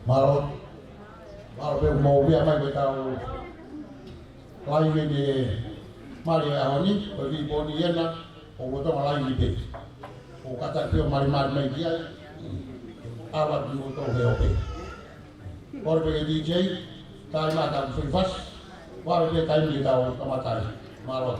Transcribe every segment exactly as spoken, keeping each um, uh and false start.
Mālō, mālō pē mo via mai ke tau lai ke ne mali a honi, ko ki poni ena, o ko tonga lai ni pē. O kata ki o mali mali mai ki ai, ala ki o to he o pē. Kore pē ke D J, tai mata ku fai fas, kore pē tai ni tau kamata ai. Mālō.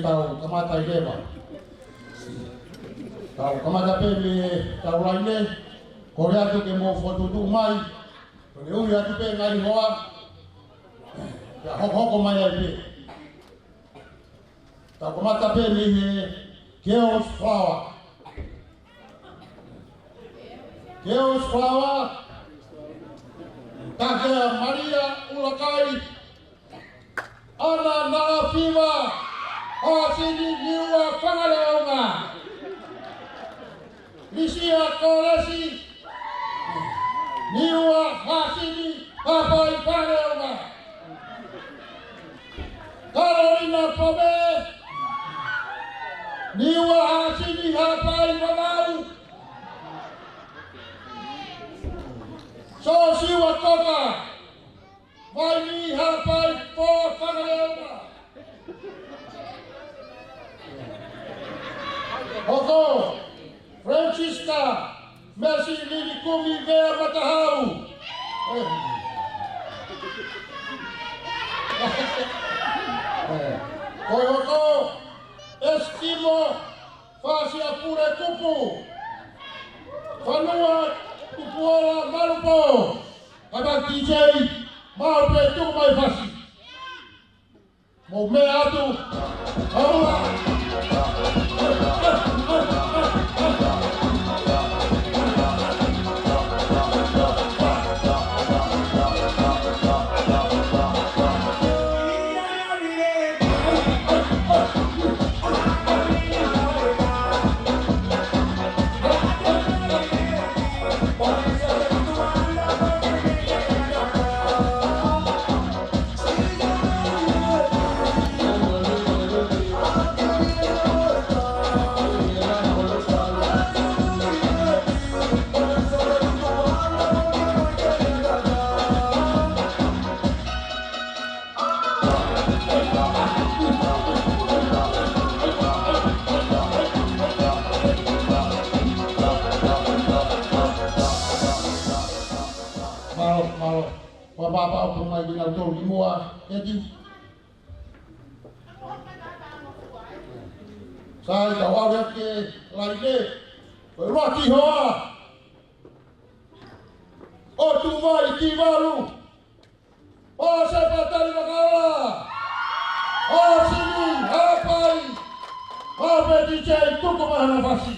Tau kamata ʻi leva. Tau kamata pē mei he tau Laine, kole atu ke mou fokotuʻutuʻu mai, ko e ui atu pē ngaahi hoa, pea hokohoko mai ai pē. Tau kamata pē mei he Girls Flower. Girls Flower, Takea Malia ʻUlakai, ʻAna Naʻafiva, Hasini Niua Fangaleonga. Lisia Kolesi, Niua Hasini Hapai Fangaleonga. Kalolina Pome, Niua Hasini Hapai Vavau. Sosiua Koka, Vaini Hapai Fangaleonga. Hoko, Francisca Mesi Lilikumi Vea Matahau. Ko e hoko, Eskimo Fasia Pule Kupu, Fanua Tupuola Malupo, kata D J, mau pē tuku mai fasi. Mou meʻa atu. Aua. Mālō, mālō. Ua papa o mai kinautolu ki muʻa, ʻEti. Sai, tau ʻave ake Laine, ko e ʻuluaki hoa ʻo Tuvalu ki Valu, ʻo Sepatali Vakaola, ʻo Sini Hapai, ʻo Peti J Tuku Mahanafasi.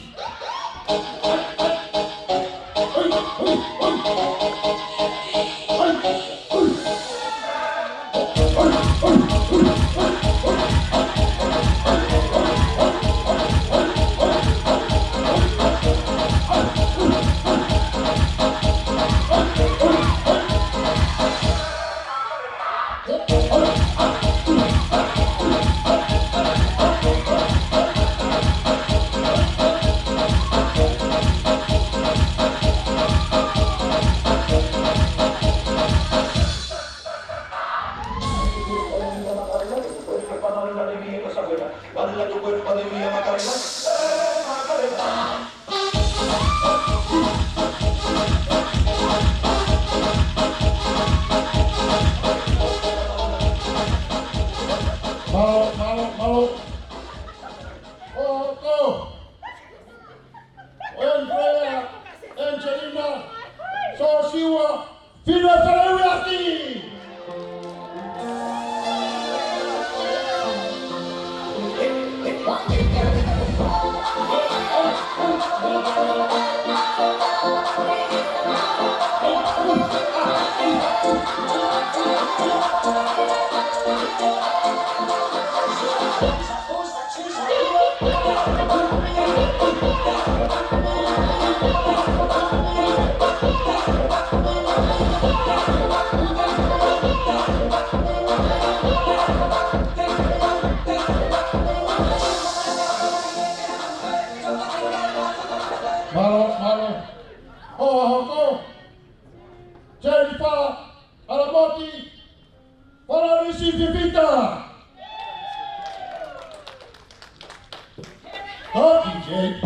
Mālō, mālō, mālō. ʻOku Andrea, Angelina, Sosiua, Fino Faleulaki. Mālō, mālō. Hoa hoko, Jennifer Alamoti, Palanisi Fifita. Hoki, Jake.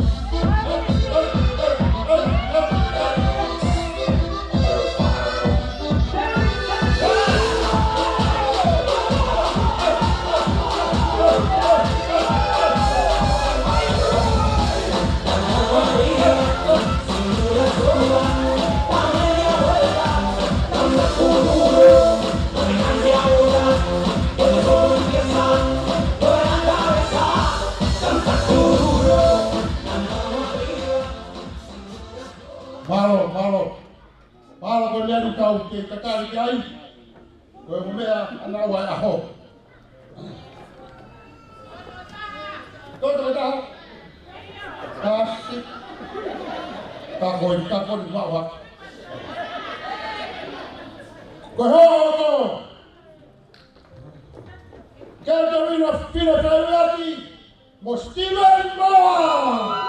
Mālō, mālō. Mālō ko eni ʻoku tau kei tatali ki ai. Ko e ongo meʻa ʻa naua e ʻaho. Tō tō taha. Kasi. Ka ko e, ka ko e maua. Ko e hoto. Ke te wina fina fai ati. Mo Steven Moa!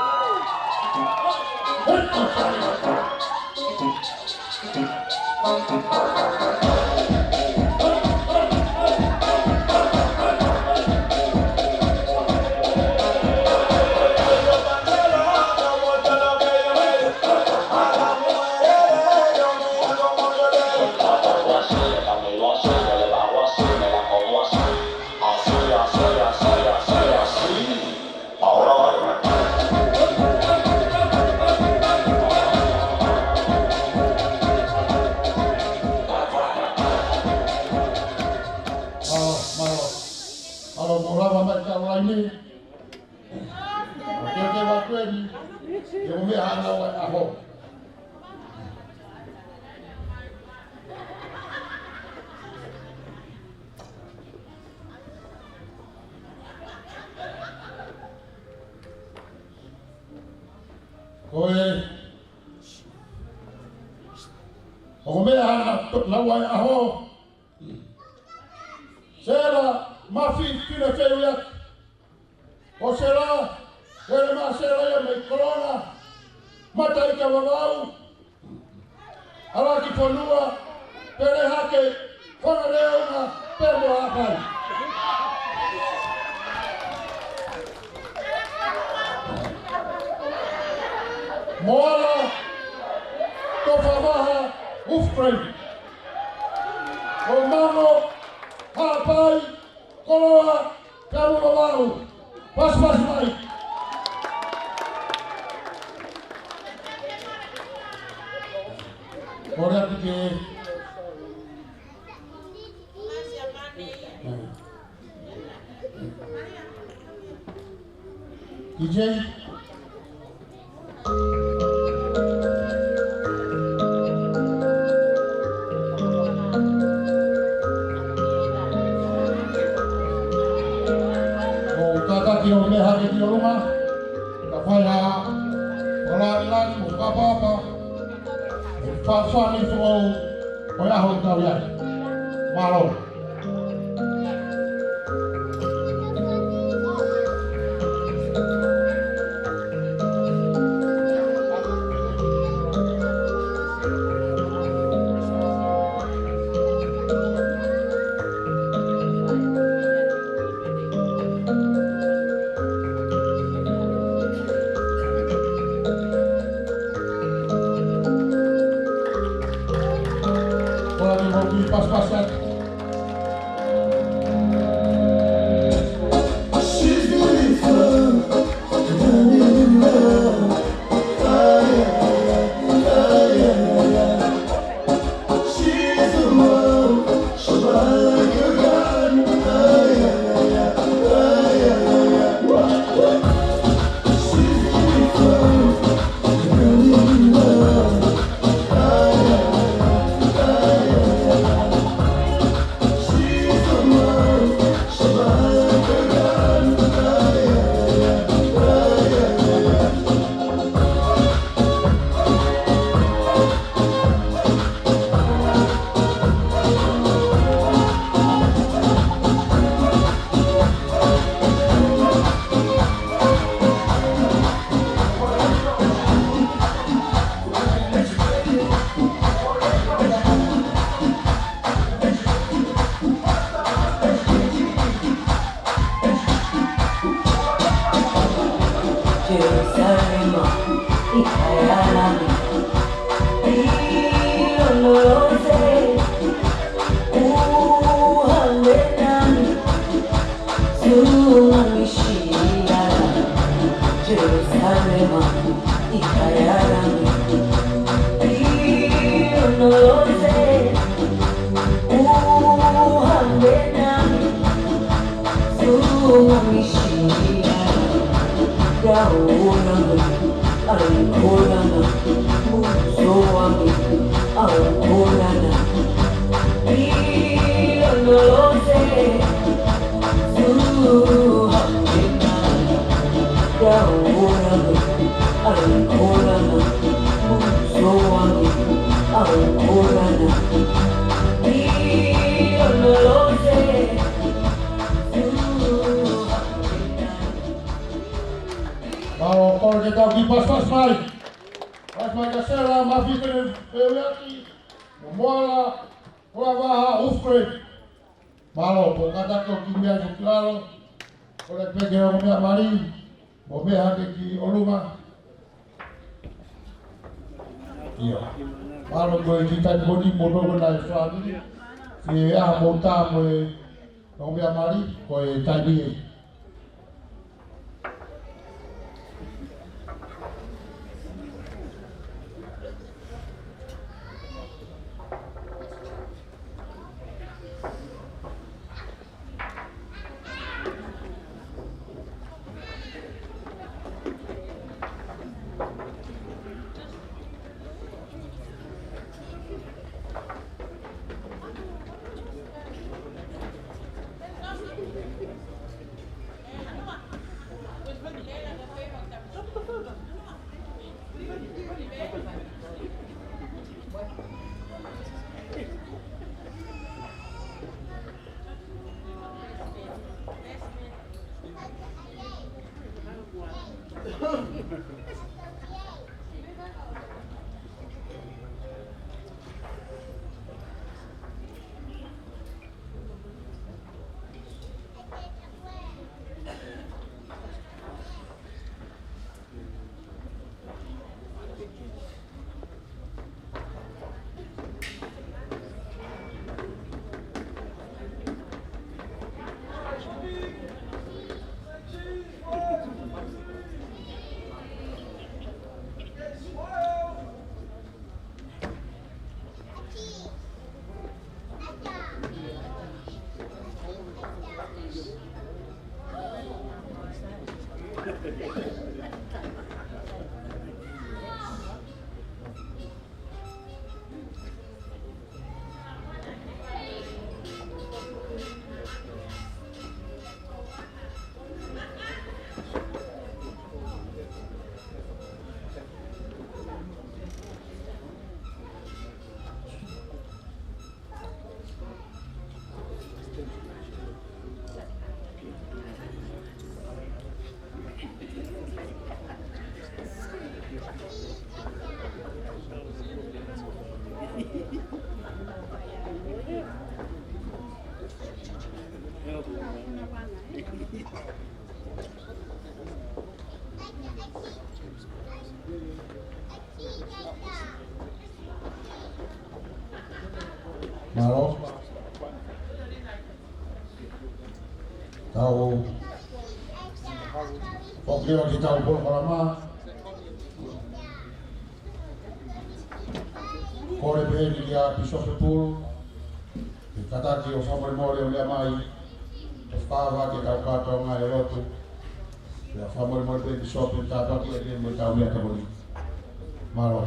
Mālō, mālō. Mālō, mou lava mai ki he laine. Ke ke wa kueni, ke mo me hana wa aho. Ko e, ʻoku meʻa hana to-, naua e ʻaho. Sela Mafi Fina Feuiaki. ʻO Sela, Sela ma Sela ia mei Kolona. Mataʻikavavau. ʻAlakifonua, Pelehake, Fangaleuna, pea mo Haʻapai. Moala, Tofavaha, Wolf Creek. ʻO Mango, Haʻapai, Koloa, Kamulavau. Pasipasi mai. Kole atu ke. D J. ʻOku tataki ʻo meʻa hake ki ʻolunga, ka fai ha, ʻo lani lani mo kapapa, ʻe fafani foʻou, ʻo e ʻaho tau ia. Mālō. Ko e ʻaho ni mo ki pasipasi atu. Jerusalema, ʻi he kahaʻu ʻi Lonolose, ʻuha mena, Sunga Misia, Jerusalema, ʻi he kahaʻu ʻi Lonolose, ʻuha mena, Sunga Misia, Kaulanga, Alukolanga, Pasipasi mai. Pasipasi mai kia Sela, Mafitene Peuiaki, mo Moala, Kolavaha, Ufre. Mālō, ko e kātaki ʻo kimi ai foki ki lalo. Ko e peke ʻo meʻa mali, mo meʻa hake ki ʻolunga. ʻIo. Mālō ko e kiʻi taimi ko eni mo toko nai fāmili. Ke ʻā mo tā mo e ʻo meʻa mali, ko e taimi ē. Mālō. Tau foki leva ki heʻetau polokalama. Kole pē heni kia Pīsope Pulu ke kātaki ʻo fakamolemole ʻo meʻa mai, ʻo fakahā ki heʻetau kātoanga e lotu. Pea fakamolemole pē Pīsope, tāpuakiʻi ʻaki mo ʻetau meʻatokoni. Mālō.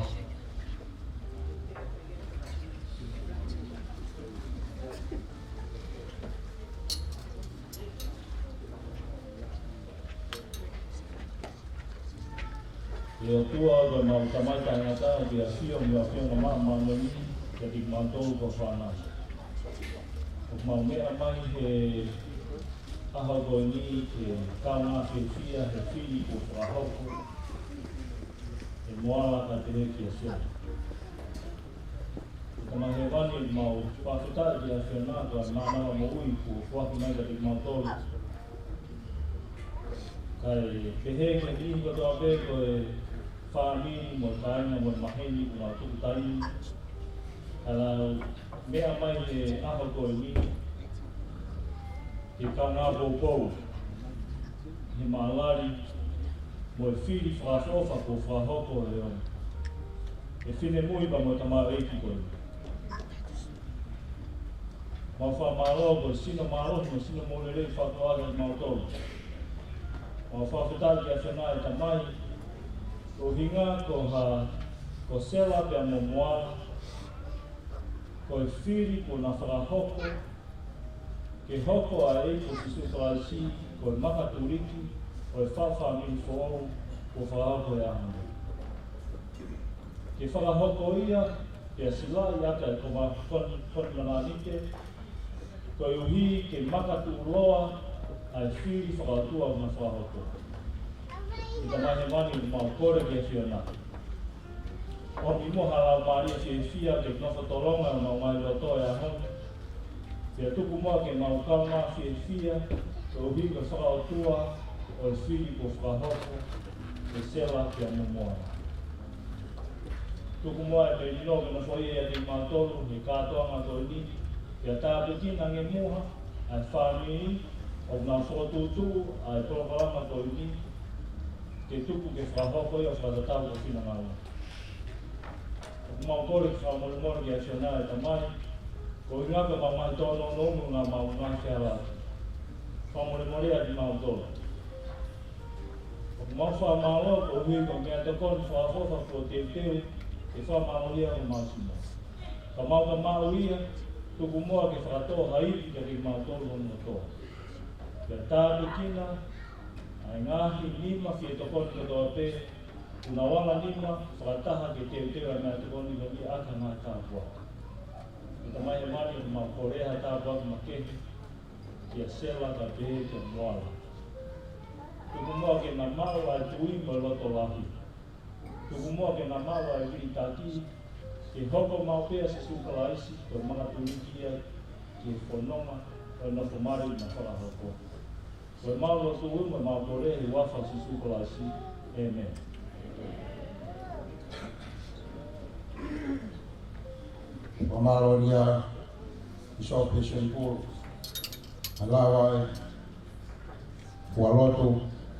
ʻE ʻOtua, ko ʻemau Tamai taʻengata, ʻoku ke ʻafio ʻi he ʻafio ʻo e māmani, kiate kimautolu ko ho fānau. ʻOku mau meʻa mai he ʻaho ko eni ke kaungā fiefia he fili kuo fakahoko ʻe Moala kae pehē kia Sela. Tamai Hēvani, mau fakafetaʻi ki he ʻAfiona ko e mānava moʻui kuo foaki mai kiate kimautolu. Kae pehē ki he niʻihi kotoa pē ko e fāmili mo e kāinga mo e maheni kuo nau tuku taimi, ʻo nau meʻa mai he ʻaho ko eni ke kaungā poupou he mālali mo e fili fakaʻofoʻofa kuo fakahoko ʻe he ʻofefine mui pea mo e tamaioʻeiki ko eni. Mau fakamālō ko e sino mālohi mo e sino moʻui lelei fakatoa kiate kimautolu. Mau fakafetaʻi ki he ʻAfiona ʻe Tamai, ko e ʻuhinga ko ha, ko Sela pea mo Moala, ko e fili kuo na fakahoko ke hoko ʻa e ʻEiki ko Sīsū Kalaisi ko e makatuliki ʻo e faʻu fāmili foʻou kuo fakahoko he ʻaho ni. Ke fakahoko ia, pea silaʻi ʻaki ʻa e koma-, kon-, konimananite, koeʻuhi ke makatuʻuloa ʻa e fili fakaʻotua kuo na fakahoko. ʻE Tamai Hēvani, ʻoku mau kole ki he ʻAfiona, ʻomi muʻa ha laumālie fiefia ke nofo tolonga ʻemau ngaahi loto he ʻaho ni. Pea tuku muʻa ke mau kaungā fiefia koeʻuhi ko e fakaʻotua ʻo e fili kuo fakahoko ʻe Sela pea mo Moana. Tuku muʻa e melino ke nofoʻia ʻiate kimautolu he kātoanga ko eni, pea tāpuekina ange muʻa ʻa e fāmili ʻoku nau fokotuʻutuʻu ʻa e polokalama ko eni, ke tuku ke fakahoko ia ʻo fakatatau ki ho finangalo. ʻOku mau kole ke fakamolemole ki he ʻAfiona ʻe Tamai, koeʻuhi ko ʻemau ngaahi tōnounou mo ʻemau ngaahi fehālaaki. Fakamolemoleʻi ʻa kimautolu. ʻOku mau fakamālō koeʻuhi ko e meʻatokoni fakaʻofoʻofa kuo teuteu ke fakamālohia homau sino. Ka mau ka maʻu ia, tuku muʻa ke fakatō ha ivi kiate kimautolu hono kotoa. Pea tāpuekina ʻa e ngaahi nima fie tokoni kotoa pē, ʻoku nau ala nima fakataha ke teuteu ʻa e meʻatokoni ko eni ʻaki ha ngaahi tāpuaki. ʻE Tamai Hēvani, ʻoku mau kole ha tāpuaki makehe kia Sela kae pehē kia Moana. Tuku muʻa ke na maʻu ʻa e tui mo e loto lahi. Tuku muʻa ke na maʻu ʻa e vilitaki ke hoko maʻu pē ʻa Sīsū Kalaisi ko e makatuʻuniki ia ki he fononga ʻo e nofo mali naʻa na fakahoko. Ko ʻemau lotu mo ʻemau kole ʻi he huafa ʻo Sīsū Kalaisi. ʻĒmeni. Fakamālō ʻia Bishop Pearson Poole, ʻa e lava e fua lotu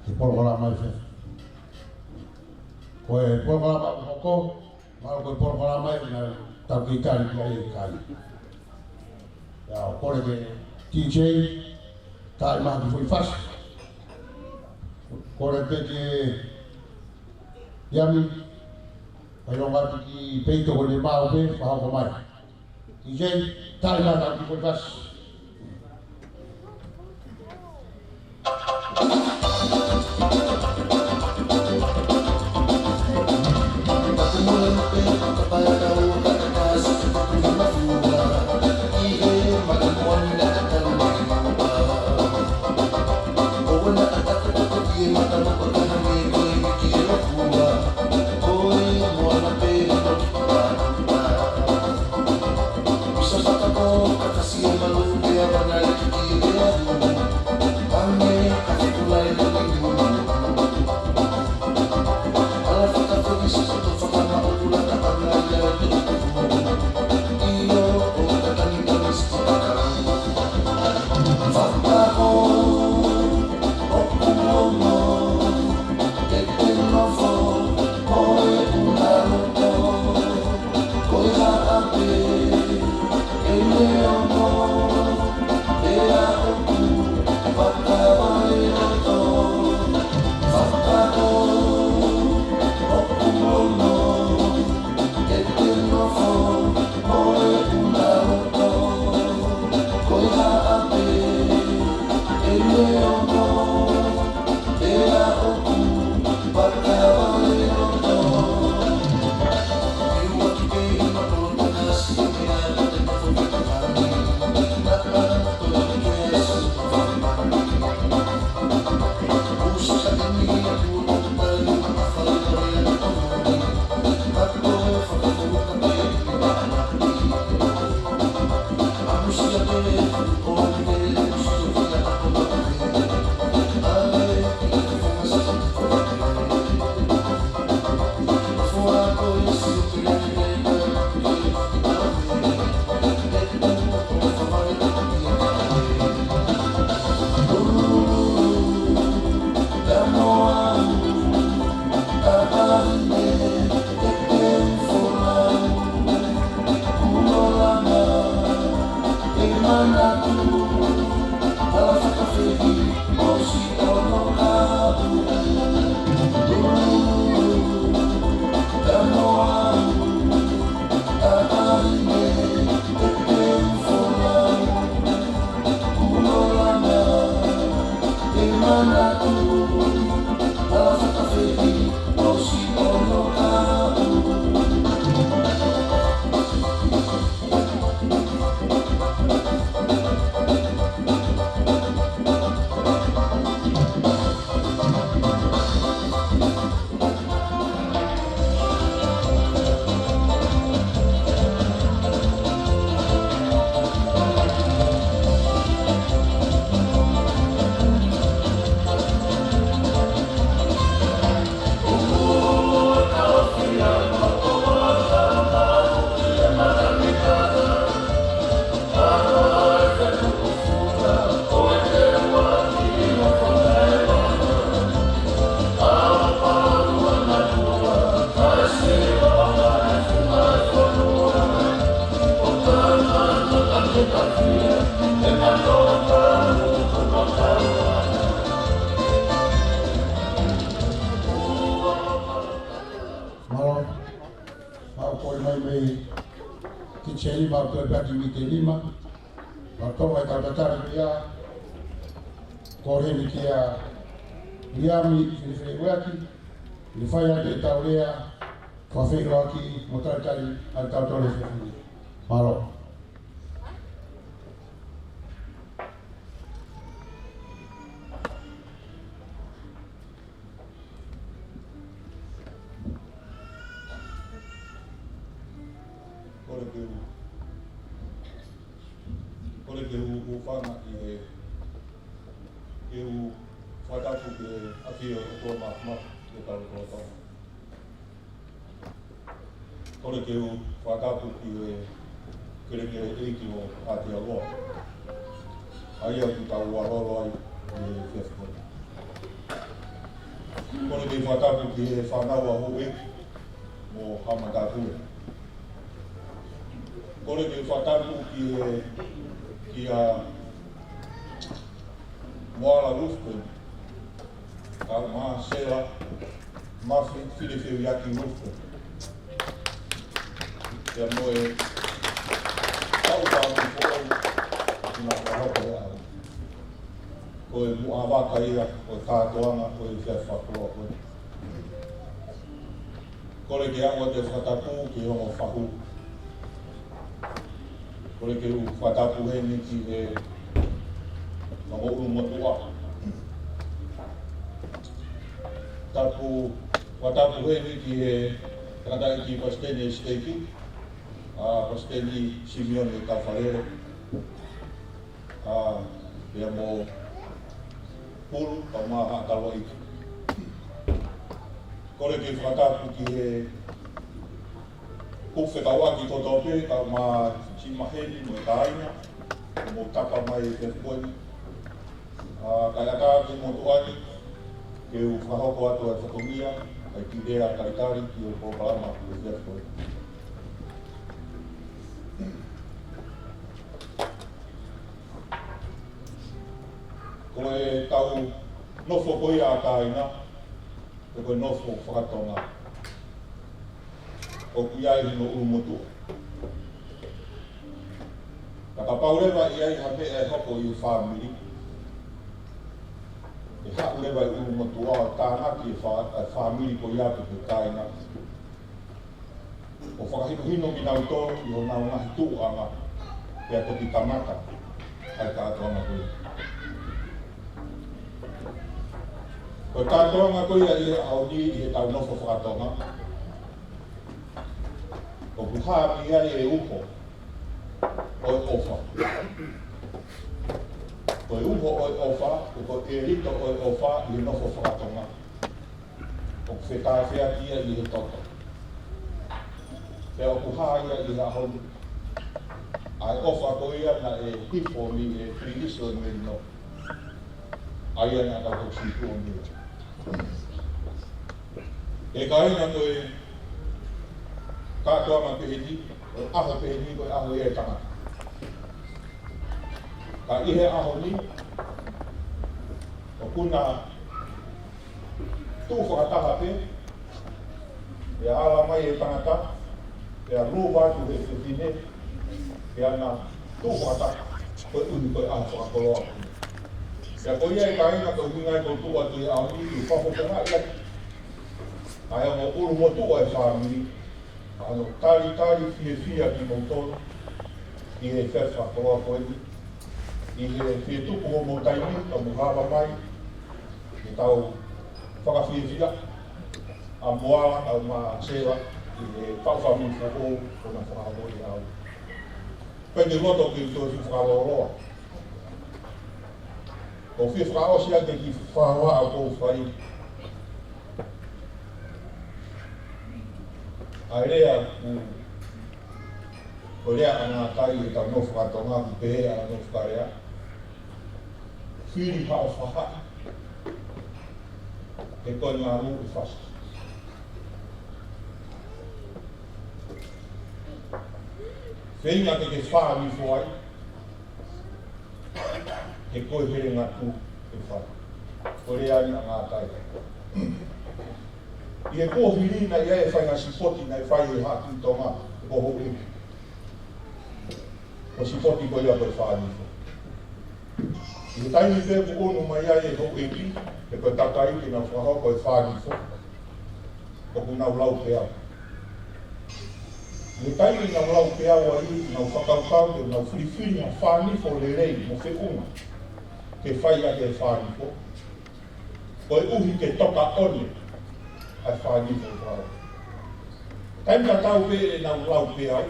ki he polokalama ʻi fē. Ko e polokalama ʻoku hoko, mahalo ko e polokalama ia naʻa tau kei tali ki ai e kai. Ia, ʻoku kole ki he D J, taaʻi mai ha kiʻi foʻi fasi. Kole pē ki he Yami, ʻai ʻo ngāti ki he peito ko ʻene maʻu pē, fakahoko mai. D J, taaʻi mai ha kiʻi foʻi fasi. Mau kole mai mei he kitchen, mau toe paki mei he nima. Mau tō mai tau tatali ia. Kole heni kia Liami Filifeleuaki, ʻi he fai atu ʻetau lea fakafeʻiloaki mo talitali ʻa e tau tole fefine. Mālō. Kole ke u, kole ke u, u fana ʻi he, ke u fakatapu ki he ʻafio ʻo e ʻOtua Māfimafi ʻi he kau tolotolo. Kole ke u fakatapu ki he kelekele ʻeiki ʻo Aotearoa, ʻa ia ʻoku tau ʻalu ai ʻi he efiafi ko eni. Kole ke u fakatapu ki he fānau ʻa houʻeiki mo haʻa matāpule. Kole ke u fakatapu ki he, kia Moala Lufton, kae ʻumaʻā Sela Mafi Filifeleuaki Lufton. Pea mo e kau fāmili foʻou ʻoku na fakahoko he ʻaho ni. Ko e muʻa vaka ia ʻo e kātoanga ʻo e efiafi fakakoloa ko eni. Kole ke u ʻoatu e fakatapu ki he ongo fahu. Kole ke u fakatapu heni ki he ongo ʻulumotuʻa. Tapu, fakatapu heni ki he tangataʻeiki palesiteni ʻo e siteiki, ʻa Palesiteni Simione Taufaʻalele. ʻA, pea mo Pulu, kae ʻumaʻā Haʻa Taulaʻeiki. Kole ke u fakatapu ki he kupu fekauʻaki kotoa pē, kae ʻumaʻā Siʻi Maheni mo e kāinga, mo tapa mai e efiafi ko eni. ʻA, kae ʻatā ki he motuʻa ni, ke u fakahoko atu e fatongia, ʻa e kiʻi lea talitali ki he polokalama ʻo e efiafi ko eni. Ko e tau nofo ko ia ʻa kāinga, pe ko e nofo fakatonga, ʻoku ʻi ai hono ʻulumotuʻa. Ka kapau leva ʻe ʻi ai ha meʻa ʻe hoko ʻi he fāmili, ʻe haʻu leva e ʻulumotuʻa ʻo tānaki e fā-, e fāmili ko ia pe ko e kāinga, ʻo fakahinohino kinautolu ʻi honau ngaahi tuʻuʻanga, pea toki kamata ʻa e kātoanga ko ia. Ko e kātoanga ko ia ʻi he ʻaho ni ʻi he tau nofo fakatonga, ʻoku hā mei ai e uho ʻo e ʻofa. Ko e uho ʻo e ʻofa, pe ko e ʻelito ʻo e ʻofa ʻi he nofo fakatonga, ʻoku fetaulaki ia ʻi he toto. Pea ʻoku hā ia ʻi he ʻaho ni. ʻA e ʻofa ko ia naʻe hifo mei he Pilinisi ʻo e Melino, ʻa ia naʻa tau hoko situ o mei. ʻE kāinga, ko e kātoanga pehē ni, ko e ʻaho pehē ni, ko e ʻaho ia e tangata. Ka ʻi he ʻaho ni, ʻoku na tuʻu fakataha pē, pea ala mai e tangata, pea lūva atu he fefine, pea na tuʻu fakataha, koeʻuhi ko e ʻaho fakakoloa. Pea ko ia e kāinga, ko e ʻuhinga ia ʻoku ou tuʻu atu he ʻaho ni, ke u fakafofongaʻi atu ʻa e ongo ʻulumotuʻa e fāmili, ʻa hono talitali fiefia kimoutolu ʻi he efiafi fakakoloa ko eni, ʻi he fie tuku hoʻomou taimi ka mou hava mai ke tau fakafiefia ʻa Moala kae ʻumaʻā Sela ʻi he faʻu fāmili foʻou kuo na fakahoko ʻi he ʻaho ni. Pea ʻi he loto ke u toe fakalōloa, ʻoku ou fie fakaʻosi atu e kiʻi fakahohaʻa ʻoku ou fai. ʻA e lea ʻoku, ko e lea ʻa e ngaahi kai ʻi he tau nofo fakatonga, ʻoku pehē ʻa e nofo fakalea: Fili haʻo fahaʻi, he ko e ngalu ʻe fasi. Feinga ke ke fā nifo ai, he ko e helenga tuʻu ʻe fai. Ko e lea ia ʻa e ngaahi kai. ʻI he kuohili naʻe ʻi ai e faʻahinga sipoti naʻe fai ʻe he Haʻa Tuʻi Tonga, ko e houʻeiki. Ko e sipoti ko ia ko e fānifo. ʻI he taimi pē ʻoku ʻunu mai ai e houʻeiki, pe ko e kakai ke nau fakahoko e fānifo, ʻoku nau lau peau. ʻI he taimi ʻoku nau lau peau ai, nau fakakaukau ke nau filifili ha fānifo lelei mo feʻunga ke fai ʻaki e fānifo, koeʻuhi ke toka ʻone ʻa e fānifo ʻo fānifo. Taimi tatau pē ʻenau lau peau,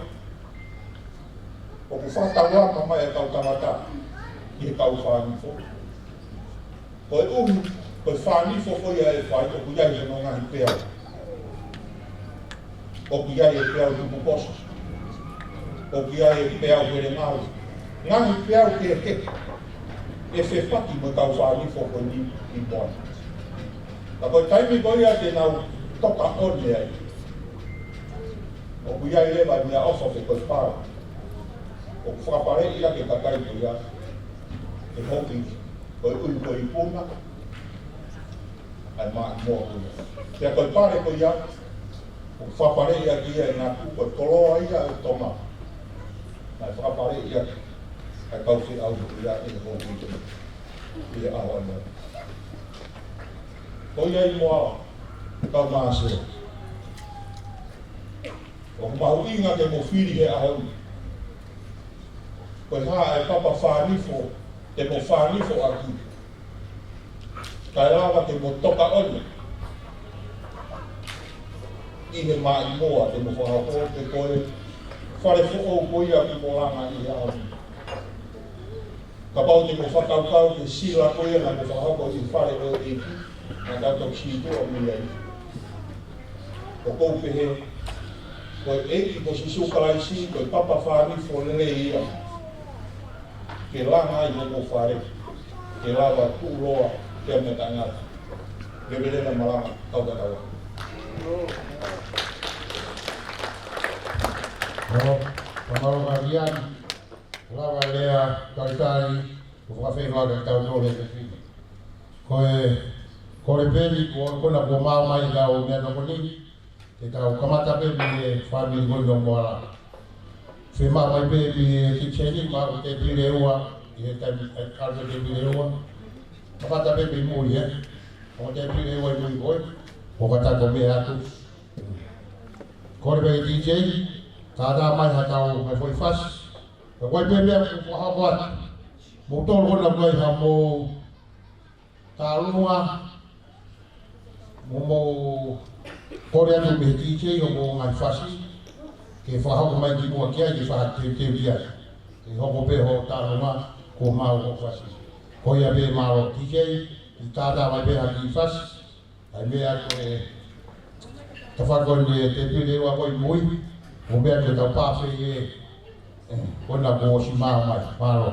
ʻoku fakatauanga mai e kau tangata ki he kau fānifo. Koeʻuhi, ko e fānifo ko ia ʻe fai, ʻoku ʻi ai hono ngaahi peau. ʻOku ʻi ai e peau tupu poso. ʻOku ʻi ai e peau hele ngalu. Ngaahi peau kehekehe ʻe fepaki mo e kau fānifo ko eni ʻi Moana. Ka ko e taimi ko ia te nau toka ʻone ai, ʻoku ʻi ai leva e meʻaʻofa pe ko e pale ʻoku fakapaleʻi ʻaki e kakai ko ia, ʻe houʻeiki, koeʻuhi ko e ikuna ʻa e maʻimoa ko ia. Pea ko e pale ko ia, ʻoku fakapaleʻi ʻaki ia ʻe Ngāti Tuʻi, ko e koloa ia ʻo Tonga. Naʻe fakapaleʻi ʻaki ʻa e kau feʻauhi ko ia ʻe houʻeiki ʻi he ʻaho ʻanenai. Ko ia ʻi Moala, kau Māsela, ʻoku mahuʻinga ke mo fili he ʻaho ni ko e hā e papa fānifo te mo fānifo ʻaki, kae lava ke mo toka ʻone ʻi he maʻimoa te mo fakahoko, pe ko e fale foʻou ko ia ʻoku mo langa ʻi he ʻaho ni. Kapau te mo fakakaukau ki he sila ko ia naʻa mo fakahoko ʻi he fale ʻo e ʻEiki, naʻa tau toki sītuʻa mei ai. ʻOku ou pehē, ko e ʻEiki ko Sīsū Kalaisi, ko e papa fānifo lelei ia ke langa ʻi homou fale, ke lava tuʻuloa ki he meʻa tangata. Ke vele na malanga, kau tatau. ʻO, ka malo ka kiani, lava lea, talitali, ʻo fakafeʻiloaki ʻa e tau tole e fefine. Ko e, ko e peni, ko, ko ena kuo maʻu mai ʻetau meʻatokoni, ke tau kamata pē mei he fāmili ko eni ʻo Moala. Fiemaʻu mai pē mei he kitiseni, maʻu tēpile ua, ʻi he taimi, ʻe kalo tēpile ua. Kamata pē mei mui, ē. ʻO tēpile ua ʻi mui ko ē. ʻO ka ta ko mea atu. Kole pē D J, tātā mai ha tau, ha foʻi fasi. Ka ko e pē meʻa ʻoku fakahoko atu. Mou tolo kona ko e ha mou tālunga, mo mou kole atu mei he D J hoʻomou ngaahi fasi, ke fakahoko mai ki muʻa ki ai, ke fakateuteu ki ai. Ke hoko pē hoʻo tālunga, kuo maʻu hoʻo fasi. Ko ia pē, mālō D J, ke tātā mai pē ha kiʻi fasi, ʻa e meʻa ko e tafaʻaki ko eni e tēpile ua ko ē ʻi mui, ʻo meʻa ke tau pāfeʻi ē, ē, ko ena kuo ʻosi maʻu mai, mālō.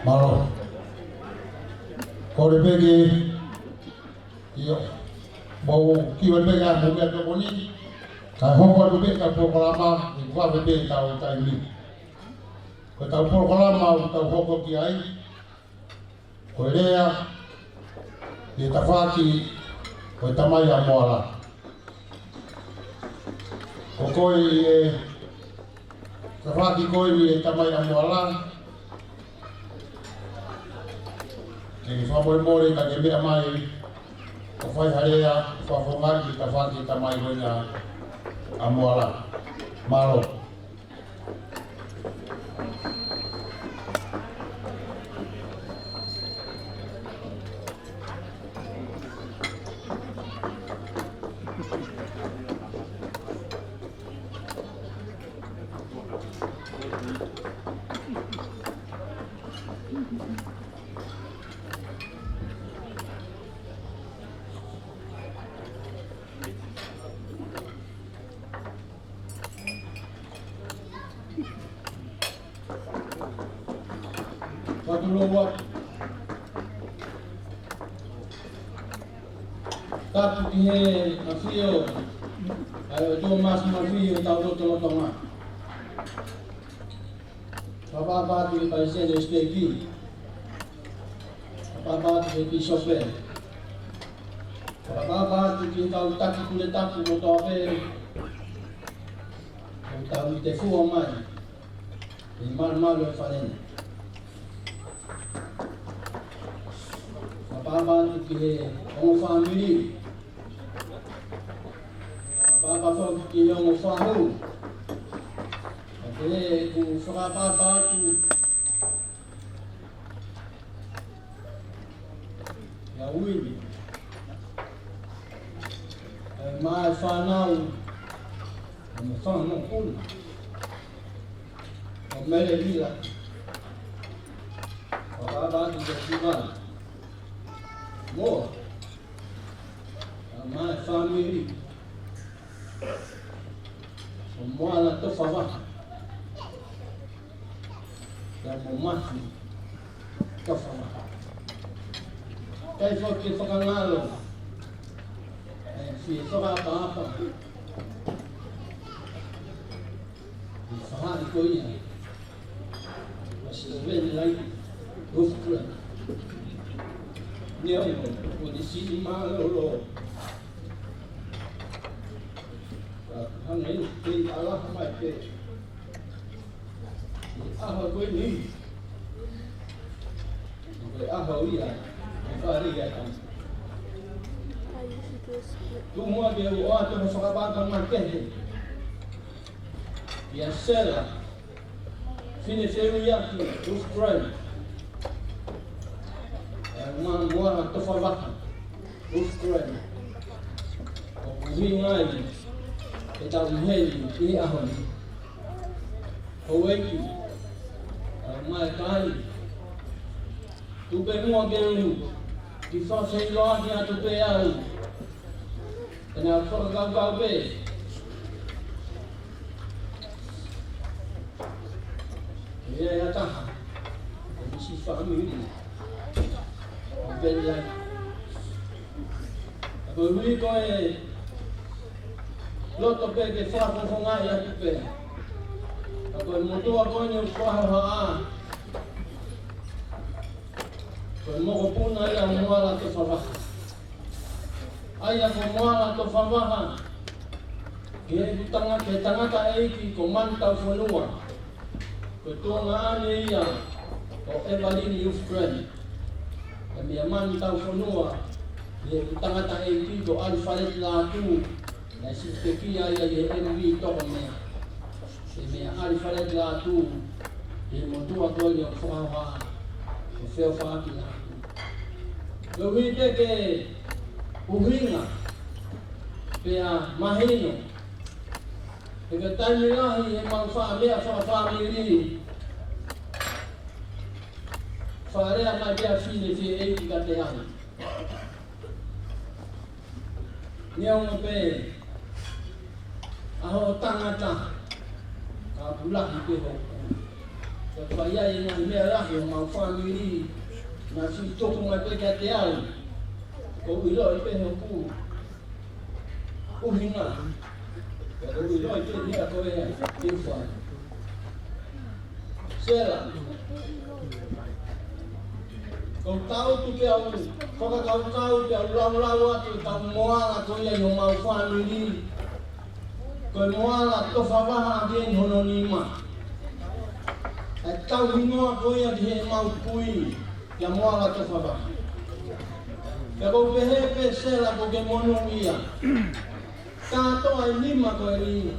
Mālō. Kole pē ke, ʻio, mou kiʻi ʻoatu pē ke ʻai ha meʻatokoni, kae hoko atu pē ʻetau polokalama, ʻi he kuo ʻave pē ʻetau taimi. Ko ʻetau polokalama ʻoku tau hoko ki ai, ko e lea ʻi he tafaʻaki ko e Tamai ʻa Moala. Ko koe ʻi he tafaʻaki ko eni ʻi he Tamai ʻa Moala, ke ke fakamolemole ka ke meʻa mai ʻo fai ha lea fakafofongaʻi ʻi he tafaʻaki ʻa e Tamai ko ena ʻa Moala. Mālō. Fakatulou atu. Tapu ki he ʻafio ʻa e ʻOtua Māfimafi ʻi hotau lotolotonga. Fakaʻapaʻapa atu ki he palesiteni ʻo e siteiki. Fakaʻapaʻapa atu ki he pīsope. Fakaʻapaʻapa atu ki he kau taki pule tapu kotoa pē ʻoku tau ʻi he fua mai ʻi he malumalu ʻo e fale ni. Fakaʻapaʻapa atu ki he ongo fāmili. Fakaʻapaʻapa foki ki he ongo fahu. Pea ʻoku ou fakaʻapaʻapa atu kia Uini, ʻa e fānau, ʻa e fānau kulu, ʻa Mele Lila, ʻa Papa ki te Tivana. Mo, ʻa e fāmili, ʻo Moala Tofa Vaha. Pea mo Mafi Tofa Vaha. ʻIkai foki ke fakangalo ʻa e fie fakaʻapaʻapa ʻi he faʻahi ko ia ʻa Sylvain Laiti Golf Club. Neongo ʻoku ne siʻi mālōlō, ka hangē ʻoku kei ʻalaha mai pē ʻi he ʻaho ko eni, ko e ʻaho ia ʻe fāʻeleʻi ai. Tuku muʻa ke u ʻoatu ha fakapapau makehe kia Sela, fine fehuʻiʻaki Ruth Grant, ʻa e Moala Tofa Vaha Ruth Grant, ʻoku ʻuhinga ai ʻetau heni ʻi he ʻaho ni. Houʻeiki, ʻa e maʻa e kai, tuku pē muʻa ke u kiʻi fakafeʻiloaki atu pē au. Pea naʻa ku fakakaukau pē, ʻe ʻi ai ha taha ʻi he siʻi fāmili ʻoku pehē ai. Ka koeʻuhi ko e loto pē ke fakafofongaʻi atu pē. Ka ko e motuʻa ko eni ʻoku fakahohaʻa, ko e mokopuna ia ʻo Moala Tofa Vaha. ʻA ia ko Moala Tofa Vaha, ki heʻeku tanga-, ki he tangataʻeiki ko Manutaufonua, ko e tuongaʻane ia ʻo Evelyn Ruth Grant. Pea meia Manutaufonua, ki heʻeku tangataʻeiki ko ʻAlifeleti Lātū, naʻe siʻi pekia ia ʻi he M V toko meʻa. Pea meia ʻAlifeleti Lātū, ki he motuʻa ko eni ʻoku fakahohaʻa, ko Feofaʻaki Lātū. Koeʻuhi pē ke ʻuhinga pea mahino, he ko e taimi lahi heʻemau faʻa meʻa fakafāmili, faʻa lea mai pē ʻa e fine fehuʻi kiate au, neongo pē ʻa hoʻo tangata, ka ʻoku lahi pē hoku. Ka ʻoku ʻi ai e ngaahi meʻa lahi ʻo homau fāmili naʻe siʻi tuku mai pē kiate au, ʻoku ou ʻiloʻi pē hoku ʻuhinga. Pea ʻoku ou ʻiloʻi pē e meʻa ko ē ke u fai. Sela, ʻoku ou tautu pea u fakakaukau pea u laulau atu ʻetau moala ko ia ʻi homau fāmili, ko e Moala Tofa Vaha ʻa eni hono nima. ʻA e tauhi noa ko ia ki heʻemau kui, kia Moala Tofa Vaha. Pea ʻoku ou pehē pē Sela ʻoku ke monūʻia. Kātoa e nima ko eni,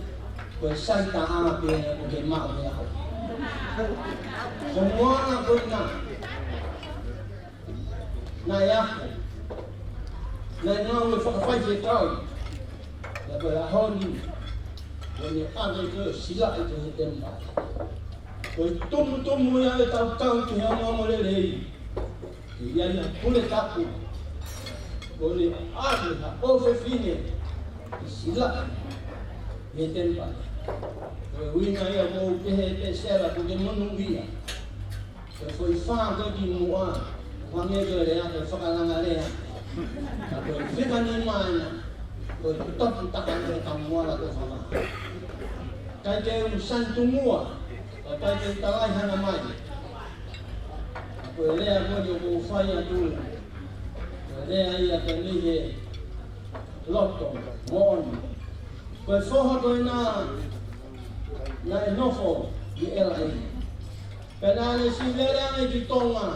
ko e saita ʻa pē ʻoku ke maʻu he ʻaho. Ko Moala ko ena, naʻe ako, naʻe ngāue fakafaifekau. Pea ko e ʻaho ni, ko ʻene ʻave ko e silaʻi ko ē he temipale. Ko e tumutumu ia ʻetau kau ki he ongoongolelei. ʻI ai ʻa e pule tapu, ko ʻene ʻave ha ʻofefine ke silaʻi he temipale. Ko e ʻuhinga ia ʻoku ou pehē pē Sela ʻoku ke monūʻia. Ko e foʻi fā ko ē kimuʻa, ʻoku hangē ko e lea ko e fakalanga lea. Ka ko e fika nima ena, ko e topu taka ʻo e kau Moala Tofa Vaha. ʻIkai ke u sani tumuʻa, ka ʻikai ke u talaʻi hanga mai. Ka ko e lea ko eni ʻoku ou fai atu, ko e lea ia pē mei he loto moʻoni. Ko e foha ko ena naʻe nofo ʻi L A. Pea naʻa ne siʻi lele ange ki Tonga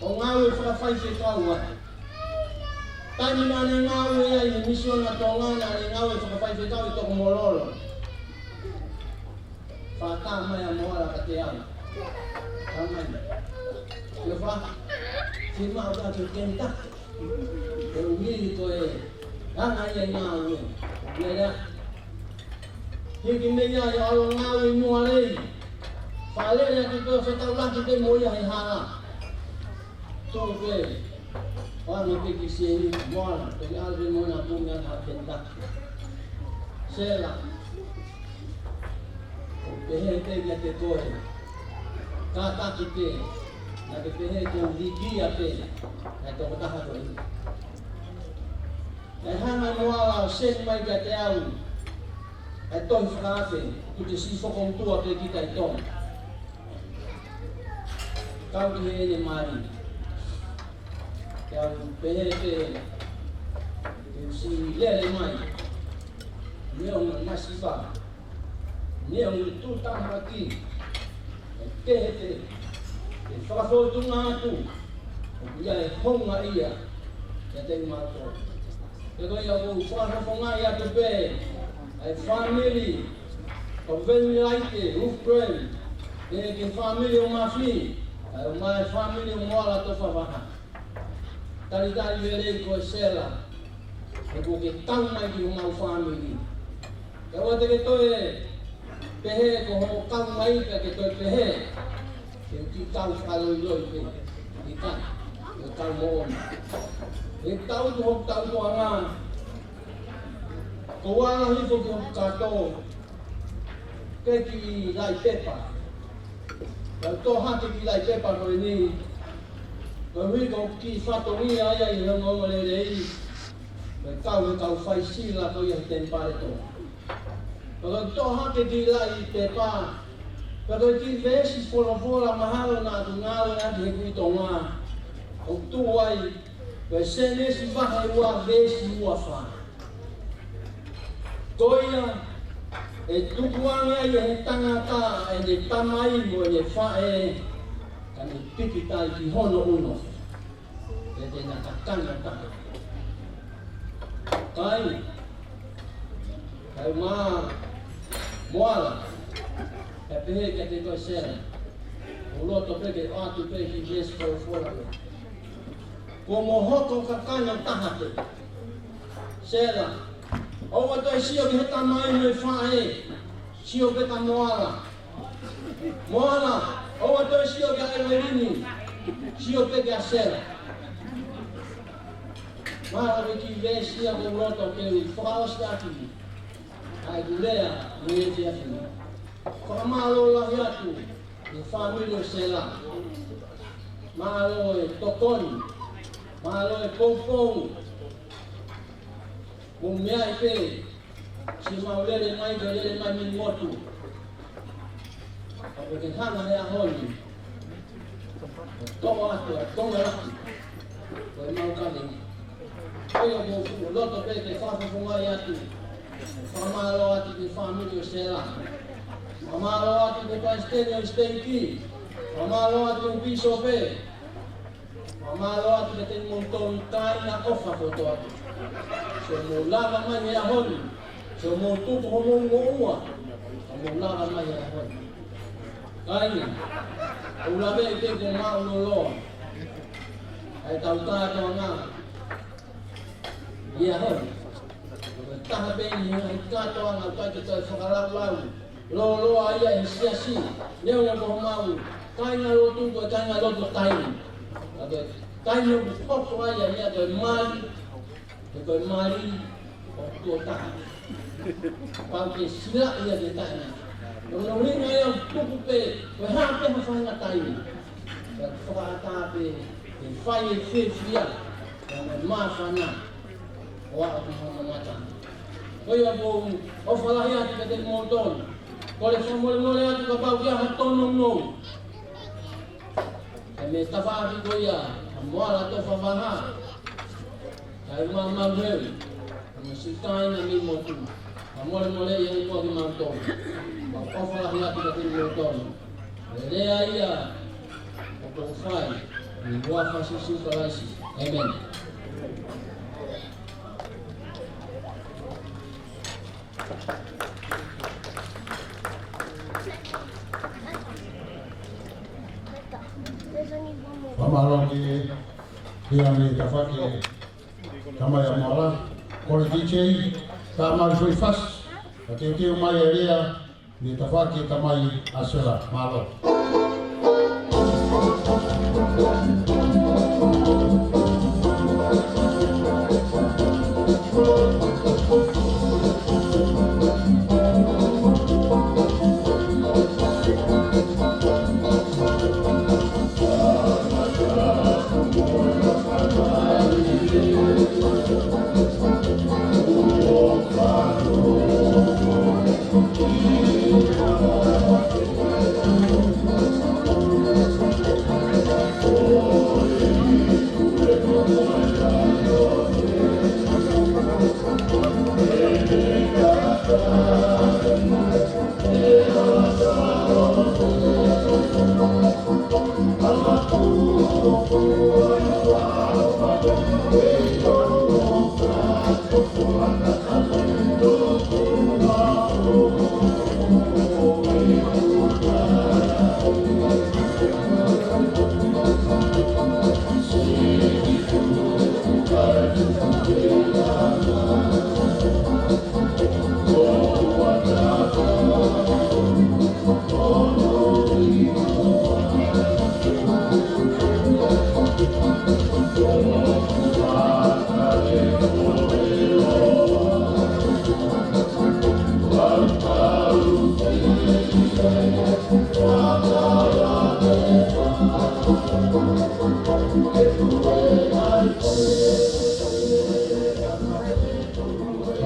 ʻo ngāue fakafaifekau ai. Taimi naʻa ne ngāue ai he misiona Tonga, naʻa ne ngāue fakafaifekau ʻi Tokomololo. Faʻa tā mai ʻa Moala kiate au. Tā mai. Ke fa, ke maʻu ka ke kenta. Ke ʻumili ko e anga ia ʻi ngāue. Ia, ia. Hiki mei ai ʻo ʻalu ngāue ʻi Nualei. Faʻa lele atu pē ʻo fetaulaki pē mo ia he hala. Tuʻu pē ʻo ʻoange pē kiʻi sēniti, Moala, pea ke ʻalu pē mo ia ʻo kumi ha kenta. Sela, ʻoku pehē pē kiate koe, kātaki pē, naʻa ke pehē ko e likia pē ʻa e tokotaha ko eni. Naʻe hanga ʻe Moala ʻo send mai kiate au ʻa e tohi fakaafe, ʻoku te siʻi fokoutua pē kita ʻi Tonga. Kau ki heʻene mali. Pea u pehē pē, ke u siʻi lele mai. Neongo e masiva, neongo e tuʻutāmaki, ʻe kehe pē, ke fakafōtunga atu ʻoku ʻi ai e houngaʻia kiate kimautolu. Pea ko ia ʻoku ou fakafofongaʻi atu pē ʻa e fāmili ʻo Venilaite Hufgren, ʻa e kiʻi fāmili ʻo Mafi, ʻa e ʻomai fāmili ʻo Moala Tofavaha. Talitali lelei koe Sela, he kuo ke kau mai ki homau fāmili. Kae ʻoua te ke toe pehē ko hoʻo kau mai ka ke toe pehē ke u kiʻi kau fakaloiloi pē. ʻIkai, ke u kau moʻoni. He tau tu hoku tautuʻanga, ko u ala hifo ki hoku kato, ke kiʻi laʻi pepa. Kau toʻo hake kiʻi laʻi pepa ko eni. Koeʻuhi ko e kiʻi fatongia ia ʻi he ongoongolelei, ko e kau he kau faisila ko ia he temipale Tonga. Pea ko e toʻo hake kiʻi laʻi pepa, pea ko e kiʻi veesi folofola mahalo naʻa ku ngāueʻaki he kui Tonga, ʻoku tuʻu ai, ko e Sēnesi vahe ua veesi ua fā. Ko ia, ʻe tukuange ai ʻe he tangata ʻene tamai mo ʻene faʻē, ka ne pikitai ki hono ʻuno, pea te na kakano taha. Kāinga, kae ʻumaʻā Moala, kae pehē kiate koe Sela, ʻoku ou loto pē ke ʻoatu pē kiʻi veesi folofola pē. Kuo mo hoko kakano taha pē. Sela, ʻoua toe sio ki he tamai mo e faʻē, sio pē kia Moala. Moala, ʻoua toe sio kia ʻEvelini, sio pē kia Sela. Mahalo ko e kiʻi veesi ia ʻoku ou loto ke u fakaʻosi ʻaki ʻa ʻeku lea ʻi he efiafi ni. Fakamālō lahi atu ki he fāmili ʻo Sela. Mālō e tokoni, mālō e poupou. Mou meaʻi pē, siʻi mau lele mai, ke lele mai mei motu. Ka ʻoku ke hanga he ʻaho ni ʻo toʻo atu ʻa e tongolaki ʻo e mau kaveinga. Ko ia ʻoku ou loto pē ke fakafofongaʻi atu. Fakamālō atu ki he fāmili ʻo Sela. Fakamālō atu ki he palesiteni ʻo e siteiki. Fakamālō atu ki he pīsope. Fakamālō atu kiate kimoutolu kāinga ʻofa kotoa pē. Sio mou lava mai he ʻaho ni. Sio mou tuku homou moʻua. Sio mou lava mai he ʻaho ni. Kāinga, ʻoku ou lave ʻi he kuo maʻu loloa ʻa e tau kātoanga ʻi he ʻaho ni. Ko e taha pē ʻi he ngaahi kātoanga ʻoku ʻikai ke toe fakalaulau lōloa ia ʻi he siasi, neongo ko homau kāingalotu ko e kāingalotu taimi. Ka ko e taimi ʻoku hoko ai ʻa e meʻa ko e mali, he ko e mali ʻoku tuʻo taha. Pau ke silaʻi ia ke taʻengata. Ko hono ʻuhinga ia ʻoku tuku pē, ko e hā pē ha faʻahinga taimi, ka fakaʻatā pē ke fai e fiefia, ka mo e māfana ʻo aʻu ki hono ngataʻanga. Ko ia ʻoku ou ʻofa lahi atu kiate kimoutolu. Kole fakamolemole atu kapau ʻoku ʻi ai ha tōnounou. Kae mei he tafaʻaki ko ia ʻa Moala Tofavaha, kae ʻumaʻā Mauheu, mo e siʻi kāinga mei motu. Fakamolemoleʻi ʻe he ʻOtua kimautolu. Mau ʻofa lahi atu kiate kimoutolu. Ko e lea ia ʻoku ou fai ʻi he huafa ʻo Sīsū Kalaisi. ʻĒmeni. Fakamālō ki he, ki he tafaʻaki, tamai ʻa Moala, kole D J, ka mai foʻi fasi, ka teuteu mai e lea, ʻi he tafaʻaki tamai ʻa Sela. Mālō.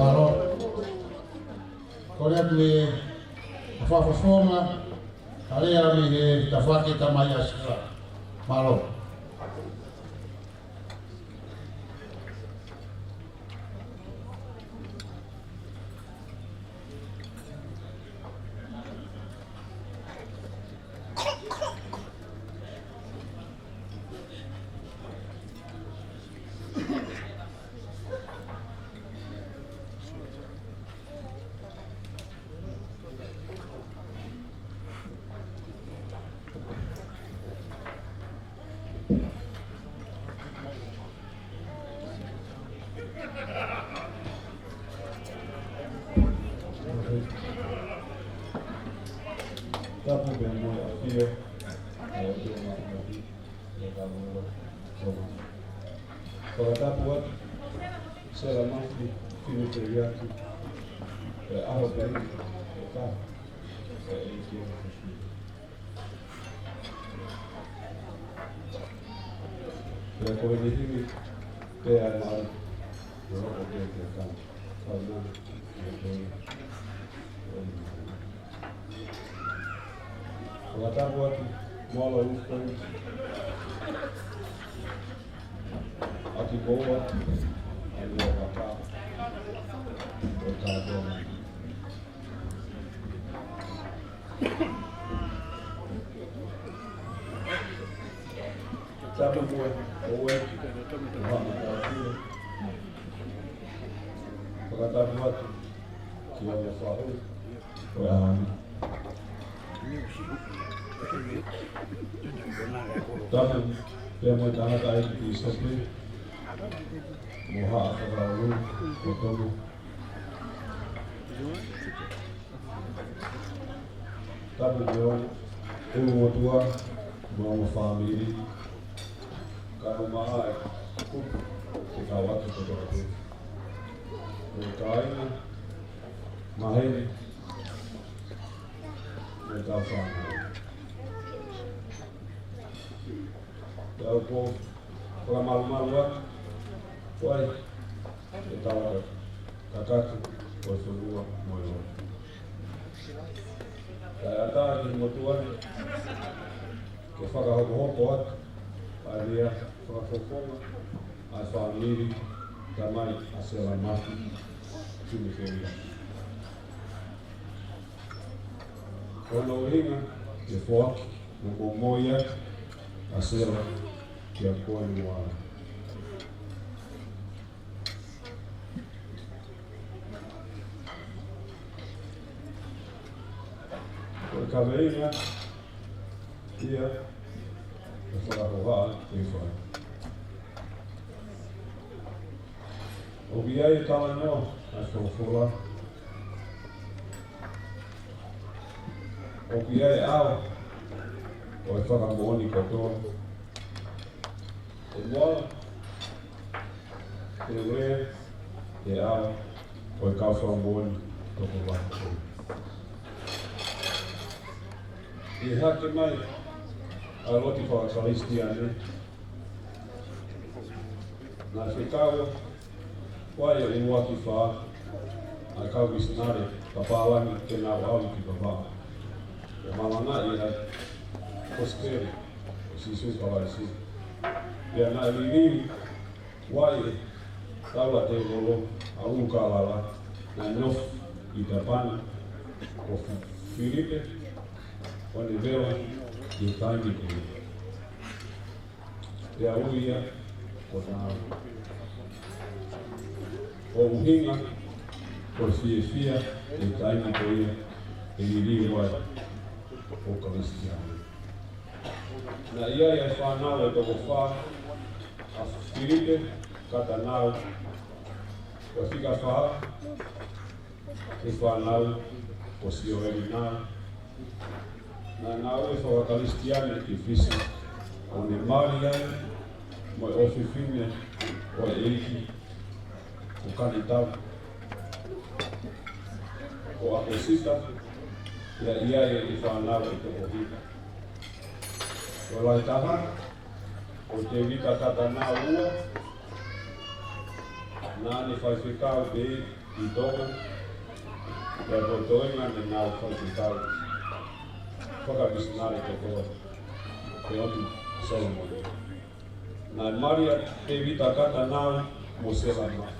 Mālō. Kole atu e fakafofonga, kalea mei he tafaʻaki tamai ʻa Sila. Mālō. Tapu pea mo e ʻafio ʻa e ʻOtua Māfimafi ʻi hotau loto. Fakatapu atu Sela Mafi, Fine Feliaki, ʻi he ʻaho ko eni, ʻe ka, ʻe ʻEiki ʻo e fefine. Pea ko e nihingi pea malu, ʻe loko pē ke ka, ka na, ʻe ko e, fakatapu atu, Molo Ufon, ʻaki moua, ʻa e moua papa, ʻo kātoa mai. Tapu mo e, ʻo e, ʻo hama kāpio. Fakatapu atu ki he ongo fahu, ʻo e ʻaho ni. Tapu pea mo e tangataʻeiki pīsope, mo haʻa fakaʻulu, ʻo Tomo. Tapu mo e ongo motuʻa, mo e ongo fāmili, kae ʻumaʻā e kupu ke kau atu kotoa pē. Mo e kāinga, maheni, mo e kau fānau. Pea u pō, fakamalumalu atu, ʻo e, ʻe tala kakato ʻo e fonua mo e lotu. Kae ʻatā ki he motuʻa ni ke fakahokohoko atu ʻa e lea fakafofonga ʻa e fāmili tamai ʻa Sela Mafi, Fine Feliaki. Ko hono ʻuhinga ke foaki mo momoi atu ʻa Sela kiate koe mo au. Ko e kaveinga ia ʻo e fakahohaʻa ʻe fai. ʻOku ʻi ai e talanoa ʻa e folofola. ʻOku ʻi ai e ʻao ʻo e fakamoʻoni kotoa. ʻE moa, ʻe ue, ʻe ʻao ʻo e kau fakamoʻoni toko valu. ʻI he hake mai ʻa e lotu faka-Kalisitiane, naʻe fekau ai ʻe ʻUluaki Fā ʻa e kau misinale papālangi ke nau ʻalu ki Vavaʻu ʻo malangaʻi ʻa e kosipeli ʻo Sīsū Kalaisi. Pea naʻe liliu ai ʻe Taula Tēvolo ʻa ʻUlukālala naʻe nofo ʻi Tapani, ko Filipe, ʻo ne vela ʻi he taimi ko ia. Pea ui ia ko Nāu. ʻO ʻuhinga ko e fiefia ʻi he taimi ko ia ʻe liliu ai ʻo Kalisitiane. Naʻe ʻi ai e fānau ʻe toko fā, ʻa Filipe, Kata, Nāu. Ko e fika fā e fānau ko Sioeli, Nāu. Naʻa nau faka-Kalisitiane ki Fisi, ʻo ne mali ai mo e ʻofefine ʻo e ʻeiki ko Kanitau. Ko ʻAkosita, naʻe ʻi ai e fānau ʻe toko hiva. Ko e lahi taha, ko Tēvita Kata, Nāu ua, Naʻa ne faifekau pē ʻi Tonga, pea ko e toenga ne nau faifekau fakamisinale kotoa, Peoti Solomoni. Naʻe mali ʻa Tēvita Katanau mo Sela Mafi.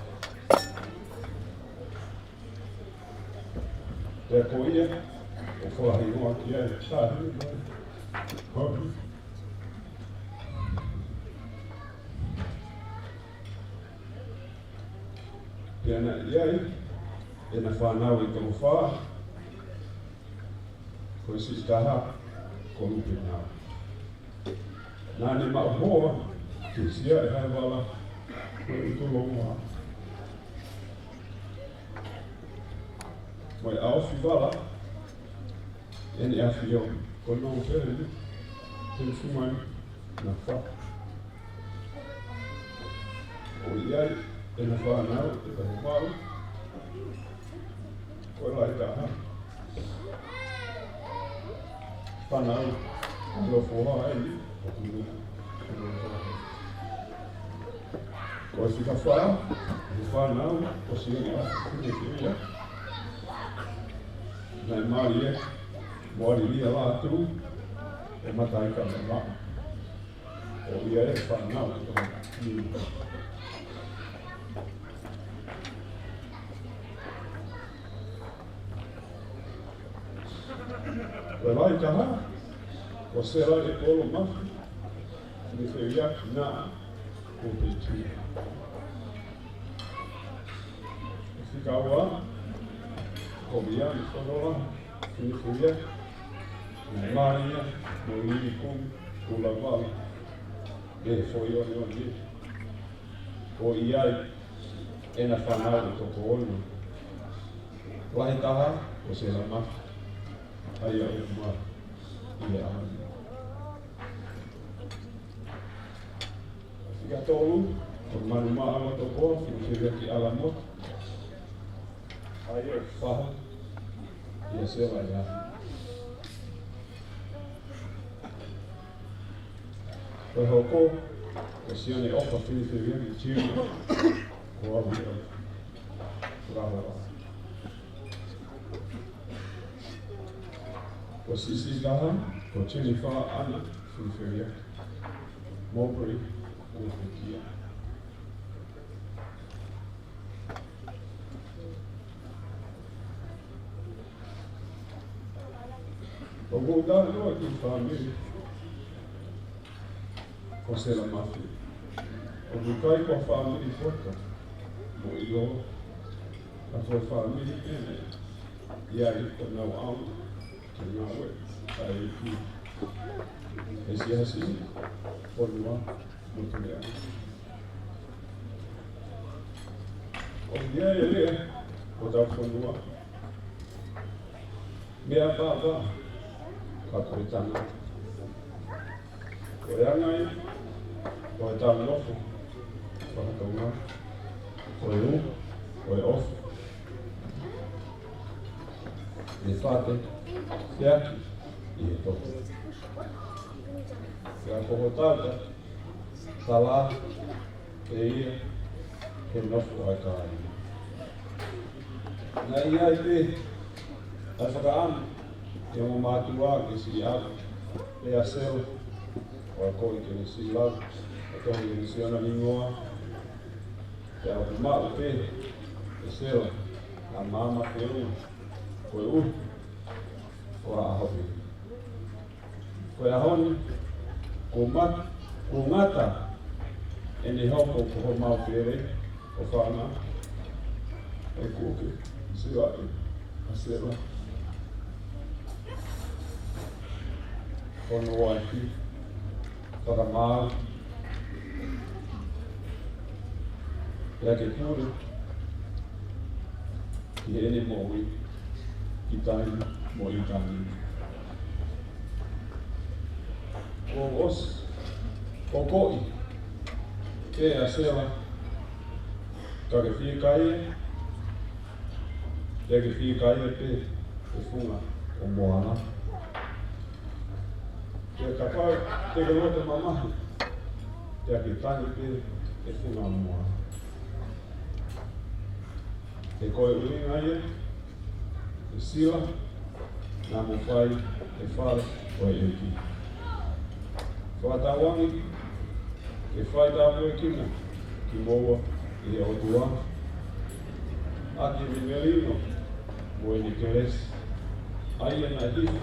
Pea ko ia ʻoku fakahingoa ki ai, Sāhili. Pea naʻe ʻi ai ʻena fānau ʻe toko fā, ko e siʻi taha ko Lupenau. Naʻa ne maʻu hoa ke sia e hae vala ko e ʻUtulongoa mo e ʻAofi vala ʻEne ʻAfio, ko Nōpele Penifumani Nafa. ʻOku ʻi ai ʻena fānau ʻe taha valu, ko e lahi taha fānau ʻa Lofoa eni ʻo Tunu. Ko e fika fā ʻo e fānau ʻo Sione ʻAfio Finefineʻia, naʻe mali ʻe Moalilia Lātū ʻe Mataika Mamaʻo. ʻOku ʻi ai e fānau ʻe toko nima. Ko e lahi taha, ko Sela ʻEpolo Mafi Finefeuiaki, naʻa ko Petia. Fika ua, ko Viviani Fonola Finefeuiaki, naʻe mali ia mo Lili Kumi Kulavalu, ʻe Foʻioneone. ʻOku ʻi ai ʻena fānau ʻe toko ono. Lahi taha ko Sela Mafi, ʻa ia ʻoku mali ʻi he ʻaho ni. Fika tolu, ko Manumaʻa Lotokoa Finefeuiaki ʻAlamotu, ʻa ia ʻoku fahu ʻia Sela ia. Ko e hoko, ko Sione ʻOfa Finefeuiaki Junior, ko au ia. Ko e siʻisiʻi taha, ko Jennifer ʻAna Finefeuiaki, Mowbray, Kuohukia. ʻOku ou talanoa ki he fāmili ko Sela Mafi, ʻoku ʻikai ko ha fāmili poto mo ʻilo, ka ko e fāmili pē naʻe ʻi ai ko honau ʻaonga ke ngāue ʻa e ʻEiki he siasi, fonua mo e puleʻanga. ʻOku ʻi ai e lea ʻo hotau fonua, meʻapaʻapa ka ko e tangata. Ko e anga ia ʻo ʻetau nofo faka-Tonga, ko e ʻū, ko e ʻofa, ʻe fate feaki ʻi he toto. Pea ko hotau tala pē ia he nofo ʻa e kāinga. Naʻe ʻi ai pē ʻa e fakaʻamu ʻi hono mātuʻa ke siʻi ʻalu pē ʻa Sela, ʻo akoʻi ke ne siʻi lau ʻa e tohi ʻo e misiona hingoa. Pea ʻoku maʻu pē ʻe Sela ʻa e maama feʻunga koeʻuhi ko e ʻaho ni. Ko e ʻaho ni, kuo ma-, kuo ngata ʻene hoko ko homau pele ʻo fānau, ʻe kuo ke sila ʻi ʻa Sela hono uaifi fakamaau, pea ke pule ki heʻene moʻui ʻi taimi mo ʻitāniti. Kuo ʻosi ʻokoʻi pē ʻa Sela, ka ke fiekaia, pea ke fiekaia pē ʻa e funga ʻo Moana. Pea kapau te ke loto mamahi, pea ke tangi pē ʻa e funga ʻo Moana. He ko e ʻuhinga ia ʻo e sila naʻa mo fai he fale ʻo e ʻEiki. Fakatauange ke faitāpuekina kimoua ʻe he ʻOtua ʻaki ʻene melino mo ʻene kelesi, ʻa ia naʻe hifo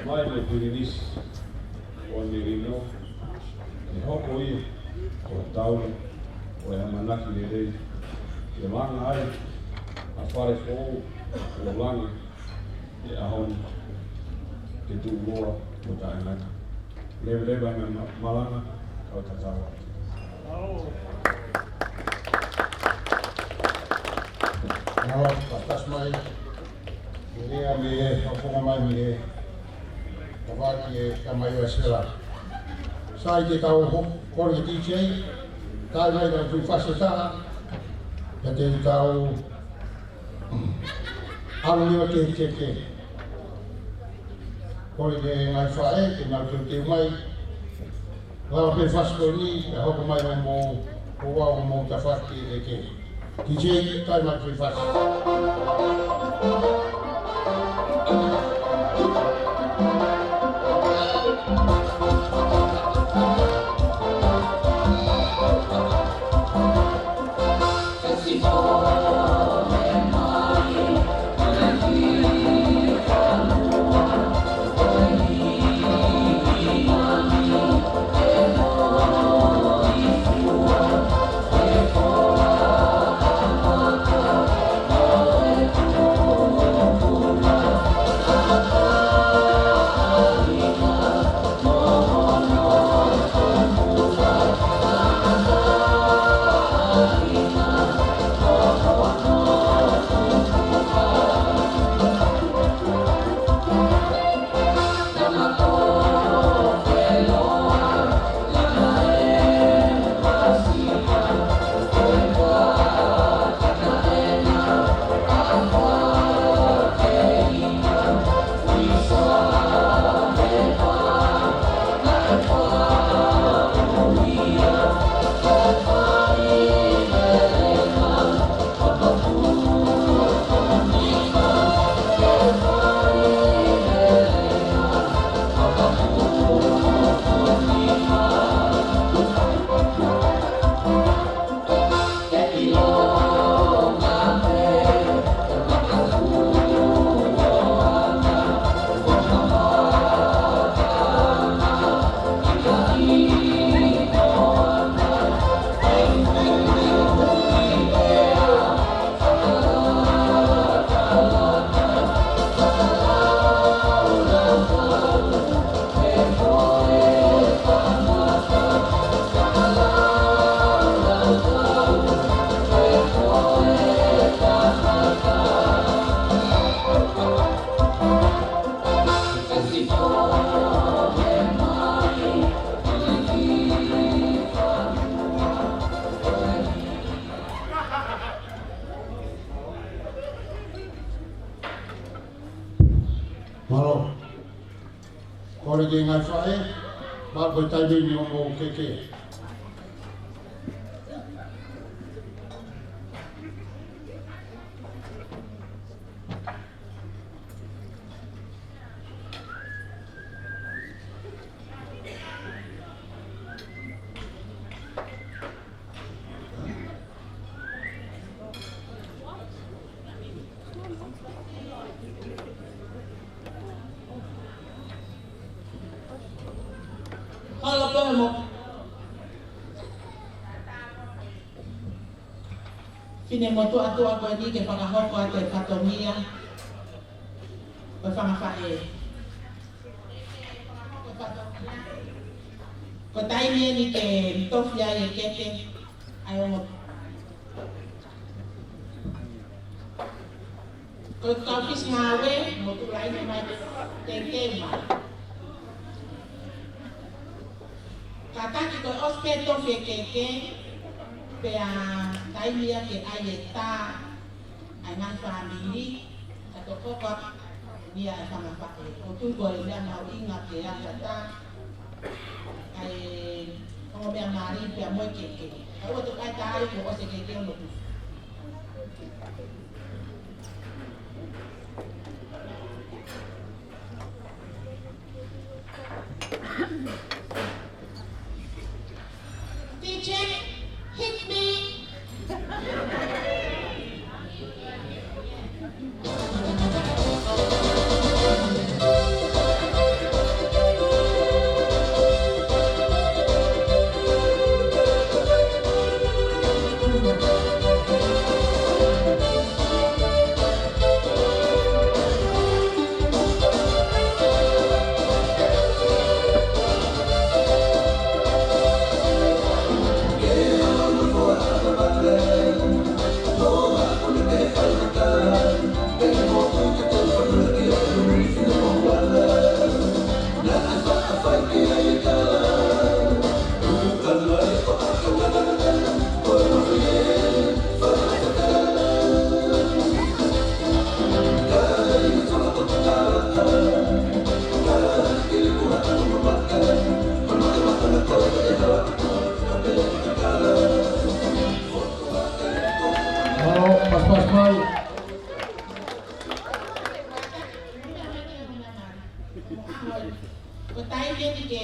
mai mei he pilinisi ʻo e melino, ke hoko ia ko e taula ʻo e ʻamanaki lelei, ke langa ai ʻa e fale foʻou ʻo Langi he ʻaho ni, ke tuʻuloa mo taʻengata. Leveleva e ma-, malanga, kau tatau atu. Mālō, fakatasi mai. Lea mei he, ʻo fakaʻamu mai mei he, ʻo faki e kamai ʻo e sila. Sai, te tau ho-, kole ki he D J, tai mai ka kui fasi taha, ka te tau, mm, ʻalu leva ki he, ki he, ki he. Kole ki he ngaahi faʻē, ke nau teuteu mai. Lava pē fasi ko eni, ka hoko mai hoʻomou, ko au hoʻomou tafaʻaki ʻe ke. D J, tai mai ki he fasi. Mālō. Kole ki he ngaahi faʻē, ma ko e taimi ni ʻo mou keke. Holo pē mo finemotuʻa tuʻa ko eni ke fakahoko atu e fatongia ʻo e fanga faʻē. Ko e taimi eni ke tofi ai e keke, ʻa e ongo. Ko e kau fisi ngāue, mou tuʻu laine mai ke, ke, ke mai. Kātaki ko e ʻosi pē tofi e keke, pea taimi ia ke ʻai e tā, ʻa e ngaahi fāmili, ka toki hoko atu ia e fanga faʻē. ʻOku ou tui ko e meʻa mahuʻinga ke ʻai ha tā, ʻa e ongo meʻa mali pea mo e keke. Ka ʻoua te ke ʻai tā ai kuo ʻosi e keke ʻo nofo. D J, hit me. Mālō, pasipasi mai. Ko e taimi eni ke,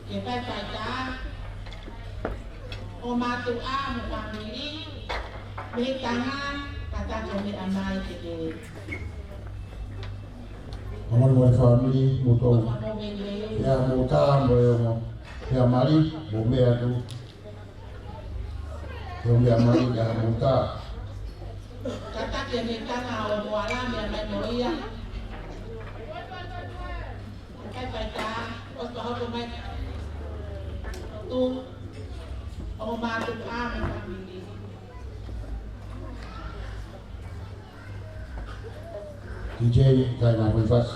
ke fai faitā ʻo mātuʻa mo fāmili, mei Tonga, kātaki ʻo meʻa mai ke ke. Mālō mo e fāmili, mo tō. Mālō mo e lelei. Ia mo tā, mo e, mo e mali, mo meʻa atu. Ke u meʻa mai kia Muta. Kātaki ʻe Mekana ʻo Moala, meʻa mai mo ia. Kakai faitā, ʻosi pē hopo mai. Tu, ʻo mātuʻa mo fāmili. D J, kai mai mo i fasi.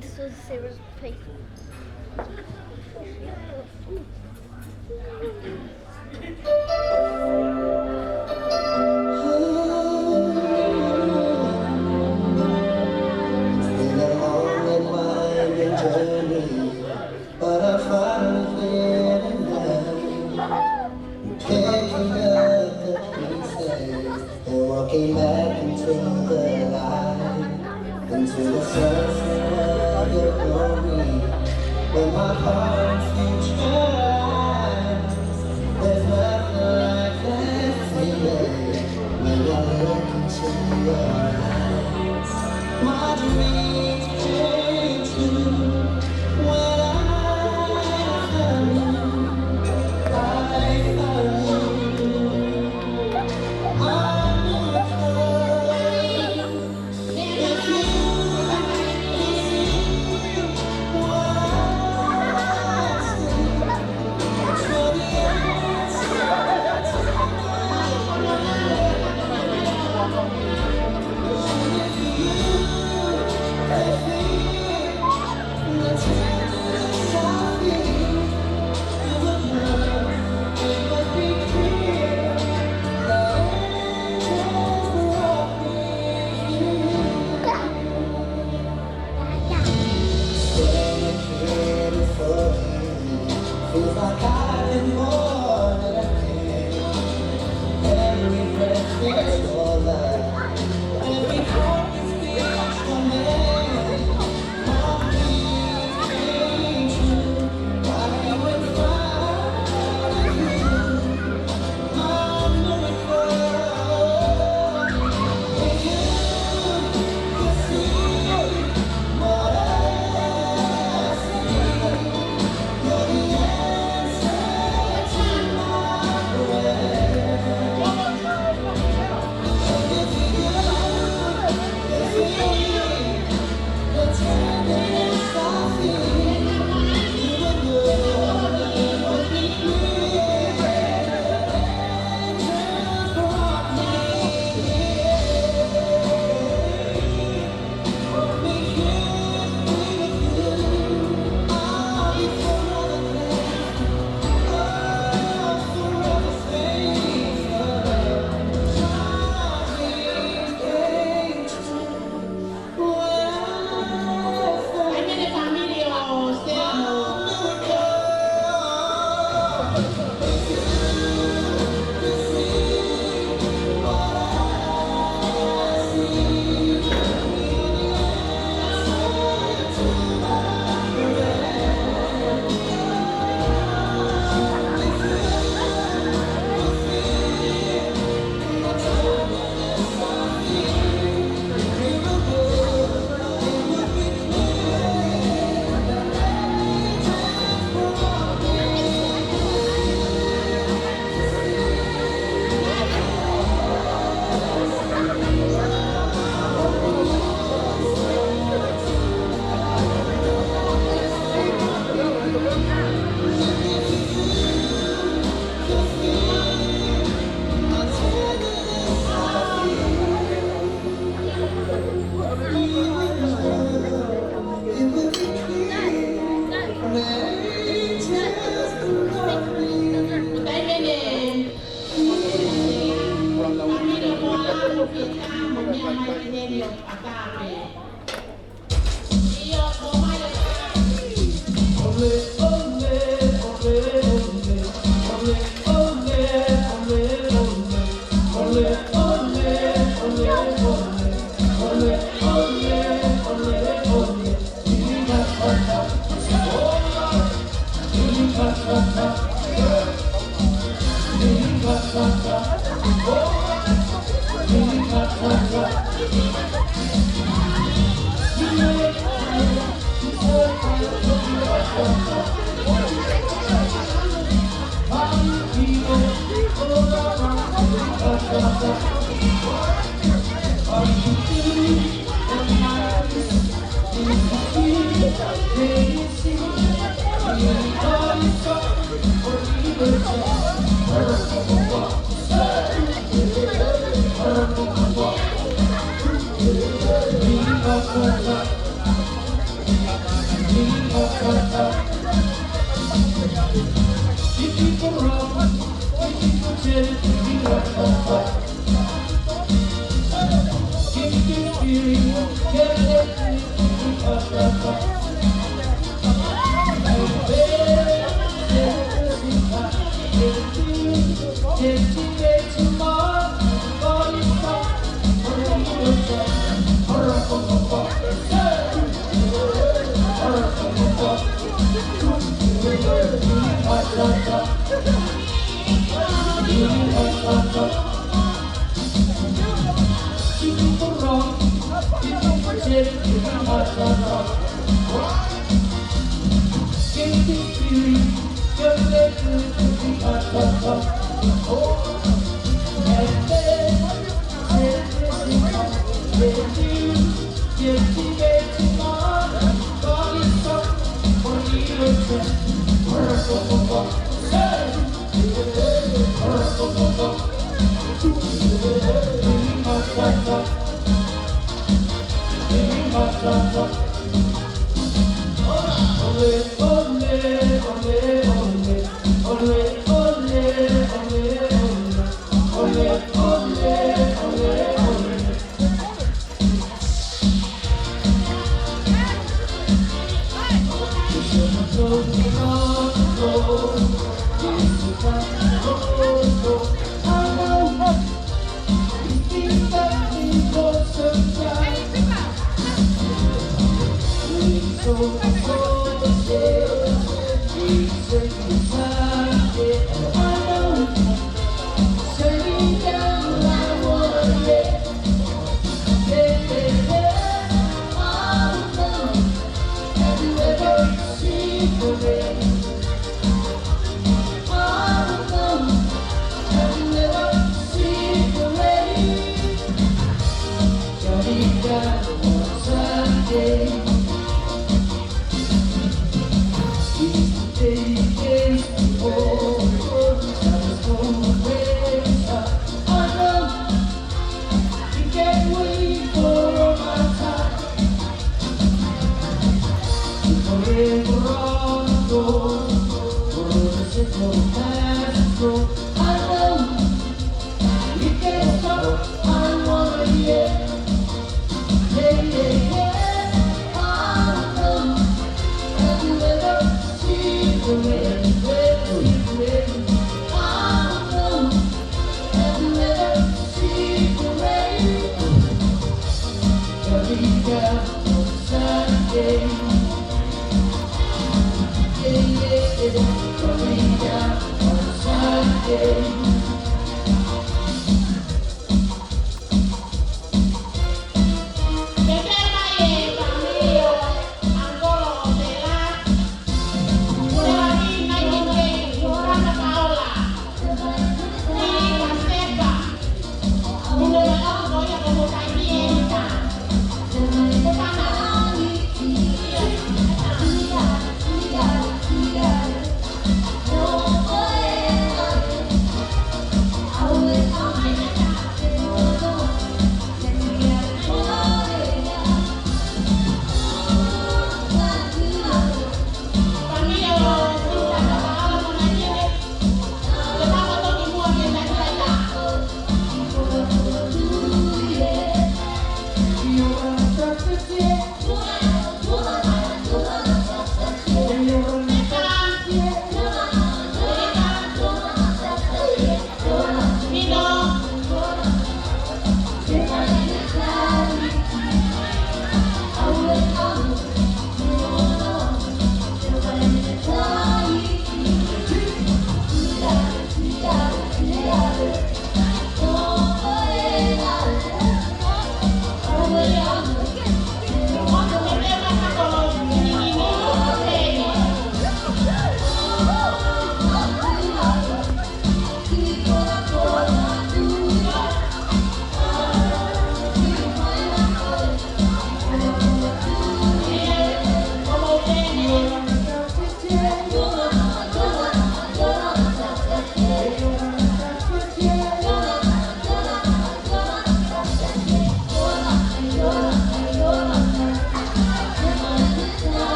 This was Sarah's place. It's been a long and winding journey, but I finally feel it now. Picking up the pieces and walking back into the light, into the sunset of your glory. When my heart feels dry, there's nothing like that feeling when I look into your eyes. My dreams came true when I found you. I found you. I'm in love. If you could see what I see.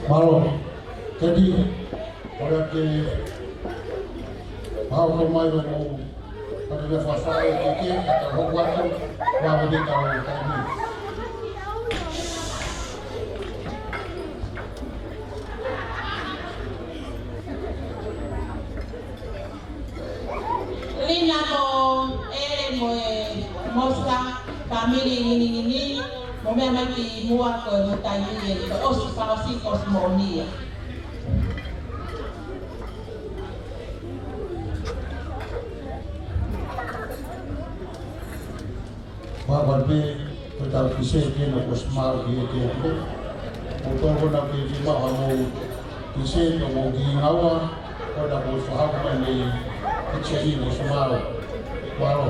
Mālō. Teti, ʻoua te hao ko mai ʻo mou. Pati le fafai ke ke, ka hoko atu, ua me te tau taimi. Lina mo ʻEle mo e Mosa, fāmili Nginingini, mou meʻa mai ki muʻa ko e taimi ʻe ʻosi fakaʻosi ko e moʻoni ia. Mālō pē, ko e tau kise ke na ko smile ki he te atu. Ko tō ko na ke ki maha mou kise na mou ki ngaua, ko na ko fahau mai nei, kise ni mo smile. Mālō.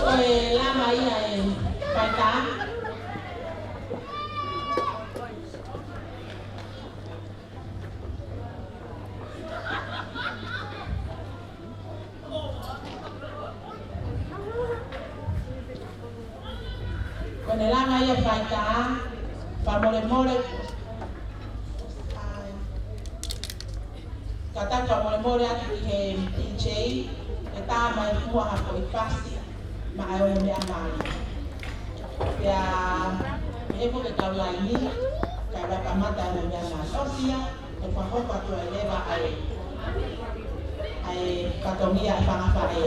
Ko e lama ia e faitā. Ko ʻene langa ia faitā, fakamolemole. Kātaki fakamolemole atu ki he D J, ke tā mai muʻa ha foʻi fasi, maʻa e ongo meʻa mali. Pea, he ko ke kau laini, kae ʻoua kamata e ongo meʻa mali. ʻOsi ia, ʻe fakahoko atu ai leva ʻa e, ʻa e fatongia ʻa e fanga faʻē.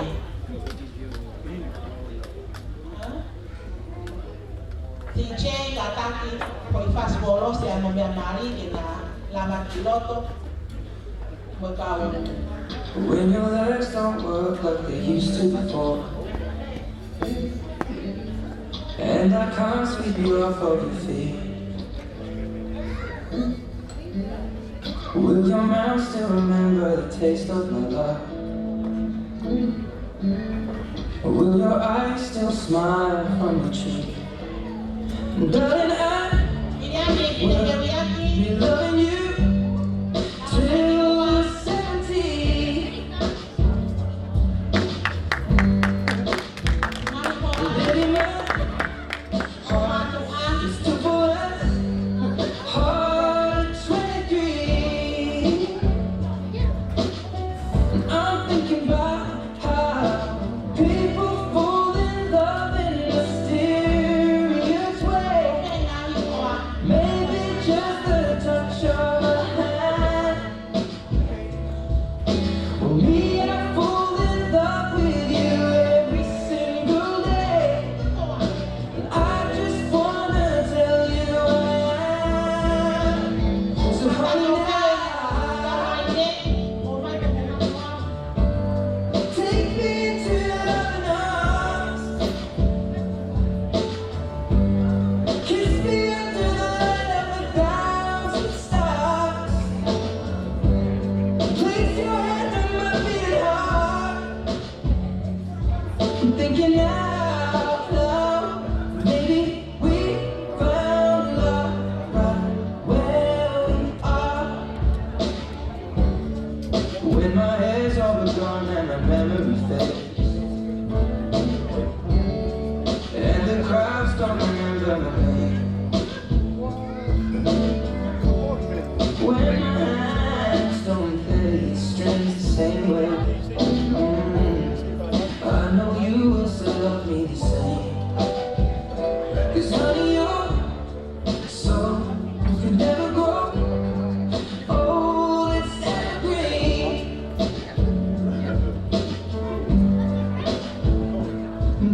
D J kātaki, foʻi fasi volosi ʻa e ongo meʻa mali ke na lama ki loto. Mo e kau. When your legs don't work like they used to before, and I can't sweep you off of your feet. Will your mouth still remember the taste of my love? Or will your eyes still smile from your cheek? Darling, I will be loving you till seventy. Baby, my heart is twenty-three. And I'm thinking about how people fall in love in mysterious ways. Maybe just the touch Thinking out loud, maybe we found love right where we are. When my hair's all gone and my memory fades, and the crowds don't remember my name. When my hands don't play strings the same way, mm, I know you will still love me the same. 'Cause honey, your soul could never grow old, it's evergreen.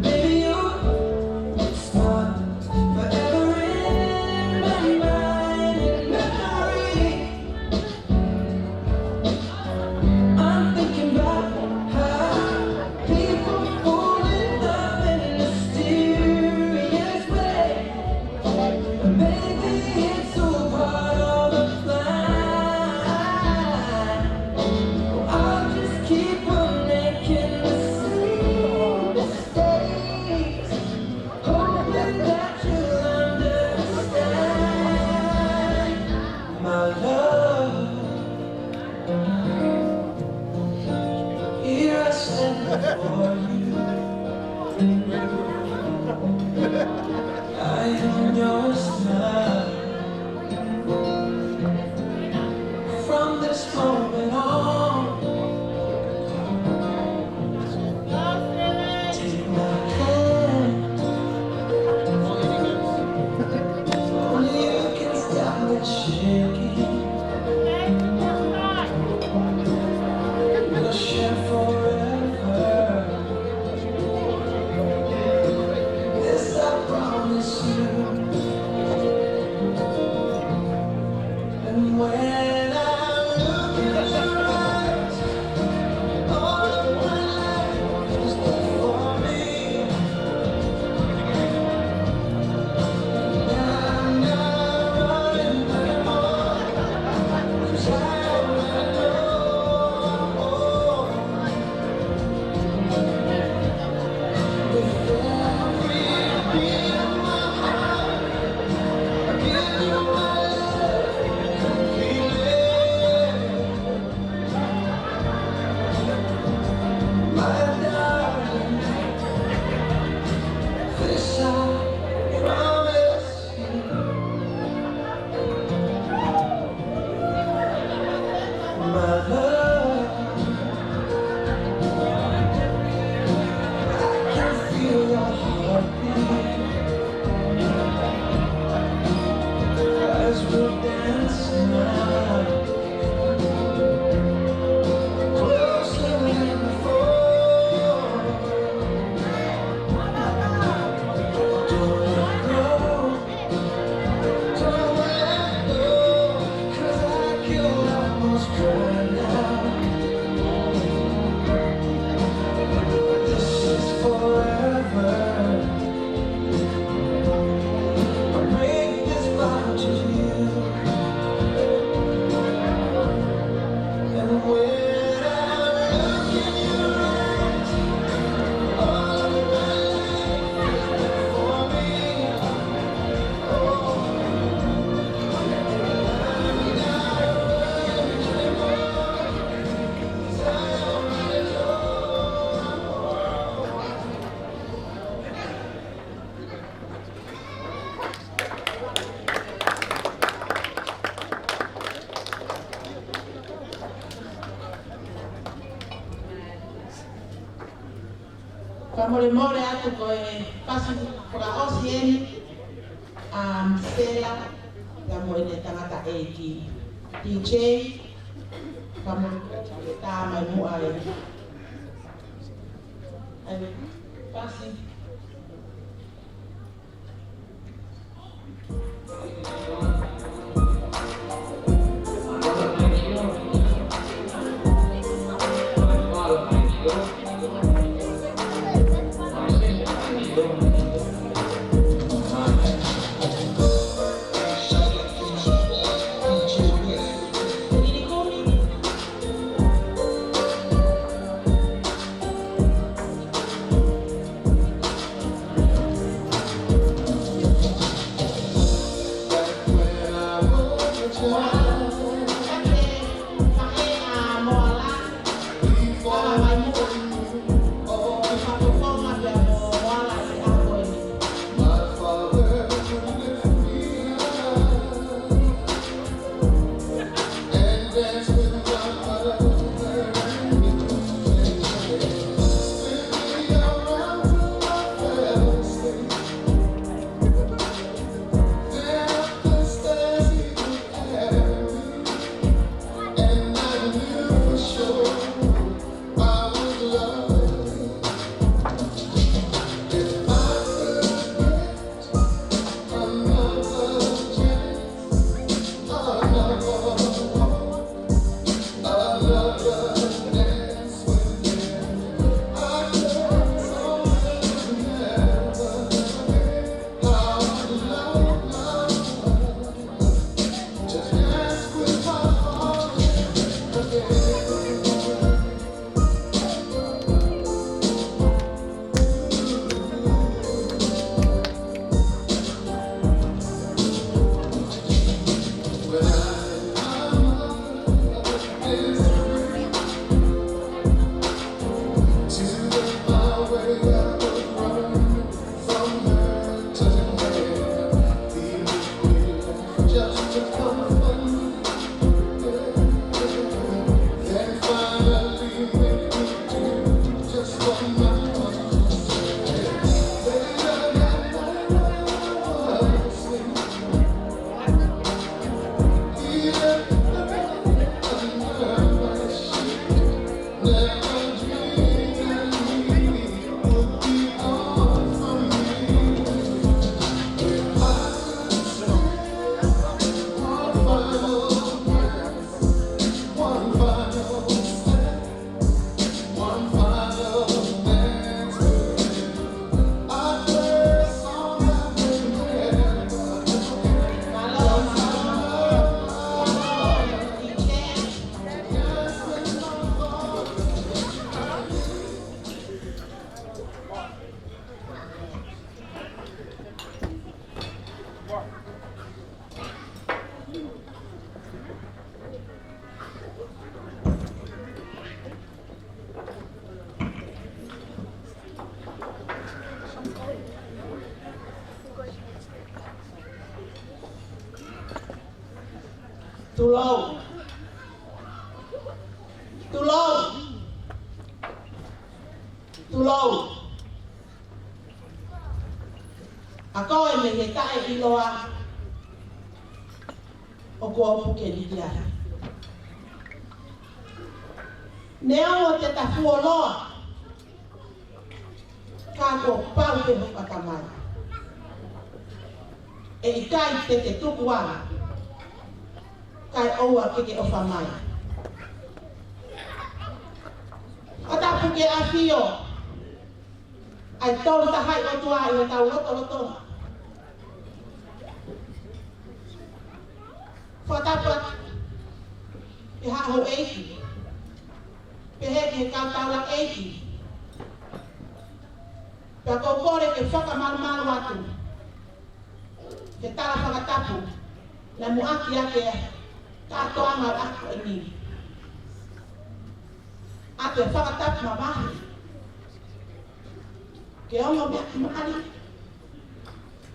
Baby, your smile forever in my mind and memory. I'm thinking about how people fall in love in mysterious ways. Maybe it's all part of the plan. I'll just keep on making the same mistakes, hoping that you'll understand, my love. Here I stand before you. I am yours now. From this moment on, take my hand. Only you can stop the shaking. We'll share forever. This I promise you. And when I look in your eyes, all of my life is before me. And I'm not running anymore, 'cause I already know. My love, I can feel your heartbeat as we dance now. Closer than before. Don't let go. Don't let go, 'cause I could almost cry now. This is forever. I bring this vow to you. And when I look in your eyes, all of my life is before me. Fakamolemole atu ko e pasi fakaʻosi eni ʻa Misela, pea mo ʻene tangataʻeiki. D J, fakamolemole tā mai muʻa e. ʻAi, pasi. Tulou. Tulou. Tulou. ʻA koe mei he taʻeʻiloa ʻoku ou puke ni ki ai. Neongo te ta fuoloa, ka kuo pau pē hoʻo ʻatamai. ʻE ʻikai te te tuku ala, kae ʻoua ke ke ʻofa mai. Fakatapu ki he ʻafio ʻa e Tolu Tahaʻi ʻOtua ʻi hotau lotolotonga. Fakatapu atu ki he houʻeiki, pehē ki he kau taulaʻeiki. Pea ʻoku ou kole ke fakamalumalu atu he tala fakatapu naʻe muʻaki ʻaki e kātoanga ʻo e ʻaho ko eni. ʻA e fakatapu mamahi ki he ongo meʻa ki mali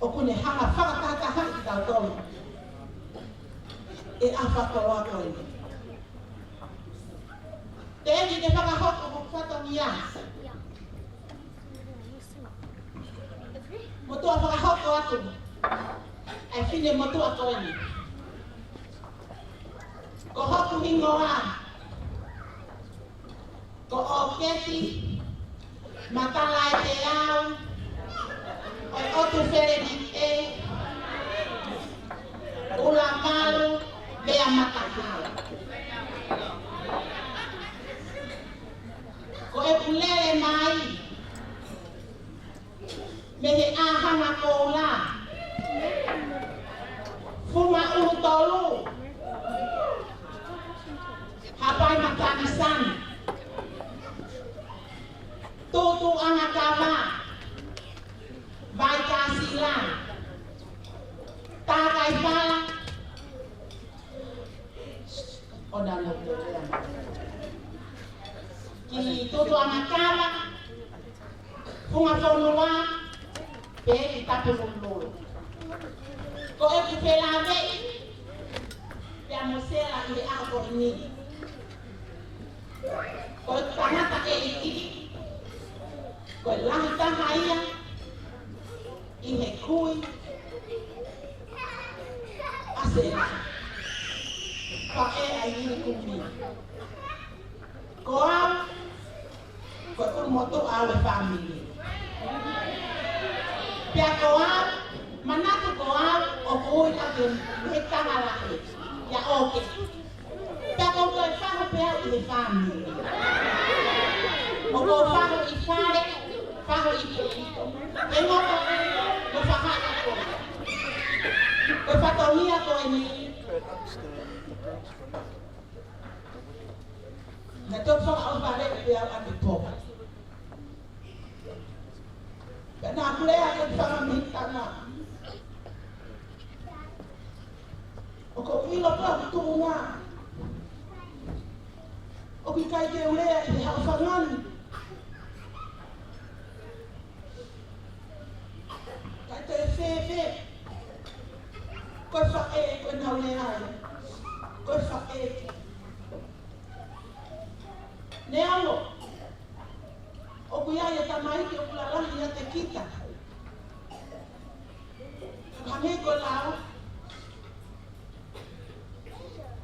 ʻoku ne hanga ʻo fakatahatahaʻi kitautolu he ʻaho fakakoloa ko eni. Teʻeki ke fakahoko hoku fatongia. Motuʻa fakahoko atu ʻa e finemotuʻa ko eni. Ko hoku hingoa ko ʻOketi Matalaeteau ʻOtufelenite Ulamalu Veamatahau. Ko ʻeku lele mai mei he ʻAhanga Koula, Funga ʻUlutolu, Hapai Matanisani, Tutuʻangakava, Vaikasila, Takaifala, ʻo na lo ki Tutuʻangakava, Funga Fonua, pea ki Tapulululu. Ko ʻeku felāveʻi pea mo Sela ʻi he ʻaho ko eni. Ko e tangataʻeiki, ko e lahi taha ia ʻi he kui ʻa Sela, faʻē ʻa e ilikumi. Ko au, ko e ʻulumotuʻa ʻo e fāmili. Pea ko au, manatu ko au ʻoku ui ʻaki ʻe he tangataʻeiki ia ʻo ke. Pea ko au ko e fahu pē au ʻi he fāmili. ʻOku ou fahu ʻi fale, fahu ʻi kei. He ngoto mo fahaʻi ako. Ko e fatongia ko eni. Naʻe toki fakaʻohovale pē au ʻaki e pō. Pea naʻa ku lea ke fanga mei tana. ʻOku ou ʻilo pē ʻoku tuʻunga. ʻOku ʻikai ke u lea ʻi he haʻofanga ni. Kae toe fēfē. Ko e faʻē, ko e nau lea ai. Ko e faʻē. Neongo ʻoku ʻi ai e tamaiki ʻoku lalahi ʻiate kita. Ka hangē ko e lau,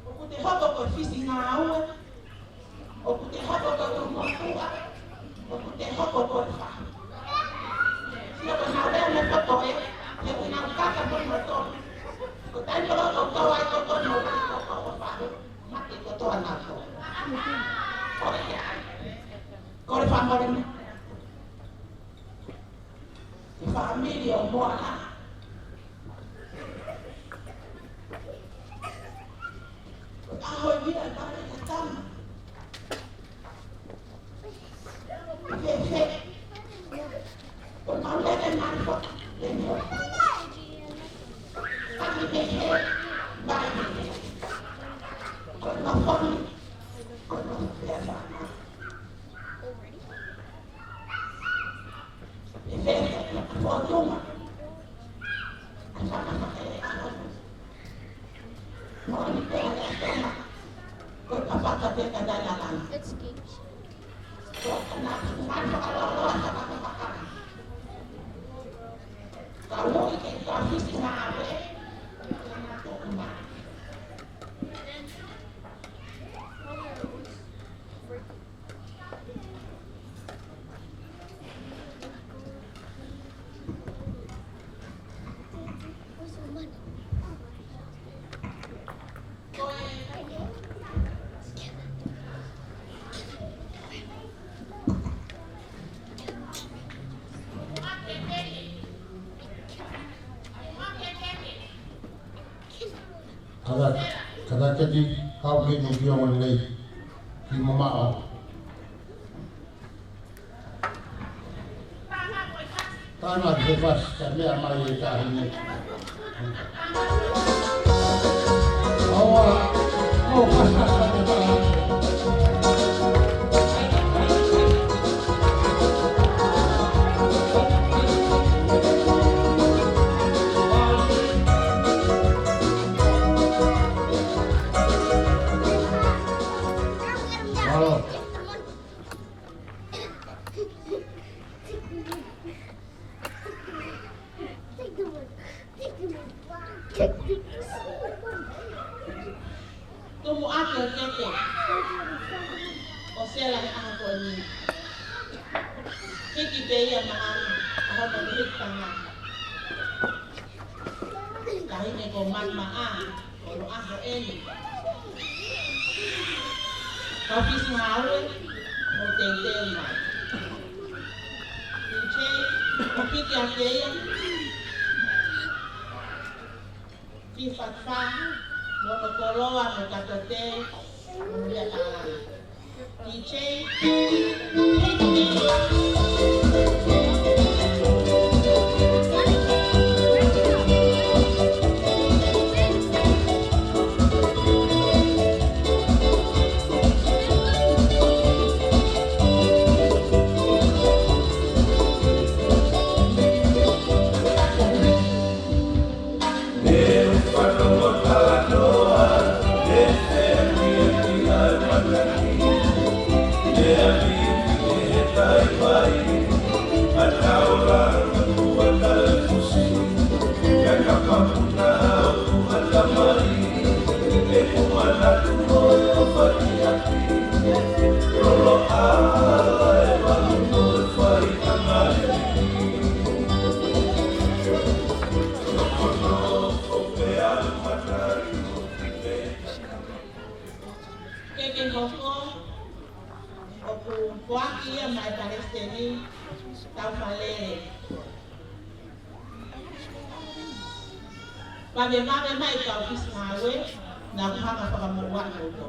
ʻoku te hoko ko e fisi ngāue, ʻoku te hoko ko e ʻulumotuʻa, ʻoku te hoko ko e fahu. Sio ko e nau lea mo e foto ē, he ʻoku nau kaka mo e moto. Ko e taimi ko ē ʻoku tau ai ko e kono, ko e fahu. Mate kotoa nautolu. Ko e hā? Ko e fāmili. Ko e fāmili ʻo Moana. Ko e ʻaho ʻe via e pare ka tama. Fēfē. Ko e mau lele mai foki. Lele. Kaki fēfē. Mai fēfē. Ko e mau fāmili. Ko e mau fēfē. Fēfē. Fōtunga. Moʻoni pē. Kada, kada keti, kau ke ni ki ongo lei. Ki mamaʻo. Tana ke fas, ka mea mai e tahi ni. Aua, ko fas ka te pa. Alo. Tumu ake o kete. ʻO sela he ʻaho ko eni. Hiki pē ia maʻana, ʻa hono hiki tangata. Taʻahine ko Manu Maʻa, ʻo ʻaho eni. Kau Fisi Ngāue, mou teuteu mai. DJ, ʻo hiki ake ia. Fifa fa, mo hono koloa, mo e katote, mo e meʻa tālanga. D J. Ke ke hoko, ʻoku foaki ia maʻa e palesiteni, Taufale. Vave, vave mai kau Fisi Ngāue, naʻa ku hanga fakamoʻua ʻi hoto.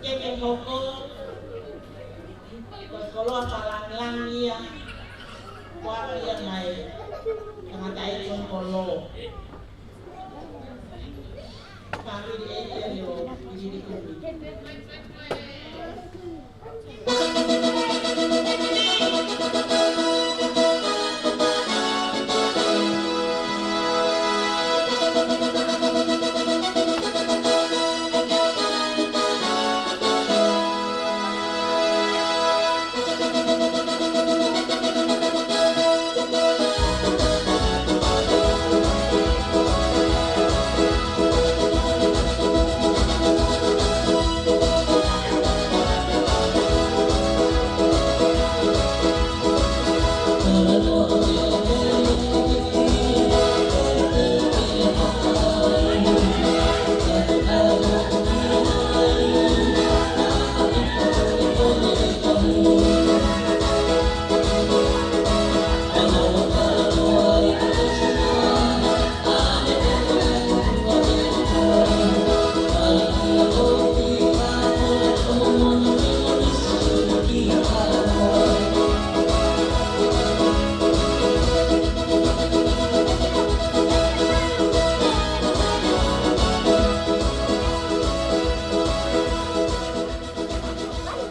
Ke ke hoko, ko e koloa fakalangilangi ia, foaki ia maʻa e tangataʻeiki ʻo e kolo. Fāmili ʻEiki ʻo Liliʻi Kumi.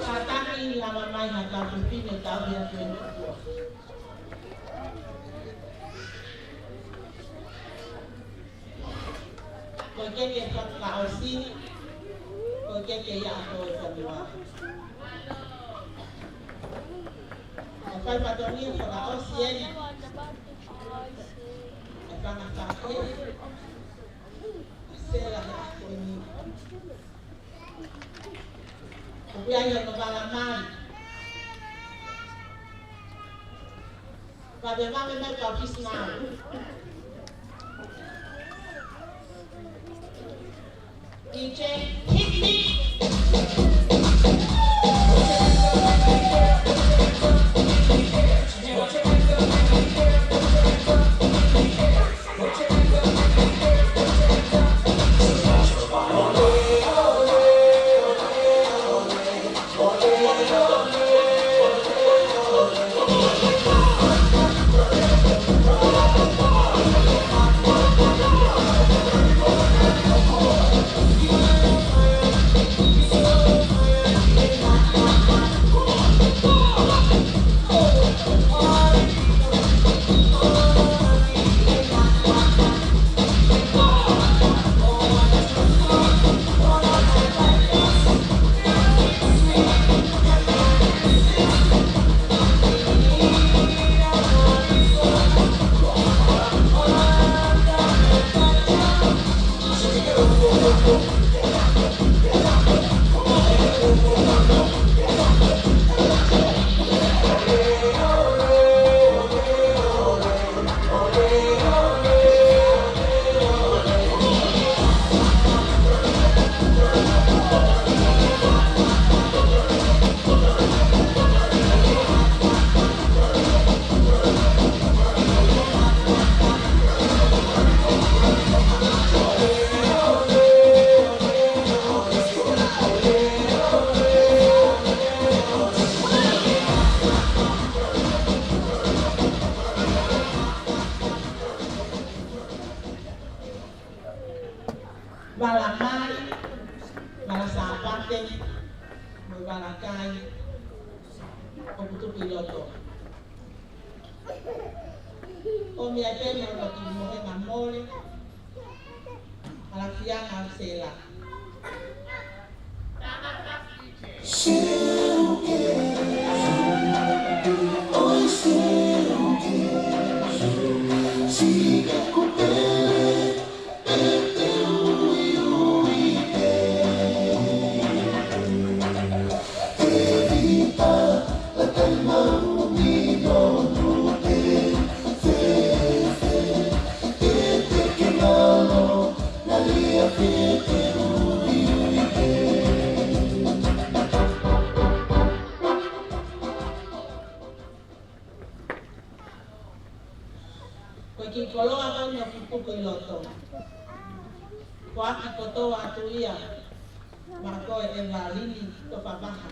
Kātaki lava mai ha kau fefine tauhi atu e nikua. Ko e keke fakaʻosi, ko e keke ia ʻa e fonua. ʻE fai fatongia fakaʻosi eni ʻa e fanga faʻē, ʻa Sela he ʻaho ni. ʻOku ʻi ai hono vala mali. Vave, vave mai ka ofisi nau. D J, hit me. Vala mali, vala Sāpate, mo e vala kai, ʻoku tuku ʻi loto. ʻOmi ai pē mo e loki mo e ngaahi mole, vala fianga ʻo Sela. Ko e kiʻi koloa ko eni ʻoku tuku ʻi loto. Ko e kiʻi kotoa atu ia maʻa koe ʻEvalini Tofapaha.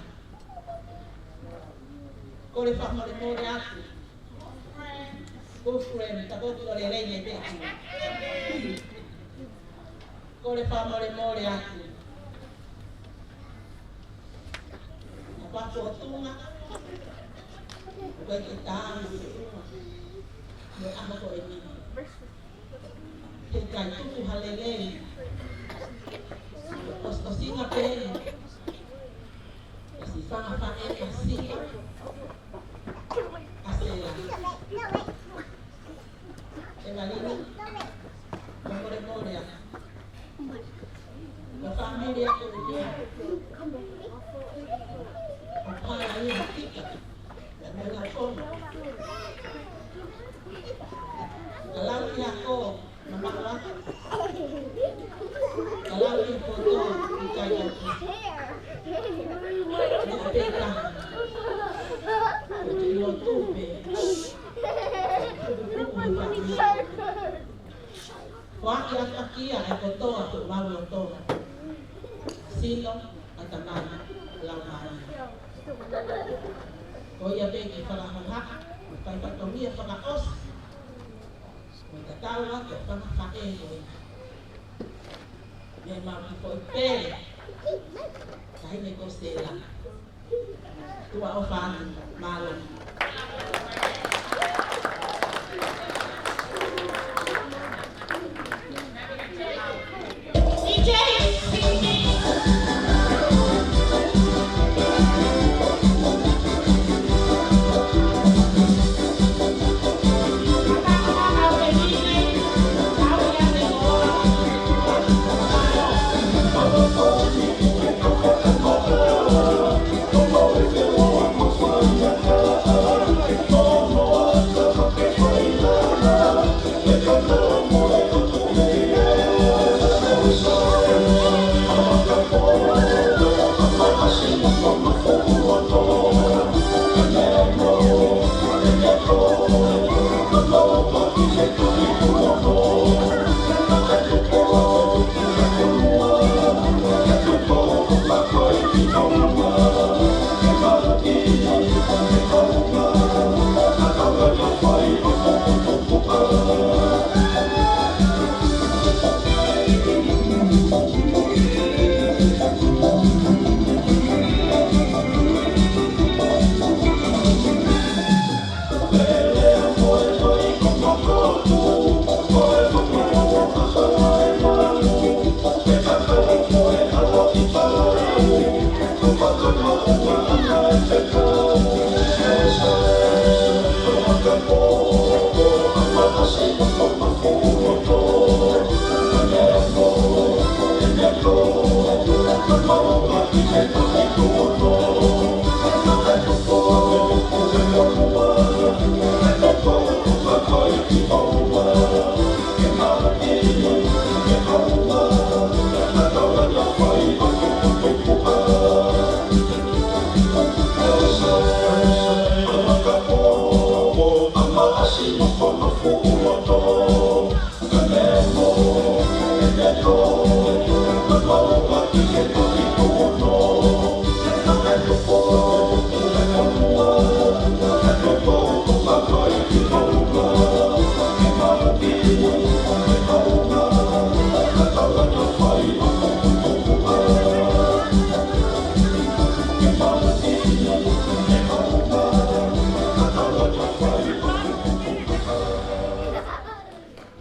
Kole fakamolemole atu. Ko friend, ka ko kole lelei ne te aku. Kole fakamolemole atu. Naʻa ku ʻotunga, ʻoku ʻikai ke taau mo e ʻotunga ʻo e ʻaho ko eni. He ʻikai tuku ha lelei. ʻOsi, ʻosi ngā pē eni. ʻOsi fanga faʻē ʻa Sila, ʻa Sela. ʻE Malini, fakamolemole atu. Ko e fāmili ʻa Kulikia. ʻO pala ia tika. Ia mena kono. Ka lau ki he ako, mamaʻo atu. Ka lau ki he poto, ʻikai atu. Neʻe pē taha. Ko e kiʻi lotu pē. Ko e kiʻi lotu pē. Foaki ʻaki ʻa e kotoa ʻoku mau loto. Sino, ʻatamai, laumālie. Ko ia pē ke fakahohaʻa, mo e fai fatongia fakaʻosi. Mo e tatau atu ʻa e fanga faʻē ko ē. Mei he mau kiʻi foʻi pele. Taʻahine ko Sela. Tuʻa ʻofa atu, mālō.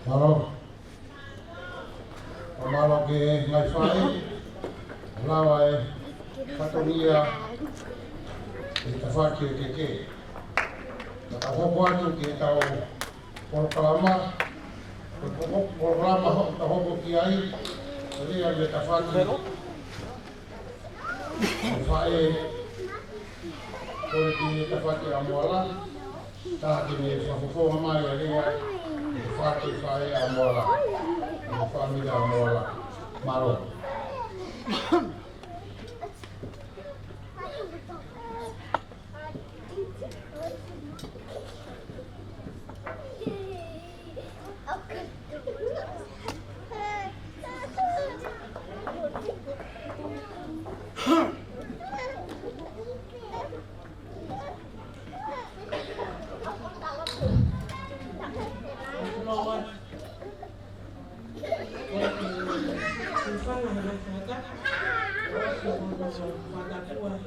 Mālō. Mālō ki he ngaahi faʻē, lava e fatongia ʻi he tafaʻaki ʻo e keke. Ka tau hoko atu ki heʻetau polokalama, ko e poko-, polokalama ʻoku tau hoko ki ai, ko e lea mei he tafaʻaki ʻo e faʻē, ko e ki he tafaʻaki ʻa Moala, tā ke ne fakafofonga mai ʻa e lea, ʻe fai ki he faʻē ʻa Moala, ʻe fāmili ʻa Moala. Mālō.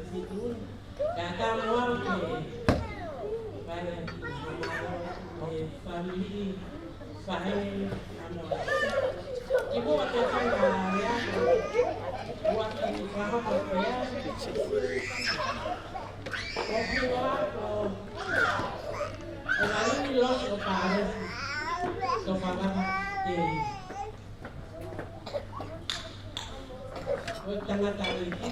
Ka ka mo au ke fai ʻa e fāmili, fai ʻa mo. Kimuʻa ke fai ʻa e lea, ua ke fakahoko pea. ʻO kimuʻa ko e lani losi ʻo Pālesi, ko Fakapaʻa ke. Ko e tangataʻeiki.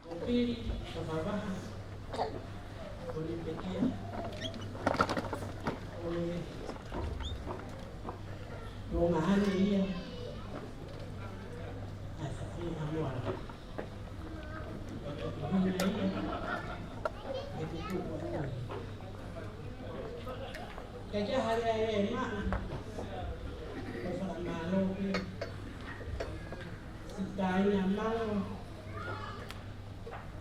Ko Pili, ko Vavaha, ko Lipekia, ko e, ko Ngahane ia, ʻa e faʻahi ʻa Moala. Ko e faʻahi ia, ʻe tutu ko e. Ka kia hale ai e maʻa, ko e fakamālō pē. Siʻi kāinga Malo,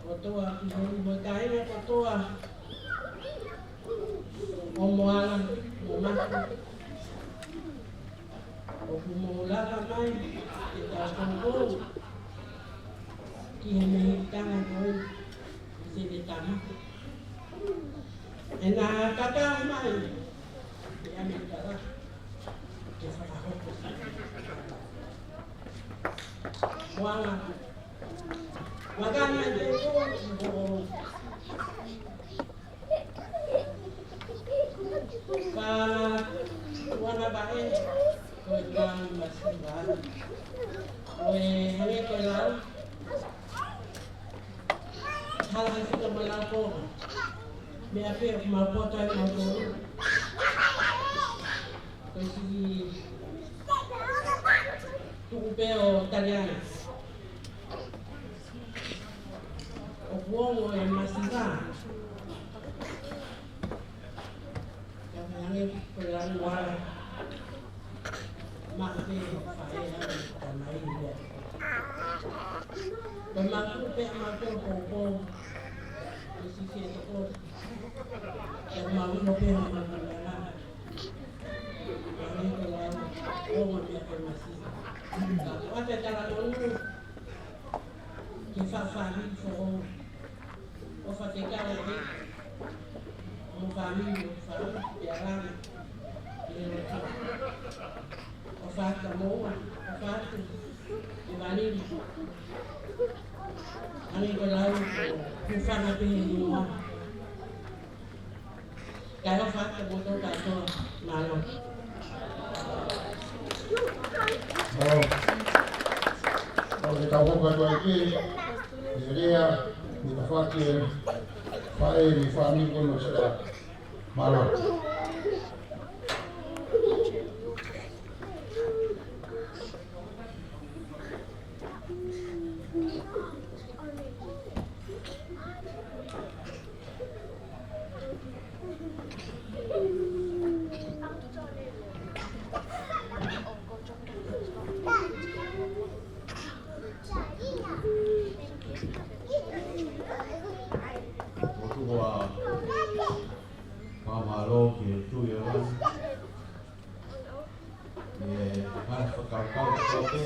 kotoa ki heni mo e kāinga kotoa ʻo Moala mo Matu. ʻOku mou lava mai ke tau koukou ki he mehikitanga ko eni ʻi Senetama. ʻE na tatau mai ʻi ʻAmelika ke fakahoko. Moala, makana ke kua ki ho. Ka wana vaʻe, ko e kau masiva. Ko e hangē ko e lau. Hala hifika mo e lau ko. Meʻa pē ʻoku mau poto ai mautolu. Ko e siʻi tuku pē ʻo Taliana. ʻOku ongo e masiva. Ka hangē ko e lau ʻa Maʻa pē ʻo faʻē ʻa e tamai ia. Ko e maku pē ʻa maku ko ko. Ko e siʻi toko. Ko e maku pē ʻa maku ia. Ka hangē ko e lau, ʻo ma pē ko e masiva. Ka ko ʻete tala tonu. Ke faʻa fāmili foʻou. ʻOfa ke kau ʻe he ʻo fāmili ʻo fāmili ke alana. Ke lotu. ʻOfa atu moua, ʻofa atu ke valili. Hangē ko e lau ko e hūfanga pē he hingoa. Kae ʻofa atu mo tō kātoa. Mālō. ʻO, ʻo ke tau hoko atu ai ki he lea, mo e tafaʻaki e faʻē mo e fāmili ko ē mo e siʻa. Mālō. ʻOtua, fakamālō ki he Tuʻi ʻo e langi. ʻI he fakakaukau kotoa pē,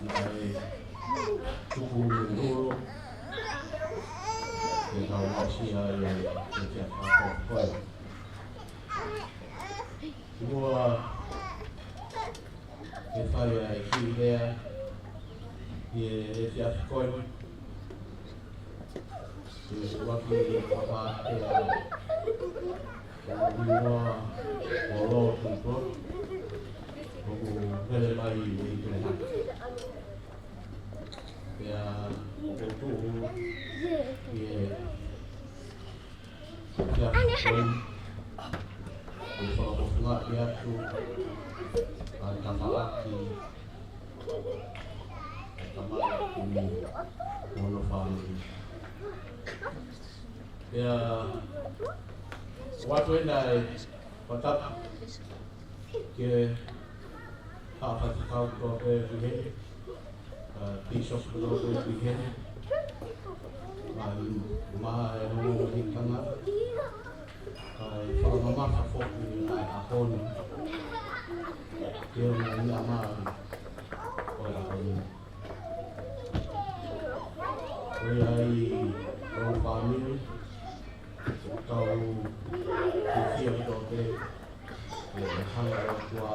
naʻe tuku ʻi he ulo, ke tau aʻusia ʻa e efiafi ko eni. Kimuʻa ke fai ʻa e kiʻi lea ʻi he efiafi ko eni, ke ʻoatu ʻa e fakaafe ʻa e ʻUluaki ʻo Lord Trump, ʻoku lele mai ʻi Pelehake. Pea ʻoku ou tuʻu ʻi he efiafi ko eni, ke fakafofongaʻi atu ʻa e tafaʻaki ʻa e tamai ko eni mo hono fāmili. Pea ʻoatu ʻena e fakatapu ki he haʻa faifekau kotoa pē ʻi heni, ʻa e pīsope kotoa pē ʻi heni, ʻa e mā e ongo mehikitanga, kae fakamamafa foki ʻa e ʻaho ni ki he ongo meʻa mā ʻo e ʻaho ni. Tau fiefia kotoa pē, ʻe hanga ʻe he ʻOtua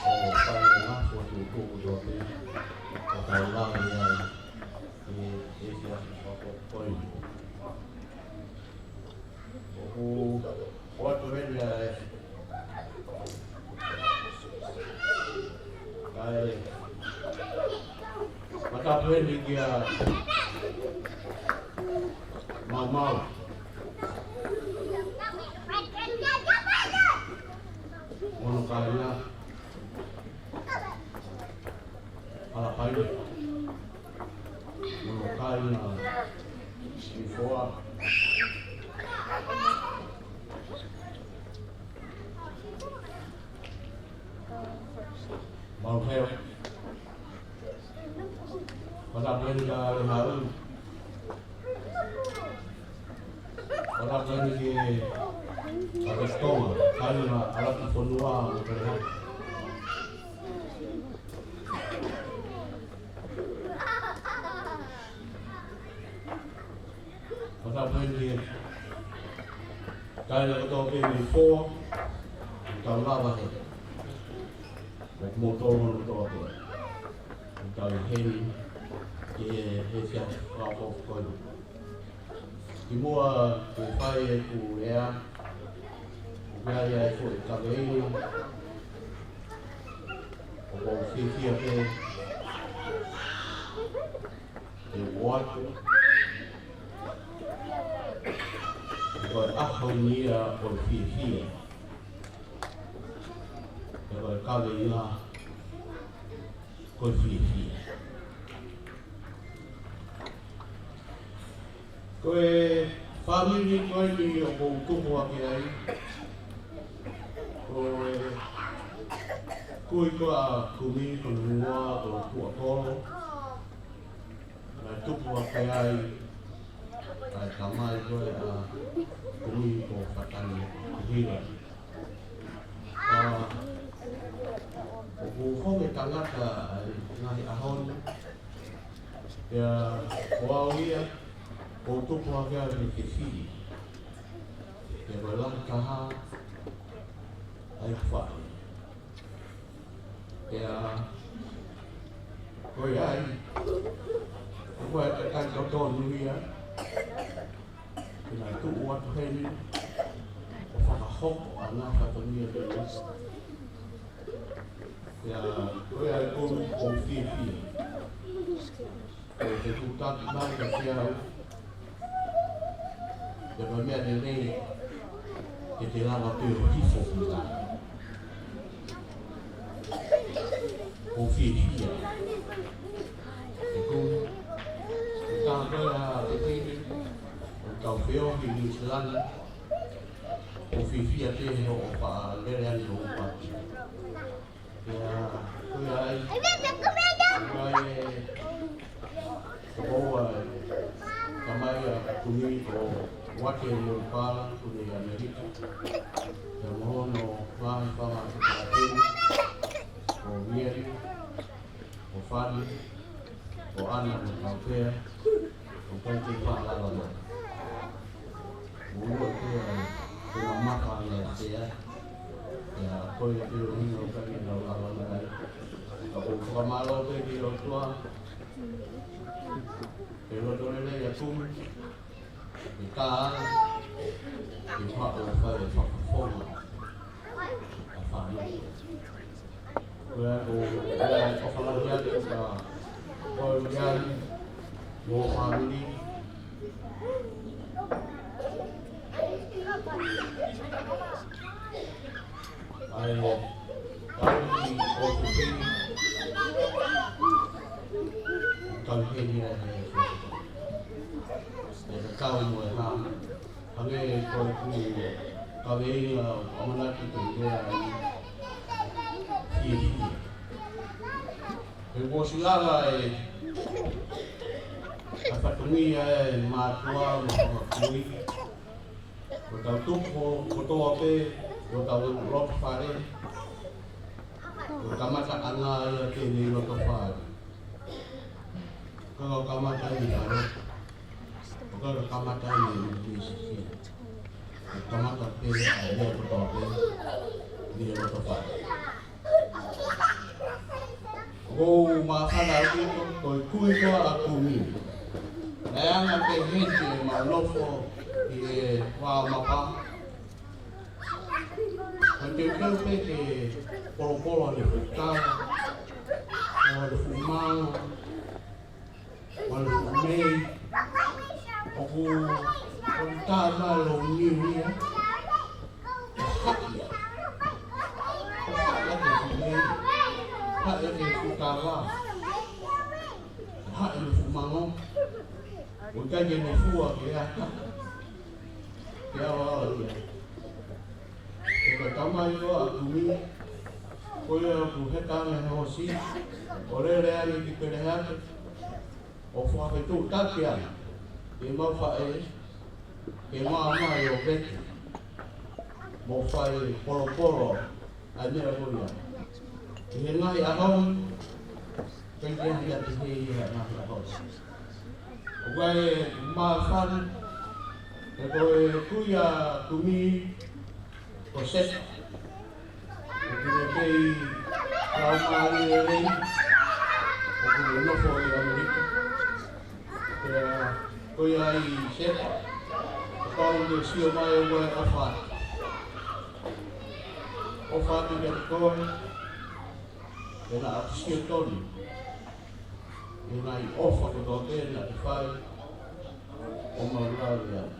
ʻo fai e ngaahi fokotuʻutuʻu kotoa pē, ʻo tau lava ai ʻi he efiafi fakakoloa ko eni. ʻOku ʻoatu heni ʻa e kae fakatapu heni kia Maumau. Mono kaina. Ala pai. Mono kaina. Sifoa. Mau heo. Fakatapu heni kia Lehau. Fakatapu heni kia Fakasitoma, kaina ʻa Laki Fonua mo Keleha. Fakatapu heni kia kaina kotoa pē mei Foa, tau lava he. Mo kimoutolu kotoa pē. Tau ʻi heni, ki he efiafi fakakoloa ko eni. Kimuʻa ke fai ʻeku lea, ʻoku ʻi ai ʻa e foʻi kaveinga ʻoku ou fiefia pē ke u ʻoatu. Ko e ʻaho ni ia ʻo e fiefia. Ko e kaveinga ko e fiefia. Ko e fāmili ko eni ʻoku ou tupu hake ai, ko e kui ko ē ʻa Kumi, ko hono hingoa ko Tuʻakolo. Naʻe tupu hake ai ʻa e tamai ko ē ʻa Kumi ko Fatani Kuhila. ʻA, ʻoku ou honge tangata ʻi he ngaahi ʻaho ni. Pea ko au ia, ʻoku ou tupu hake ai mei he fili. Pea ko e lahi taha ʻa e faʻē. Pea ko ia ai, ko e kakai totonu ia, ke nau tuʻu atu heni, ʻo fakahoko ʻa e ngaahi fatongia ko eni. Pea ko ia ai ʻoku ou fiefia. Ko e fetuʻutaki mai kiate au, pea ko e meʻa lelei ke te lava pē ʻo hifo ki ai. ʻOku ou fiefia. ʻOku, ʻoku tau pē ʻa e pepini, ʻoku tau feohi ʻi Nuʻu Sila ni, ʻoku ou fiefia pē he hoʻo faʻa lele ange hoʻo pati. Ia, ko ia ai. Ko ia ai, ko ia ai, tamai ʻa Kumi ko Uake Molupala, Kumi ʻi ʻAmelika. Pea mo hono ngaahi fanga kiʻi kātene, ko Mieli, ko Fani, ko ʻAna mo Taupea, ʻoku ʻikai ke u faʻa lava mai. Mo ua ko ē, ko e mamaka ʻa e sea. Ia, ko ia pē ʻuhinga ʻoku ʻikai ke nau lava mai. Ka ʻoku ou fakamālō pē ki he ʻOtua. He loto lelei ʻa Kumi. Ke tā ai, ke faʻo fai e fakafofonga ʻa e fānau. Ko ia ko, ko ia ko e fakalahi atu ka, ko ia mo e fāmili. ʻA e, kau ki ʻOtu Peni. Kau heni ai he. Ia ka kau mo e hā. Hangē ko ʻeku kaveinga ʻamanaki ke lea ai. Fiefia. He kuo ʻosi lava e, ʻa e fatongia e mātuʻa mo e fanga kui. Ko ʻetau tupu kotoa pē, ko ʻetau loto fale. Ko e kamataʻanga ia ke ne loto fale. Ka ko e kamata ʻi fale. Ko e kamata ʻi he ʻunivēsiti. Kamata pē ʻa e lea kotoa pē ʻi he loto fale. ʻOku ou māfana ʻaupito ko e kui ko ē ʻa Kumi. Naʻe anga pē heni ʻemau nofo ʻi he vā mapa. Ko e teuteu pē ke polopolo ʻene fuʻu kala, ʻo ʻene fuʻu mango, ʻo ʻene fuʻu mei, ʻoku, ʻoku tā mai ʻo niu ia, ʻo haʻi ia. ʻO haʻi ʻaki e fuʻu mei, haʻi ʻaki e fuʻu kala, ʻo haʻi ʻene fuʻu mango, ʻo ʻikai ke ne fua ke aka, ke ʻalu ʻo ʻalu ia. He ko e tamai ʻo Kumi, ko ia ʻoku heka ange he hoosi, ʻo lele ange ki Pelehake, ʻo fakafetuʻutaki ange ʻemau faʻē, ke maʻu mai ʻo vete, mo fai polopolo ʻa e meʻa ko ia. ʻI he ngaahi ʻaho ni, pea ʻikai ke ʻi ai ha taha ia he ngaahi ʻaho ni. ʻOku ʻi ai e māfana, he ko e kui ʻa Kumi ko Seta. ʻOku ne kei laumālie lelei, ʻoku ne nofo ʻi ʻAmelika. Pea ko ia ai Seta, kapau ʻoku ke sio mai ʻoku ʻi ai e ʻofa. ʻOfa atu kiate koe, pea naʻa ku sio tonu ʻi he ngaahi ʻofa kotoa pē naʻa ke fai ʻo mau lave ai.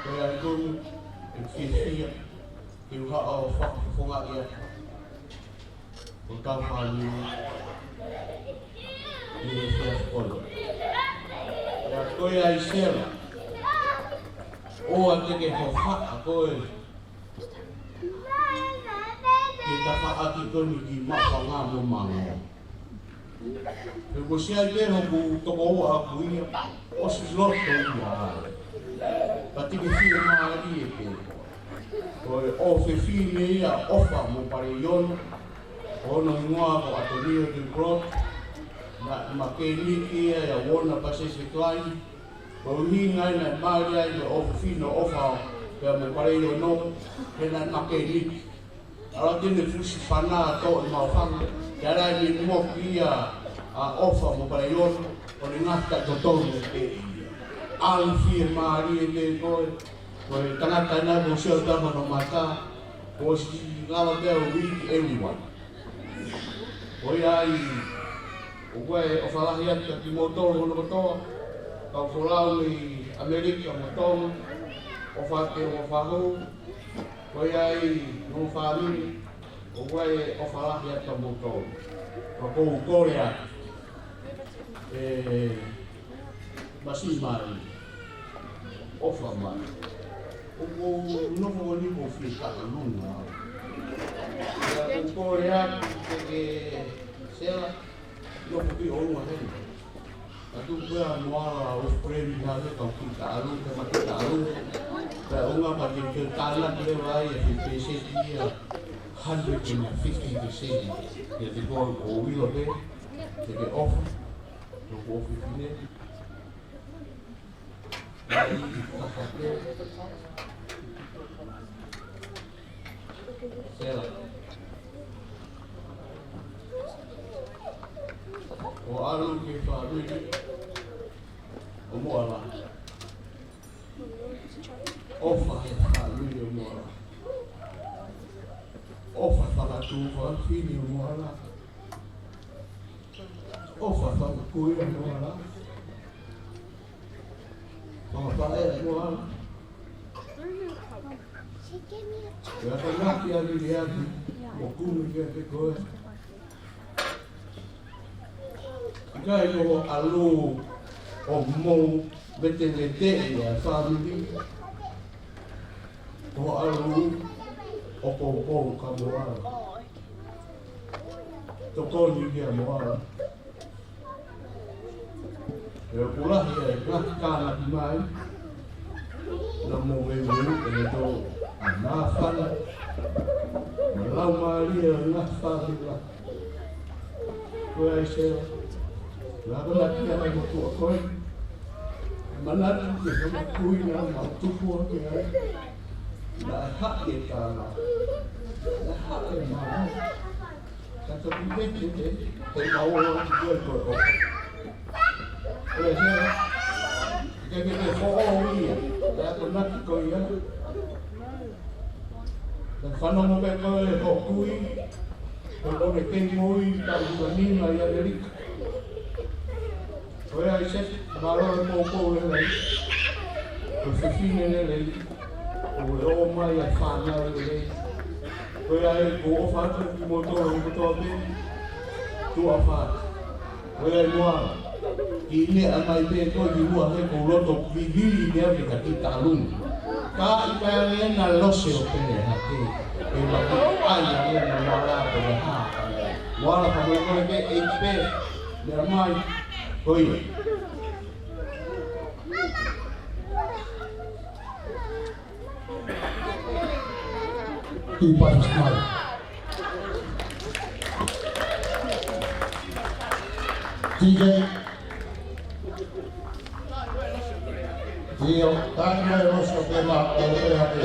Ko ia ai Kumi, ʻoku ou fiefia ke u haʻu ʻo fakafofongaʻi atu hotau fāmili ʻi he efiafi ko eni. Pea ko ia ai Sela, ʻoua te ke hohaʻa koe ki he tafaʻaki ko eni ki Maʻufanga mo Mango. He kuo ʻosi ʻi ai pē hoku tokoua ʻaʻaku ia, ʻosi loto ia ai. Ka te ke fiemālie pē. Ko e ʻofefine ia ʻo ʻOfa mo Paleiono, ʻo hono hingoa ko ʻAtonio Gilbert, naʻe makēniki ia ʻia Uona Pasese Klein, ko e ʻuhinga ia naʻe mali ai mo e ʻofefine ʻo ʻOfa pea mo Paleiono, he naʻe makēniki. ʻAlu atu ʻene fusi pana ʻo toʻo e maʻufanga, ke ʻalu ai ʻene moki ia ʻa ʻOfa mo Paleiono, ʻo ne ngata totonu pē ia. ʻAlu fiemālie pē koe, ko e tangata ena kuo u sio atu hono mata, kuo ʻosi lava pē ʻo uiki everyone. Ko ia ai, ʻoku ʻi ai e ʻofa lahi atu kiate kimoutolu hono kotoa, kau folau mei ʻAmelika mo Tonga, ʻofa atu ki hoʻo fahu, ko ia ai mo e fāmili, ʻoku ʻi ai e ʻofa lahi atu kiate kimoutolu. Ka ʻoku ou kole atu, ē, masiʻi mai, ʻofa mai. ʻOku ou nofo ni ʻoku ou fie taʻalunga. Pea ʻoku ou kole atu ke, ke Sela, nofo ki ʻolunga heni. Ka tuku pē ʻa Moala ʻo friend ia ke kau kiʻi taʻalunga, ke ma kiʻi taʻalunga. Pea ʻolunga pea te u tānaki leva ai ʻa e fifty percent ia, hundred and fifty percent. Ia te ko o ʻilo pē, te ke ʻofa, ʻoku ʻofefine. Ai, ʻi taha pē. Sela. ʻO ʻalu ki he fāmili ʻo Moala. ʻOfa he fāmili ʻo Moala. ʻOfa fakatuofefine ʻo Moala. ʻOfa fakakui ʻo Moala. Fakafaʻehi ʻo Moala. Pea ka ngati a liliaki, ʻo kumi kiate koe. ʻIkai ko hoʻo ʻalu ʻo mou veteveteʻi ʻa e fāmili. Ko hoʻo ʻalu ʻo poupou kia Moala. Tokoni kia Moala. He ʻoku lahi e ngaahi tānaki mai, naʻa mou veuveu, ʻe tō ʻa māfana, mo e laumālie ʻo e ngaahi fāmili. Ko ia ai Sela, naʻa ko na kia mai mo tua koe, Manatu ki he ongo kui naʻa mau tupu hake ai. Naʻe haʻi e tala. Naʻe haʻi e mala. Ka toki pete te, te mau ō atu ki he ko e ʻofa. ʻOku ʻi ai, ke ke te foʻou ia, ʻe akonaki koe ia. Naʻe fanongo pē koe ʻe hoku kui, ko e kei moʻui, ka ʻi Tonga ni ʻi ʻAmelika. Ko ia ʻAisake, mālō e poupou lelei. Ko e fefine lelei. Ko e ō mai ʻa e fānau lelei. Ko ia ʻoku ou ʻofa atu kimoutolu kotoa pē. Tuʻa ʻofa atu. Ko ia ʻi muʻa. Kiʻi meʻa mai pē koe ki muʻa he ʻoku ou loto vivili meʻa ki he kiʻi taluni. Ka ʻi ka ange na lose ʻo pele hake. ʻE maki ai ange na mala ko e hā. Mala ka mo ko ke ʻe pē. Meʻa mai. Ko ia. Kiʻi pasi mai. T J. ʻIo, taʻaki mai e loso ke ma, ʻo pē hake.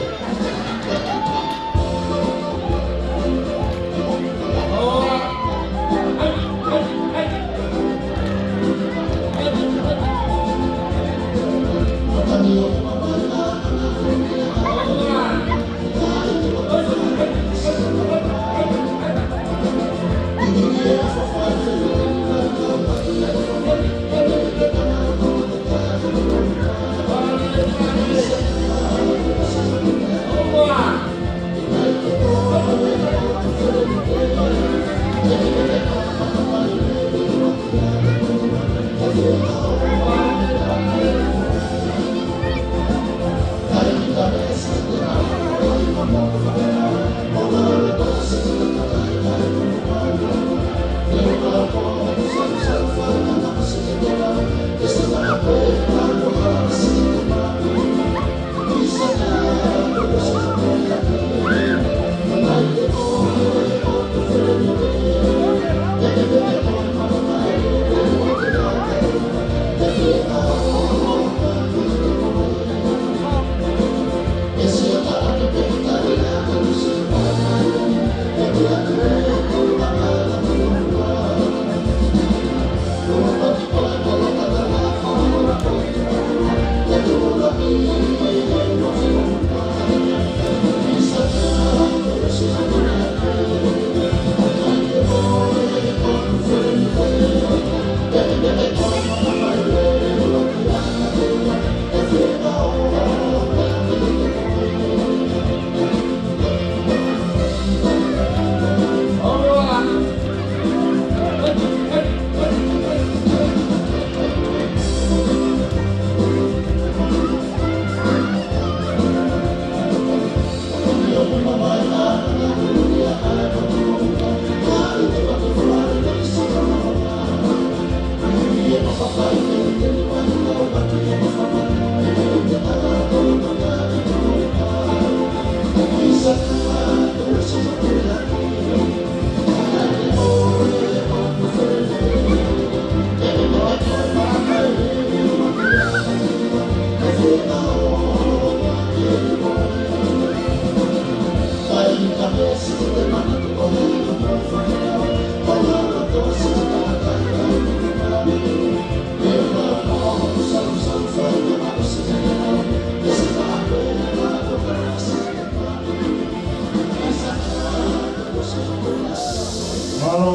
Mālō.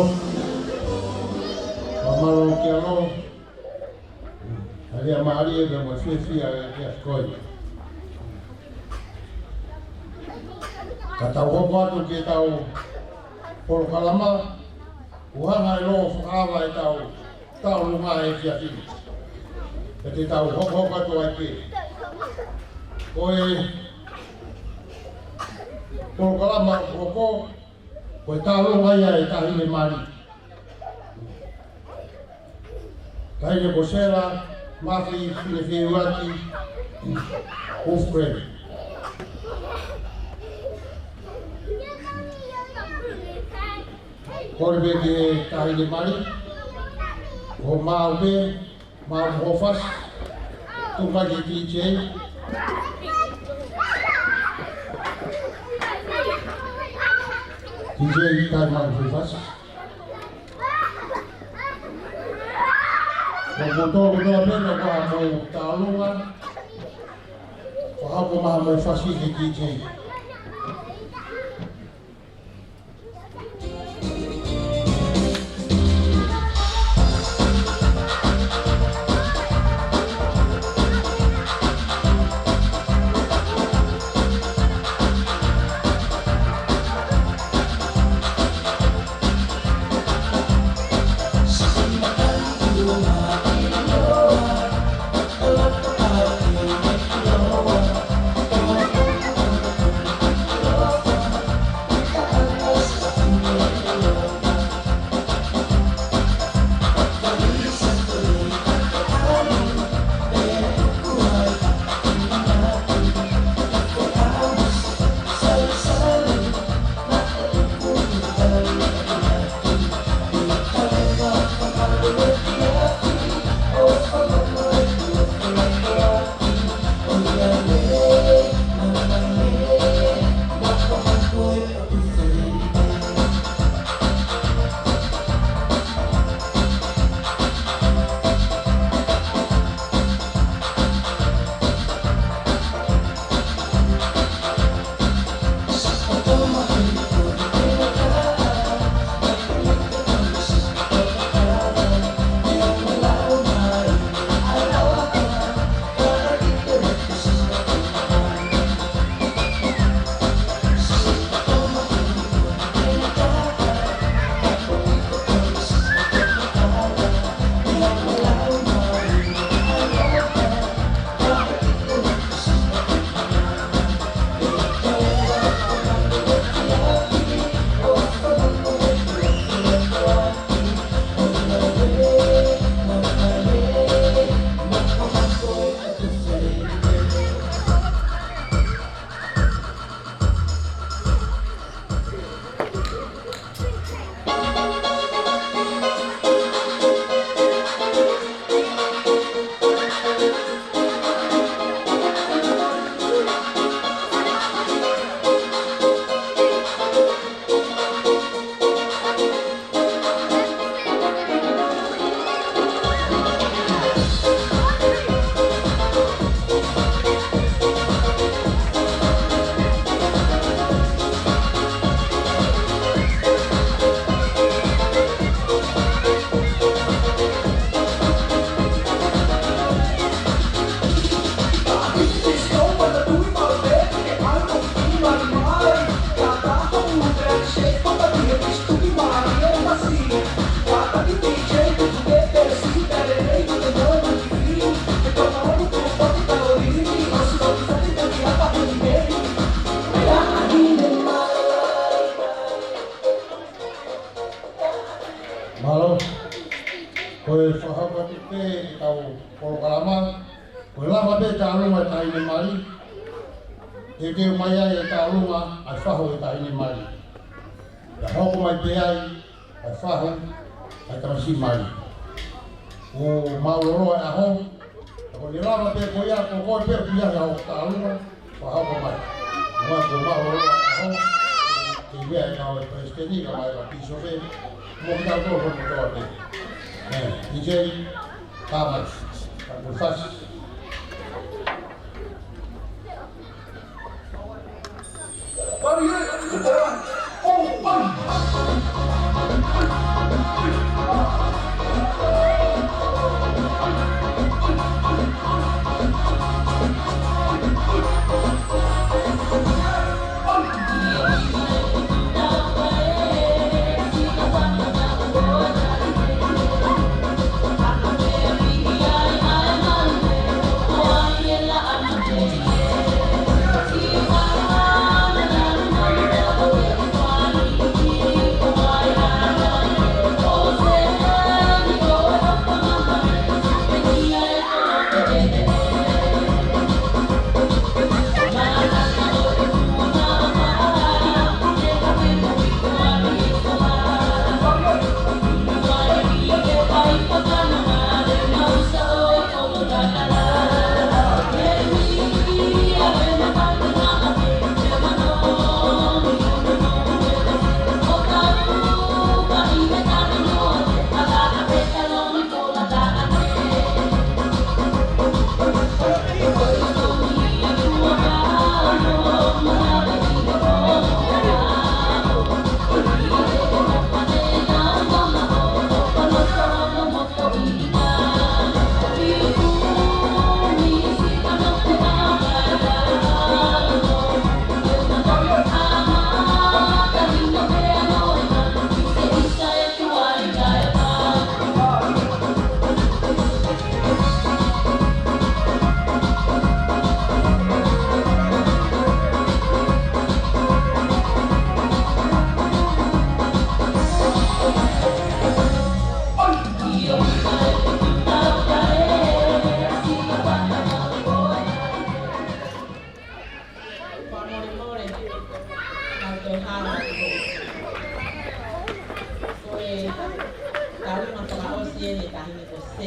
Mālō ki alo. Alia mālie pea mo e fiefia ʻa e kiʻi koe. Ka tau hoko atu ki heʻetau polokalama, ʻoku hanga ʻe he ʻOtua ʻo fakaava ʻetau tauʻolunga he efiafi ni. Pea te tau hokohoko atu ai pē. Ko e polokalama ʻoku hoko, ko e tauʻolunga ia ʻa e taʻahine mali. Taʻahine ko Sela Mafi Finefeuaki Wolfgren. Kole pē ki he taʻahine mali, ko Maupē, Mau Hofas, Mai ki he D J. D J, kai mai ki he fasi. Ko kotoa kotoa pē ʻoku ʻi ai haʻamou taʻolunga, fakahoko mai haʻamou fasi ki he D J. Mālō. Ko e fakahoko atu pē ʻetau polokalama, ko e lava pē taʻolunga e taʻahine mali, teuteu mai ai e taʻolunga ʻa e fahu e taʻahine mali. Pea hoko mai pē ai ʻa e fahu ʻa e tamasiʻi mali. Kuo mālōlō e ʻaho, ka ko e lava pē ko ia, ko koe pē ʻoku ʻi ai haʻo taʻolunga, fakahoko mai. Mo e kuo mālōlō e ʻaho, ke meʻa ʻa e kau palesiteni, kae ʻumaʻā e kau pīsope, mo kitautolu hono kotoa pē. ʻE, D J, kai mai, ka ko e fasi.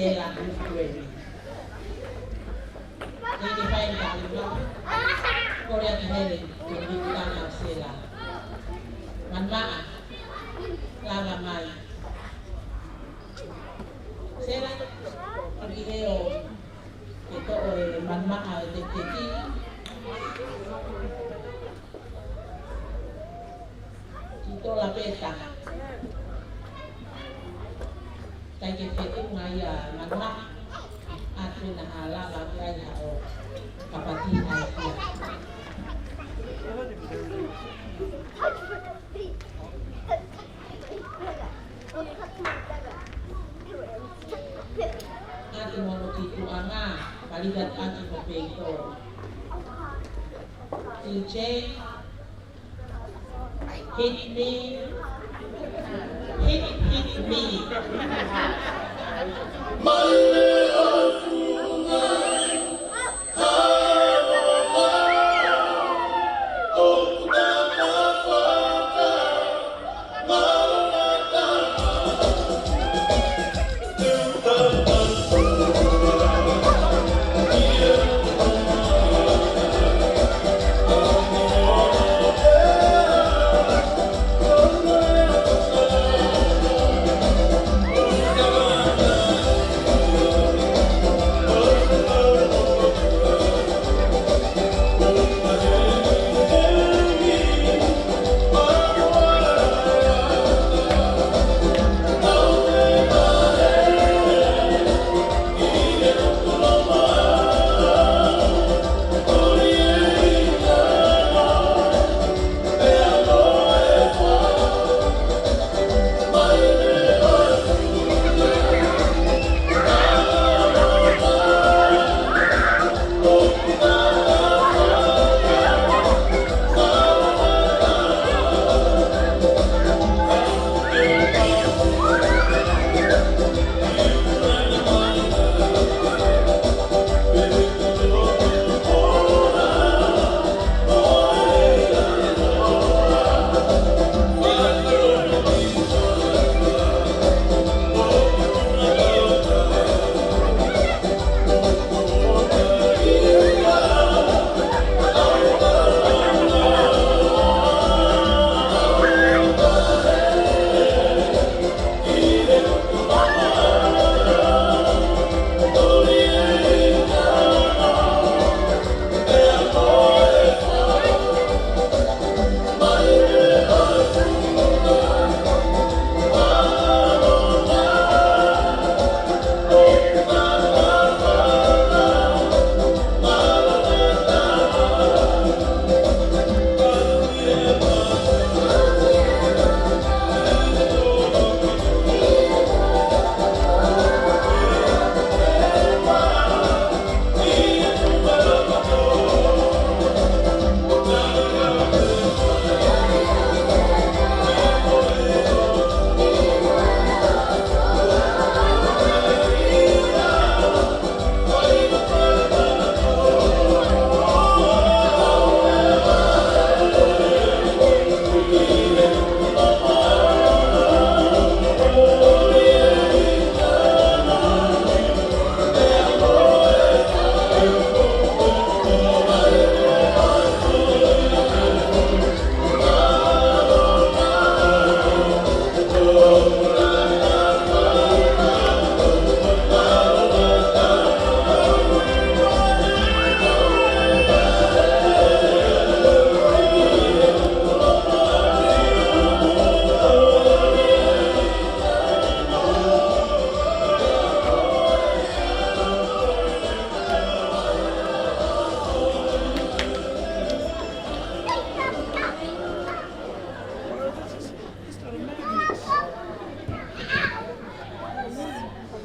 Sela Kukueni. Ke ke fai ka lima. Kole atu Helen, ko Nikitana Sela. Manmaʻa, lava mai. Sela, ʻoku ʻi he ʻo, ke toʻo e manmaʻa e teketeki. Ki tola peta. Kai ke te unga ia ngana. Atu na hala la ki ai ha o. Kapati ai ia. Atu mono ki tuʻanga. Paliga atu mo peito. D J. Hit me. Hit, hit me.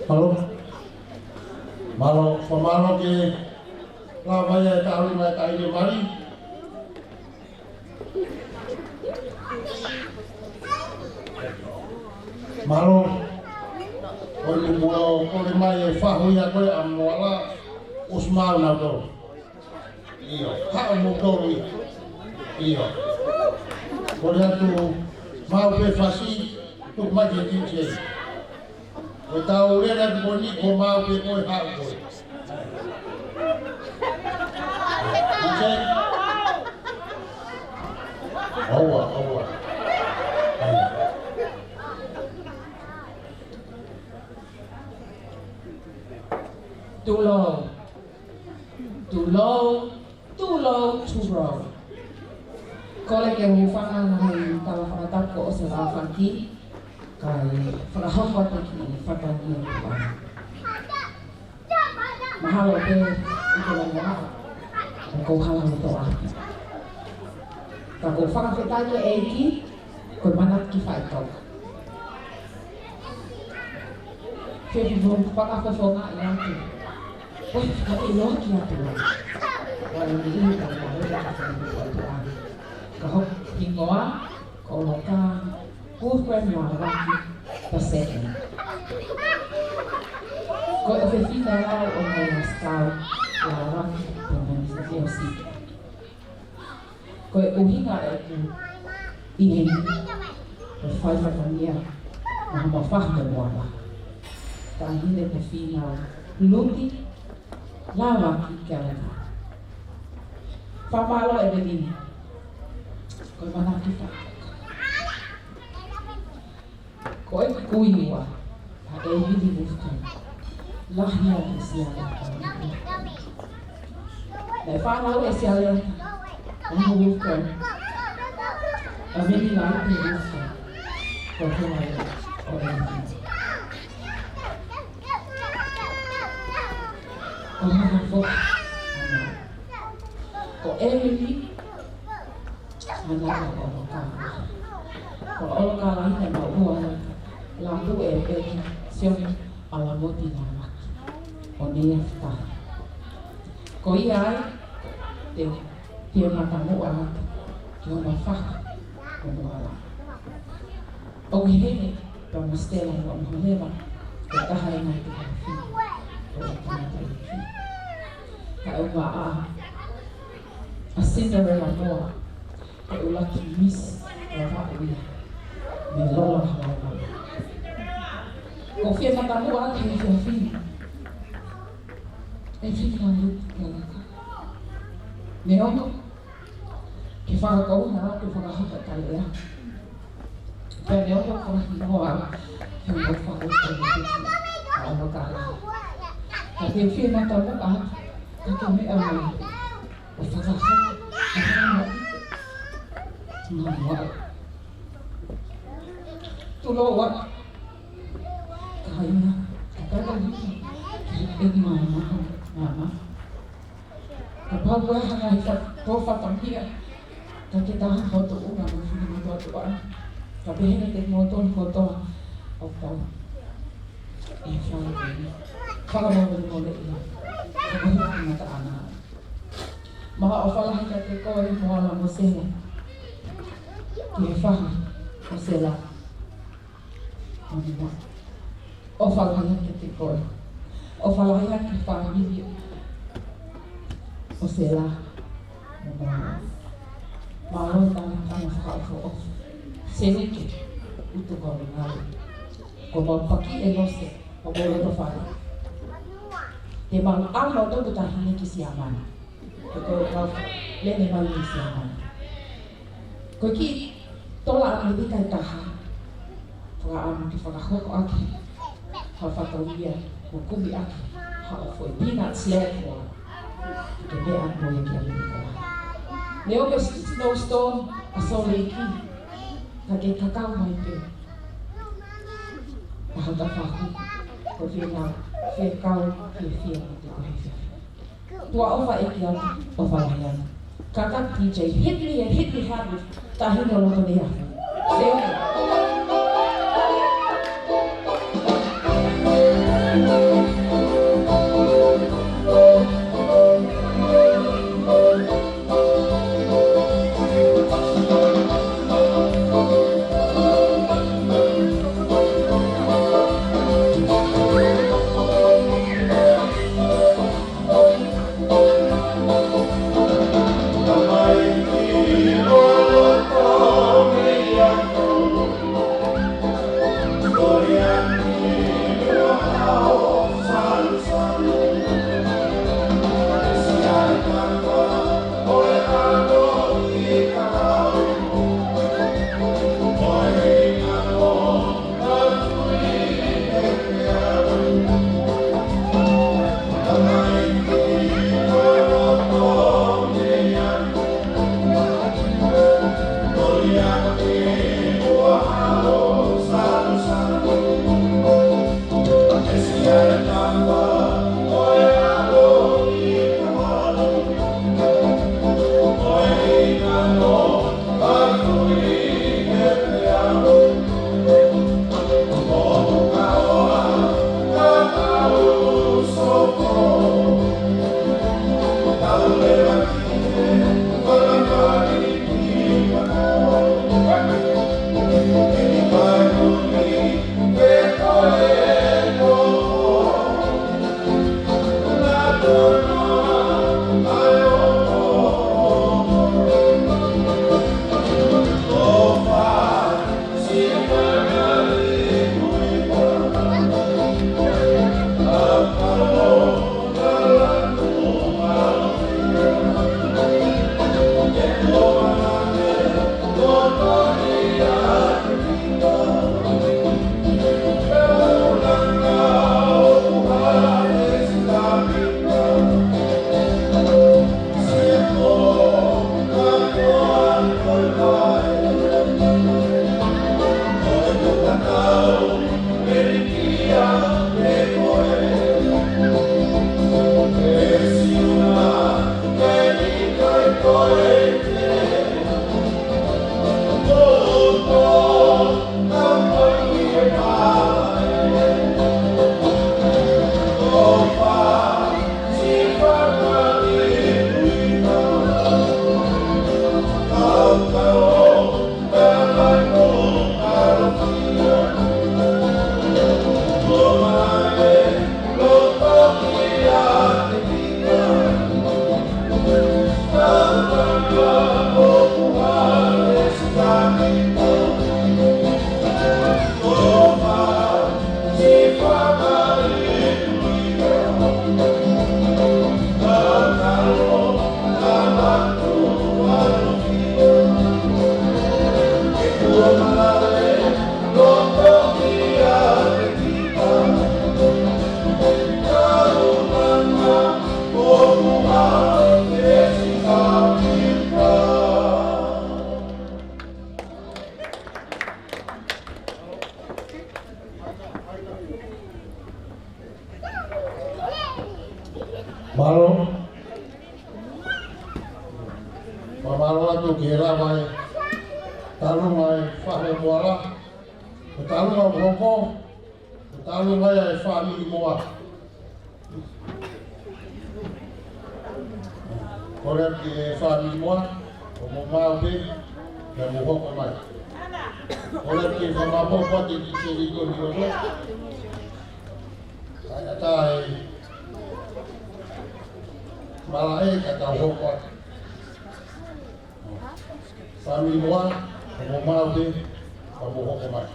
Mālō. Mālō, fakamālō ki he lava ia e taʻu mai e taʻahine mali. Mālō. ʻOi, mo kole mai e fahu ia ko ē ʻa Moala, ʻosi maʻu nautolu. ʻIo, haʻu mo kole. ʻIo. Kole atu, maʻu pē fasi, tuku mai ki he D J. Ko e tau lele atu ko eni ko mau pē ko e haʻu ko ē. Okay? ʻOua, ʻoua. Tulou. Tulou, tulou, tulou. Kole ke u hūfanga he tala fakatapu kuo ʻosi fakahoko, kae fakahoko atu ki he fatongia. Mahalo pē ʻoku ke longoaʻa, ʻoku ou hala loto atu. Ka ʻoku ou fakafetaʻi ki he ʻEiki, ko e manatu ki faʻitoka. Ke u fakafofongaʻi atu. Ko e fakaʻilo ki he ʻOtua. Ua ni i ka ka hoi ka ka ka ka ka. Ka hoku hingoa, ko Loka Wolfram Lavaki the second. Ko e ʻofefine lau ʻo Nai Laskau Lavaki the Monisifiosi. Ko e ʻuhinga ʻeku ʻi heni, ko e fai fatongia mo homa fahu mo moana. Taʻahine ko Fina Luti Lavaki Keleka. Fakamālō ʻEvelini. Ko e manatu ki faʻitoka. Ko e kui ua ʻa ʻEmili Wolfram. Lahi ʻa e Siale. Naʻe fānau ʻe Siale ʻa Wolfram, ʻa Meni Lahi Wolfram. Ko e hoa ia ʻo ʻEmili. Ko hana foʻi. Ko ʻEmili. Ana ko ʻOlokala. Ko ʻOlokala ina ma ua la. Lapu e peki Sione ʻAlamoti Lavaki. ʻO Nei Afika. Ko ia ai, te u fie matamuʻa atu ki homa fahu mo moala. ʻOku ʻi heni pea mo Stella mo Moholeva, ko e taha e ngaahi tuʻa fini ʻo e tangata iiki. Ka ʻoku ʻa ʻa Cinderella Moa, ko e ʻuluaki Miss Vavaʻu ia mei Lolo Halaevalu. ʻOku ou fie matamuʻa atu he efiafi ni, ʻEvelini Lavaki Keleka. Neongo ke fakakaukau atu ke fakahoko e tali ʻea. Pea neongo ko e hingoa, he ʻoku ou fakakaukau atu ʻa ʻOlokala. Ka te u fie matamuʻa atu, ka ko e meʻa mai ʻo fakahoko, ʻo fakahoko. Ngā moa. Tulou atu. Kāinga, ka tata hiki, ke ʻi māmā, māmā. Kapau ʻoku ʻi ai ha ngaahi fa-, tō fatongia, ka ke taha hoto ʻunga mo fini mo tō atu ʻa. Ka pehē kiate kimoutolu kotoa, ʻoku tau ʻi he fale ko eni. Fakamolemole ia. Ka ko e hiki mata ana. Mau ʻofa lahi kiate koe Moala mo Sela. Ki he fahu ʻo Sela. Moana. ʻOfa lahi ange kiate koe. ʻOfa lahi ange ki he fāmili ʻo Sela mo Moala. Mālō e talanoa fakaʻofoʻofa. Seleke, utu kau ngalo. Ko mau paki e lose, ko mau loto fale. Te mau ʻalu ʻo toku taʻahine ki Siamane. Ko e kau lele mai ʻi Siamane. Ko e kiʻi tola ʻAmelika ʻe taha. Fakaʻamu ke fakahoko ʻaki ha fatongia mo kumi ʻaki haʻo foʻi peanut sled ua. Ke meʻa mo ia ki ʻAmelika. Neongo e snowstorm ʻa Salt Lake, ka ke kakau mai pē. Taha tafahu, ko e fie nau, fie kau, fie fie mo te ko he fie. Tuʻaʻofa ʻEiki atu, ʻofa lahi atu. Kātaki P J, hit me and hit me hard with Taʻahine ʻo Loto Nei Afi. Thank you. Mālō. Mālō atu ki he lava e talu mai Fahu Moala. Ko e talu mai hoko. Ko e talu mai e fāmili Moa. Kole ki he fāmili Moa, ʻo mo maʻu pē, pea mo hoko mai. Kole ki he fāmili Moa, pati ki se liko ni ʻo. Ai, ata e mala e ka tau hoko atu. Fāmili Moa, ʻo mo maʻu pē, ʻo mo hoko mai.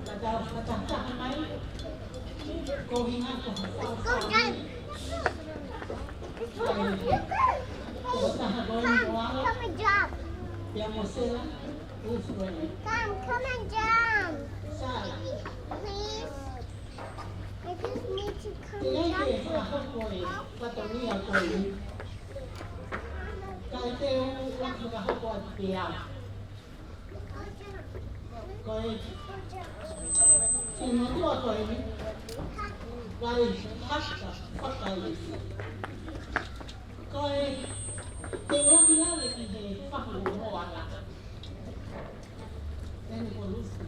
Go down. Come, come and jump. Come, come and jump. Please. I just need to come and jump. Ko e, ko e motuʻa ko eni, Vaihaka Fakaʻilisi. Ko e, te u ʻomi lave ki he Fahu Moala. Eni ko Lusi.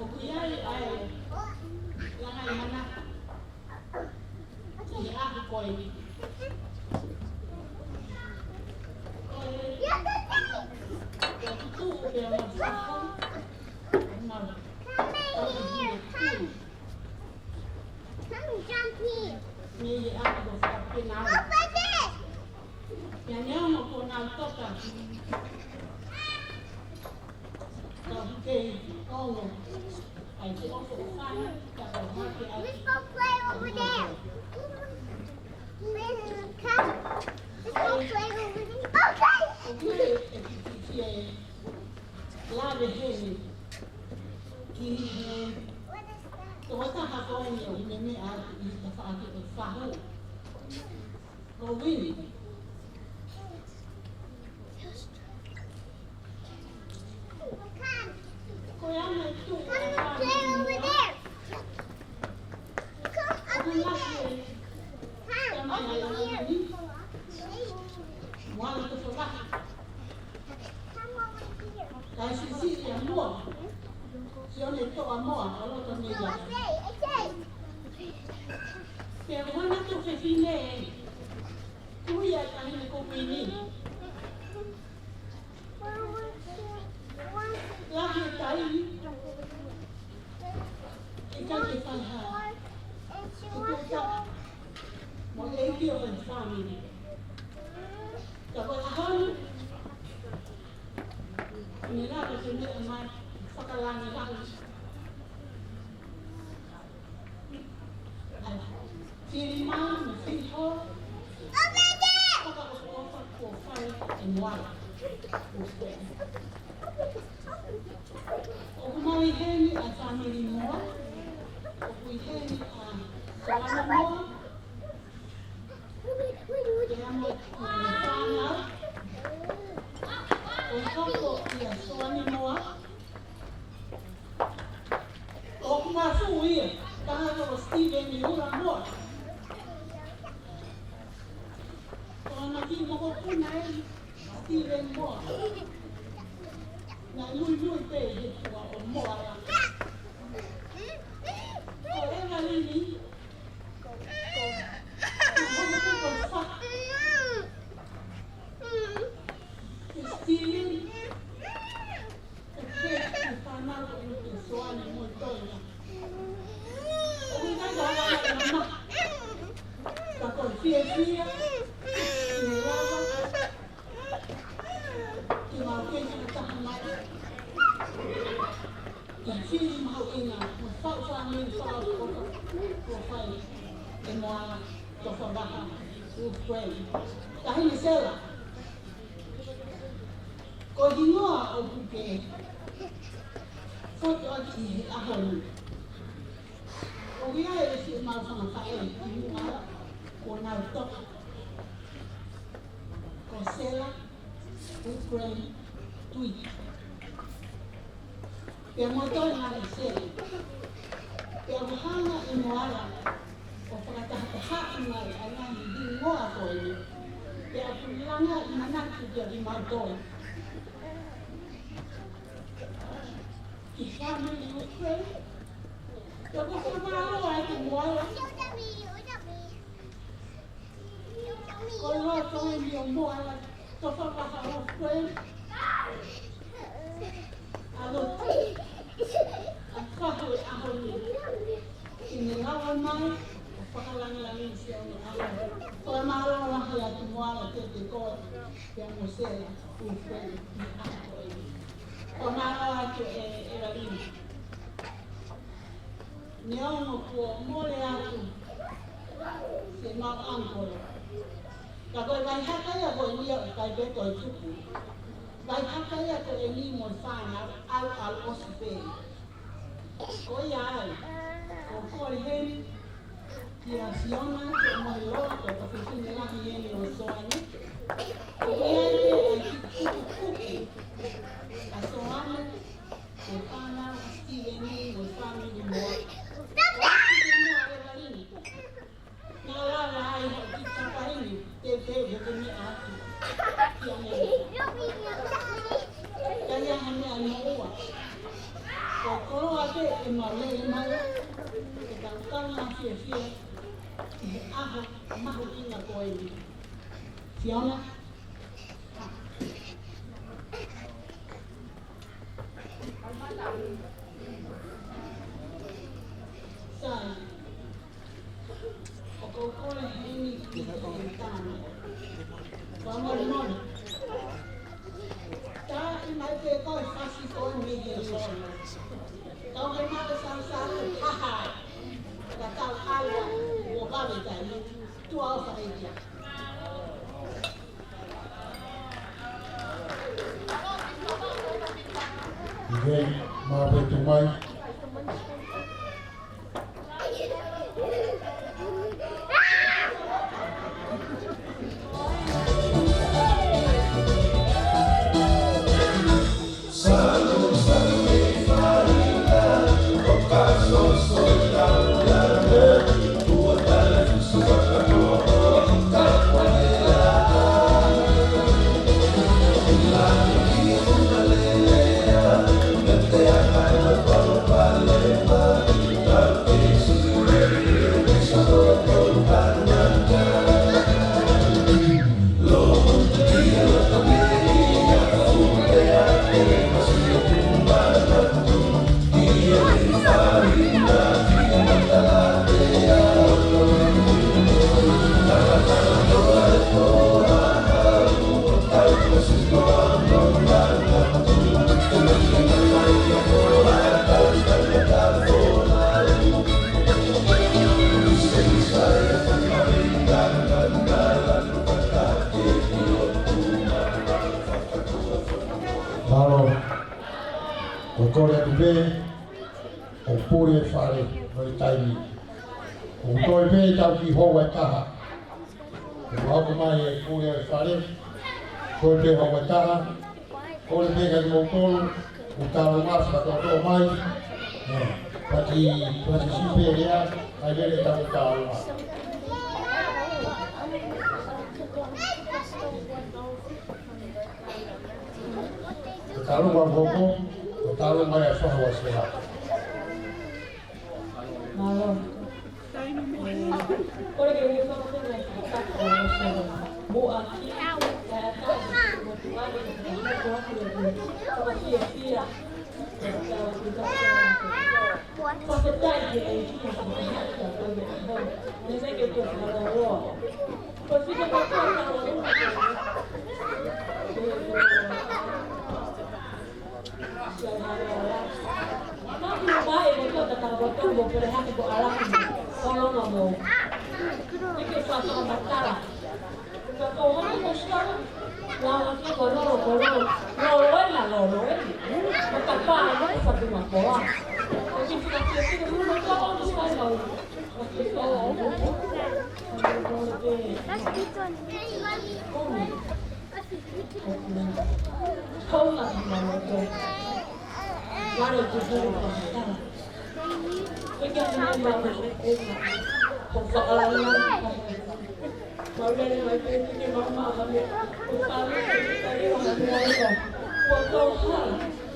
ʻOku ʻi ai ʻa e langa ʻi hana. Ki he ʻaho ko eni. Ko e, ko e tuʻu pē ʻa Fahu. Come here. Come. Come jump here. Mei he ʻaho ko Fapena. Open it. Ia neongo ko nau toka. Ka u kei ongo. Ai te ongo ko fana, ka u hake ai. Let's go play over there. Come. Let's go play over there. Okay. Ko e kiʻi lave heni. Ki he tokotaha ko eni ʻoku ne meʻa atu ʻi he tafaʻaki ʻo Fahu. Ko Vini. Ko e ana e tuʻu ʻa Vini. Come over here. Come over here. Come over here. Taʻahine ko Kuini. Lahi e taimi ʻikai ke fai ha tukuta mo e ʻeiki ʻo e fāmili. Ka ko e ʻaho ni, ne lava ke meʻa mai fakalāngilangi. Fili mai mo fili holo. Fakaʻofoʻofa kuo fai ʻe Moala. ʻOku mau ʻi heni ʻa e fāmili Moa. ʻOku ʻi heni ʻa Soana Moa. Pea mo e fānau. ʻO hoko ʻia Soana Moa. ʻOku mafu ia, taha ko Steven Niula Moa. Ko ana kiʻi mokopuna eni, Steven Moa. Naʻe muimui pē he fua ʻo Moa la. Ko Evalini, ko, ko, ko, ko, ko, ko Steven. Ka ko e fiefia, ke mau kei ke taha mai. Ke fili mahuʻinga, mo fau fāmili, fau ko, ko fai, ʻe Moala, ko fau vaha, u kweli. Taʻahine Sela. Ko e hingoa ʻoku ke foki ʻaki ʻi he ʻaho ni. ʻOku ʻi ai e siʻi mau fanga faʻē ʻi muʻa kuo nau toka. Ko Sela, Ukraine, Tui. Pea mo e toenga ʻi Sela. Pea ʻoku hanga ʻe Moala ʻo fakatahatahaʻi mai ʻa e ngaahi hingoa ko eni. Pea ʻoku langa ʻi manatu kia kimautolu. Ki fāmili Ukraine. Pea ʻoku fakamālō ai kia Moala. Ko e loto eni ʻo Moala, ko fau vaha u kweli. ʻAlotu. ʻA fahu e ʻaho ni. Ke ne lava mai ʻo fakalāngilangiʻi siʻono ʻaho. Fakamālō lahi atu Moala kiate koe, pea mo Sela, u kweli, ʻi he ʻaho ko eni. Fakamālō atu ē, Evalini. Neongo kuo mole atu siʻemau ʻankolo. Ka ko e vaihaka ia ko eni ʻoku ʻikai pē toe tupu. Vaihaka ia ko eni mo e fānau ʻalu ʻalu ʻosi pē. Ko ia ai, ʻoku ou kole heni kia Siona, ke mo e loa, ko e fefine lahi eni ʻo Soane. ʻOku ʻi ai pē ʻa e kiʻi kupukupu ʻa Soane, ko e fānau ʻa Sitiveni, mo e fāmili Moa. Ko e fāmili Moa, Evalini. Naʻa lava ai ha kiʻi tapaini, teuteu he te meʻa atu. Kia Mele. Ka ia ha meʻa noa ua. Ko e koloa pē ʻemau lele mai, ʻe kau kau ngā fiefia, ʻi he ʻaho mahuʻinga ko eni. Fiona. Sai. ʻOku ou kole heni ki he tama. Fakamolemole. Taaʻi mai pē ko e fasi ko e mei he lono. Kau ke mate sausau, ha ha. Ka tau ʻalu ʻo vave tai. Tuʻa ʻofa ʻEiki. ʻIkai, mā pē tu mai. Kole atu pē ʻo pule e fale, ʻo e taimi. ʻO toe pē tau ki houa ʻe taha. ʻO aʻu mai e pule e fale, toe pē houa ʻe taha. Kole pē kiate kimoutolu ʻoku tau ngaahi fakatoto mai. ʻE, pati, pati sipe lea, ʻai lele tau tau. Ko e talo ʻa Hoko, ko e talo mai ʻa Fahu ʻa Sela. Mālō. Kole ke u fakafeʻiloaki ki he taha ʻo e sela. Muʻa ki he taha ʻo e motuʻa ni, ko e motuʻa ni, ko e fiefia. Fakafetaʻi ki he ʻEiki, ne me ke ke fakaloa. Ko e fika kotoa ka o. Naʻa ku ʻai mo e kota ka kotoa mo pere hake ko ʻalaki. Ko longa mo. Ke ke fakamatala. Ka ko hana ko sika. Lava ki ko lolo, ko lolo. Lolo e na lolo e. Mo ka pā mo ka fatu ma koa. Ko ki fika ki fika mo ka o ni sai mau. That's good one.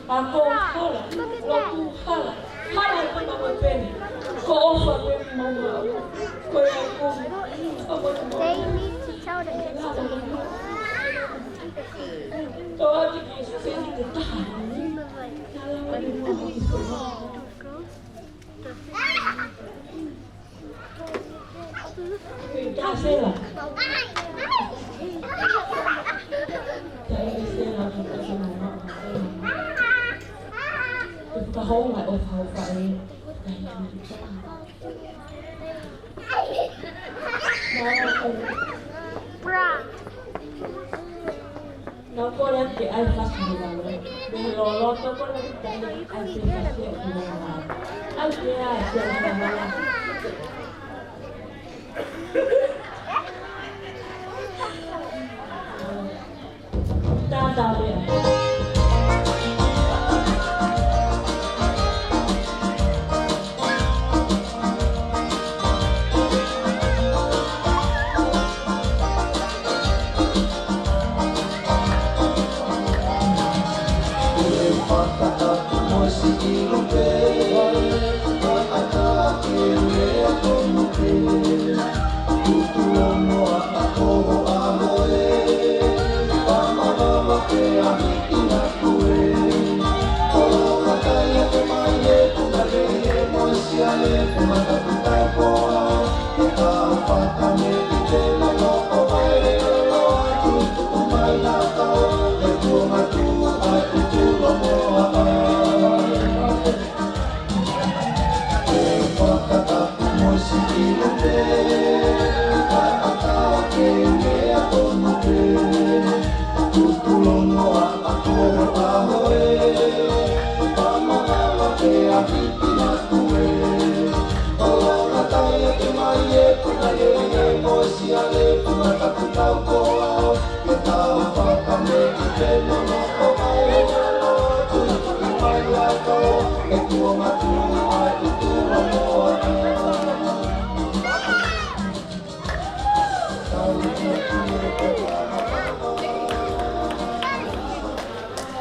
Ako hala, lotu hala, hala e kona mo peni. Ko ʻofa pē mo mau. Ko e ako. They need to tell the kids to be. Toa ki ke seni ke taha. Ka sela. Ka e sela, ka sela. Ka hou mai ʻo hou mai. Bra. Nau kole atu ke ʻai fasi he lalo. Mei he loloto kole atu ke ʻai fasi he lalo. ʻAi ke ʻai fasi he lalo. Tātā lea.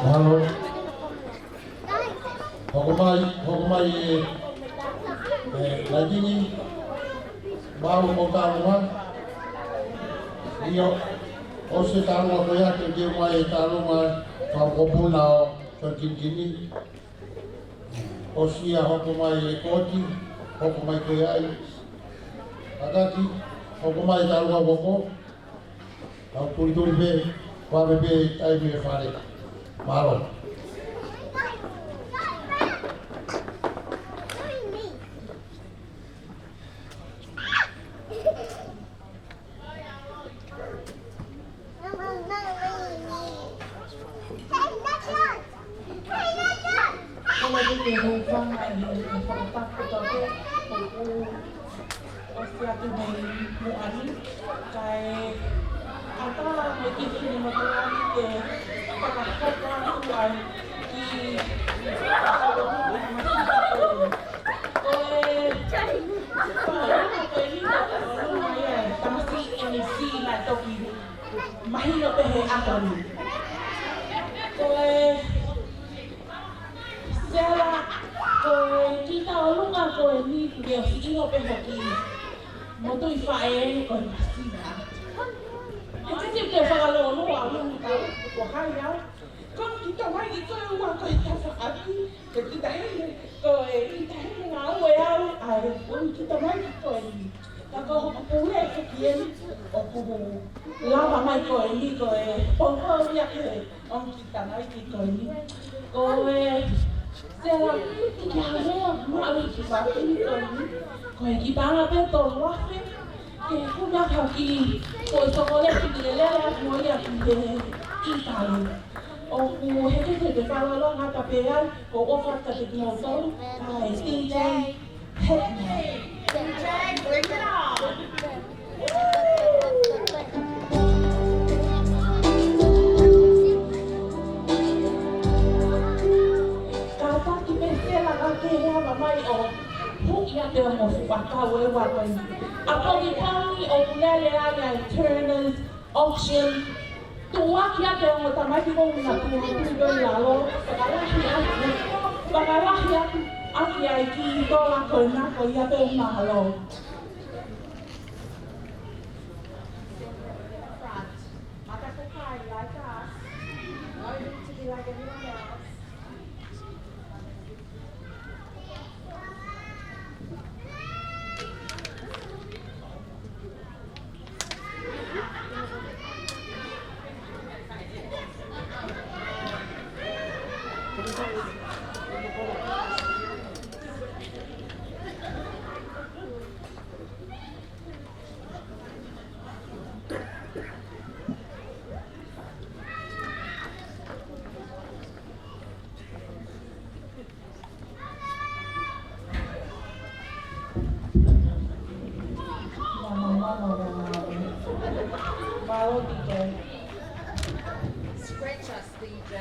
Mahalo. Hoko mai, hoko mai e, e, Laitini, mau mo tālunga. ʻIo, ʻosi e tālunga ko ia, ke ke mai e tālunga, ka ko puna ʻo, ka kinikini. ʻOsi ia hoko mai e koti, hoko mai ko ia ai. Ataki, hoko mai tālunga koko. Tau tulituli pē, vave pē taimi e fale. Mālō. Ko e Mai he fakatapu atu ʻoku ʻosi atu mei muʻa ni, kae ʻatā mo e kiʻi fefine motuʻa ni ke fakahoko atu ai ki he tauʻolunga. Ko e tauʻolunga ko eni, ko e tauʻolunga ia ʻa e tamasiʻi M C naʻe toki mahino pē he ʻaho ni. Ko e Sela, ko e kiʻi tauʻolunga ko eni kuo ke ʻosi ʻilo pē hoʻo kiʻi motuʻi faʻē ko e masina. He ʻikai ke fakalōloa ʻa e ʻulungaanga ʻoku ou ʻi ai. Ko e kiʻi tamaiki ko ē ʻoku ou ʻi ai ko e tafaʻaki, ko e kiʻi taʻahine, ko e kiʻi taʻahine ngāue au, ʻa e kiʻi tamaiki ko eni. Ka ko hoku pule ko eni, ʻoku lava mai ko eni, ko e pōpoaki ia ki he ongo kiʻi tamaiki ko eni. Ko e Sela, kiʻi ʻalu maʻu kiʻi fafine ko eni. Ko e kiʻi paʻanga pē tolu afe, ke kumi ʻaki ha kiʻi, ko e sokoleti ke lele atu mo ia ki he ʻItali. ʻOku hekeheke pē, fakalōloa ngata pē ai, ko e ʻofa atu kiate kimoutolu, ʻa e D J. Hey, D J, bring it on. Kātaki pē Sela ka ke lava mai ʻo huʻi ʻa e ongo fuʻu ʻakau ʻe ua ko eni. ʻApongipongi ʻoku lele ai ʻa e Turner's Auction. Tuʻuaki atu e ongo tamaiki ko ē ʻoku na tuʻu atu ʻi lalo, fakalahi atu, fakalahi atu ʻaki ʻa e kiʻi tola ko ena ko ia pē, mālō. Mata ko kai like us. No need to be like everyone else. Mālō D J. Scratch us, D J.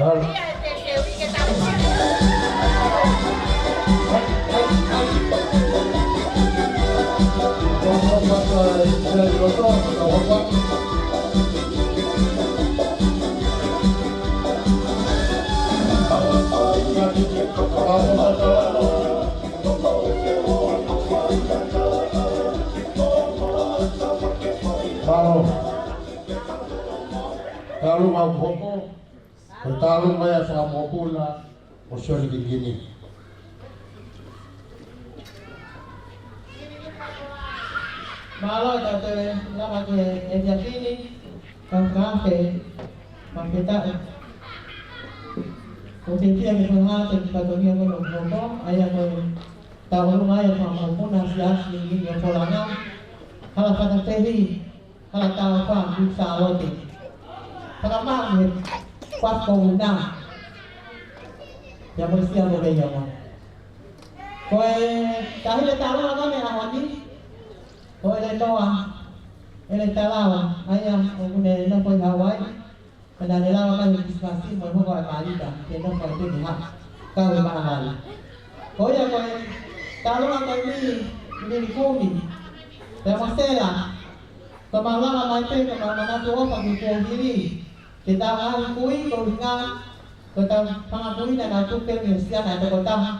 Mālō. Talu mau hoko. Ko e talu mai ʻa e Fakamoʻopuna ʻo Sione Kinikini. Mālō e tau toe lava ki he efiafi ni, kau fakaafe, fakafetaʻi. ʻOku ou fiefia ke fakahā atu e fatongia ko eni ʻoku hoko, ʻa ia ko e tauʻolunga ʻa e Fakamoʻopuna Siaosi Kinikini ʻo Folanga, Hala Fatapehi, Hala Taufa, Kuini Sālote. Fakamaʻu he kuafi ko ena. Ia mo e sia mo e ia mo. Ko e taʻahine taʻaloga ko eni he ʻaho ni, ko ʻElenoa, ʻEletalaua, ʻa ia ʻoku ne nofo ʻi Hauaiʻi, pea naʻa ne lava mai he Kilisimasi mo e hoko ʻa e Malika, ke nofo ai pē ki he haʻa, kau he maʻa lali. Ko ia ko e taʻaloga ko eni, ʻi Lilikumi, pea mo Sela, ko mau lava mai pē, ko mau manatu ʻofa ki he kuohili, ke tau ngaahi kui, ko e ʻuhinga, ko ʻetau fanga kui naʻa nau tuku pē mei he siana ʻe toko taha,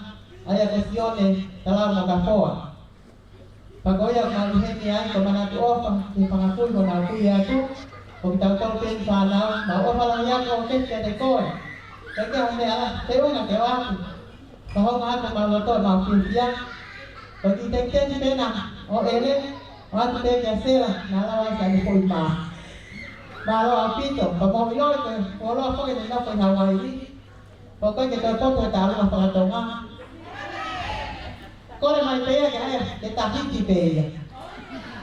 ʻa ia ko Sione, Talau mo Kafoa. Pea ko ia ʻoku mau ʻi heni ai, ko e manatu ʻofa ki he fanga kui kuo nau kui atu, ʻo kitautolu pē ʻi he fānau, mau ʻofa lahi atu ʻo kesi kiate koe. Ke ke hane ala, te unga te watu. Ka honga atu mau loto mau fiefia. Ko e kiʻi tekiteki pē ena ʻo ʻEle, ʻoatu pē kia Sela, naʻa lava ai ʻene foʻi mā. Mālō ʻaupito, pea mou ʻilo ko e fuoloa foki ʻene nofo ʻi Hauaiʻi. Pea ko e ke toe poto e taʻaloga fakatonga. Kole mai pē ia ke ʻai ke Tahiti pē ia.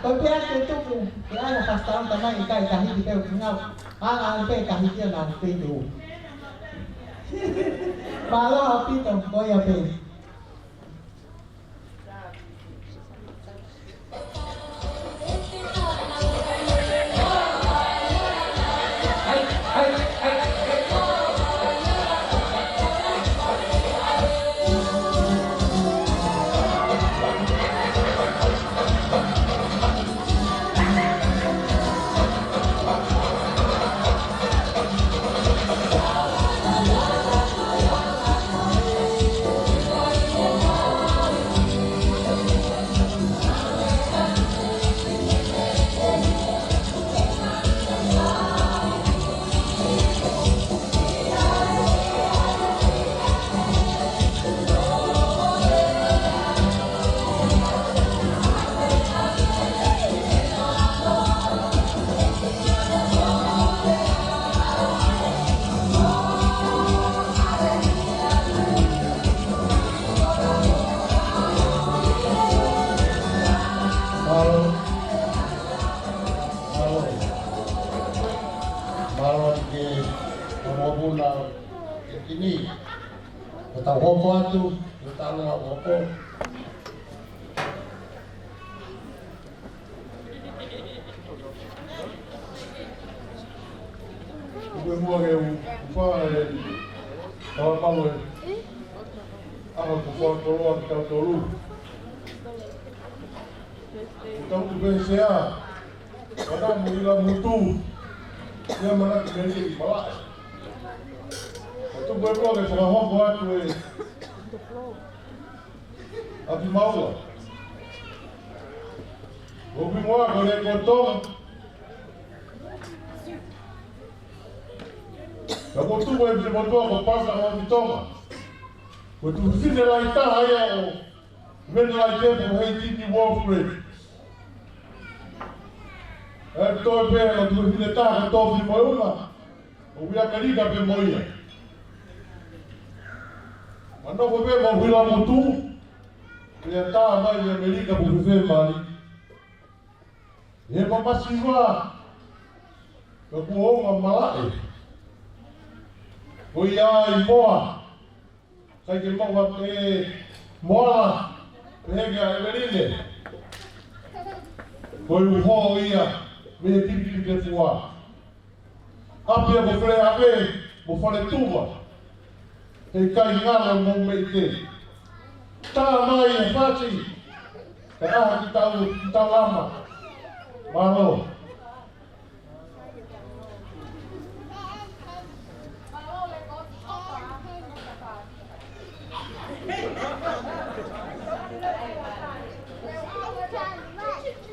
Ko e pea ke tuku, ke ʻai ha fasi taʻu tamai ʻikai Tahiti pē ʻoku ngau. ʻAnga ai pē Tahiti ʻo nau pē tu. Mālō ʻaupito, ko ia pē. Mālō. Mālō. Mālō atu ki he Fakamoʻopuna Kinikini. Ko e tau hoko atu, ko e tau hoko. Kuo muʻa ke u, u fai e, tau malu e, ʻa e kuo fakakoloa kitautolu. Tau tu pē sea, ʻa ia mo Huilamotu, ia manatu mei he malaʻe. Ka tuku e koa ke fakahoko atu e ʻapi maua. ʻOku ʻi muʻa ko e ko Tonga. Ka ko tuku e pili motuʻa ko Pasa ʻo ʻapi Tonga. Ko e tuʻu fefine lahi taha ia ʻo Mena lai tepu hei tini Wolfred. ʻE toe pē ʻa e tuʻu fefine taha ko Tofi Moeunga. ʻOku ʻi ʻAmelika pē mo ia. Manako pē mo Huilamotu. Pea tā mai ʻi ʻAmelika mo fefē mali. ʻE mamasiva. Ka kuo ongo malaʻe. Ko ia ʻi Moa. Sai ke maua ke Moa, pehē kia ʻEveline. Ko e uho ia, mei he tipitipi te fua. ʻApia ko Fele ʻAve, mo faletuva, he ʻikai ngalo mo meʻite. Tā mai e fati, kae ʻaha ki tau, ki tau ama. Mālō.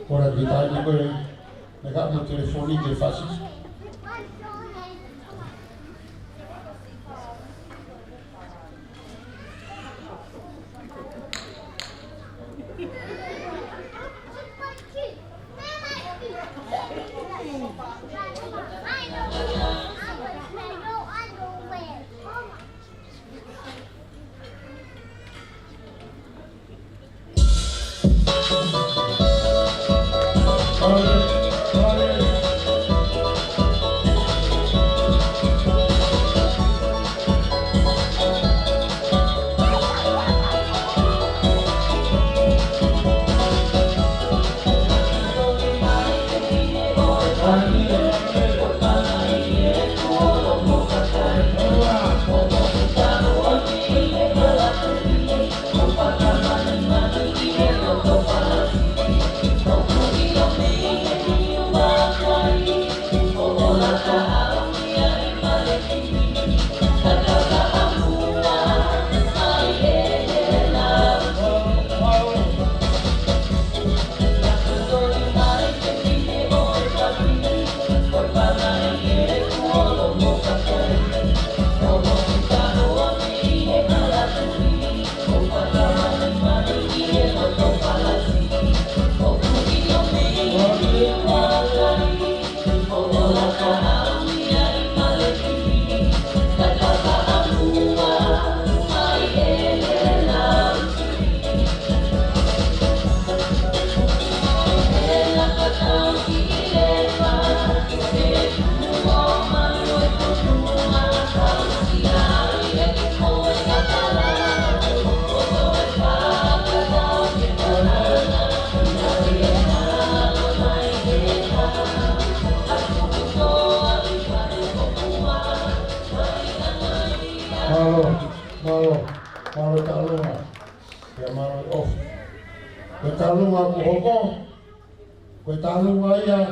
Ora ki tā ni koe, me ka mo telefoni ke fasi. Mālō, mālō, mālō e taʻalonga. Pea mālō e ʻofa. Ko e taʻalonga kuo hoko, ko e taʻalonga ia ʻa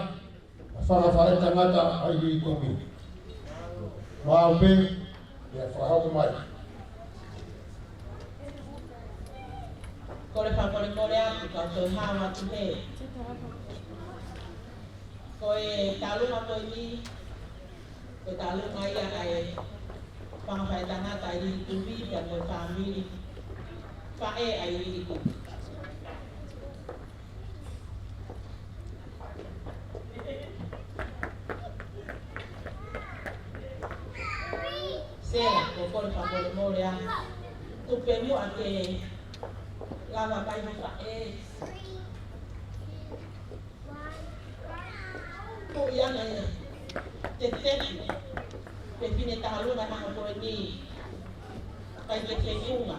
e fanga faʻētangata ʻa e Hili Kumi. Maʻu pē, pea fakahoko mai. Kole fakamolemole atu, kau toe hao atu hē. Ko e taʻalonga ko eni, ko e taʻalonga ia ʻa e fanga faʻētangata ʻa e Hili Kumi, pea mo e fāmili faʻē ʻa e Hili Kumi. Sela, ko e kole fakamolemole atu. Tuku pē muʻa ke lava mai mo faʻē. Ko ia ne te teki, fefine taʻalonga ʻa e ʻaho ko eni. ʻIkai ke feʻunga.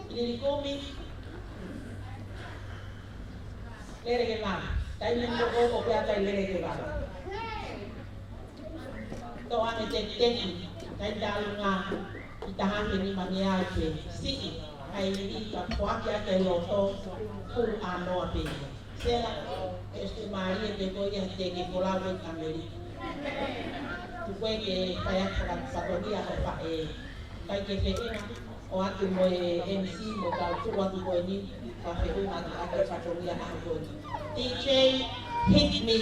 Hili Kumi. Lele ke lava. Taimi ni ko ʻoku ʻikai lele ke lava. Tō ʻa e te teki, kae taʻalonga ʻi he taha ke ni mane ai pē. Siʻi, ʻai ni ka poaki ake loto, ku anoa pē. Sela, ke stu mālie pē ko ia te ke kolau e kameli. Tuku ke fai atu fakafatongia ʻo faʻē. ʻIkai ke feʻunga, ʻoatu mo e M C mo kau tuku atu ko eni, ka feʻunga atu ake fatongia ʻa ko eni. D J, hit me.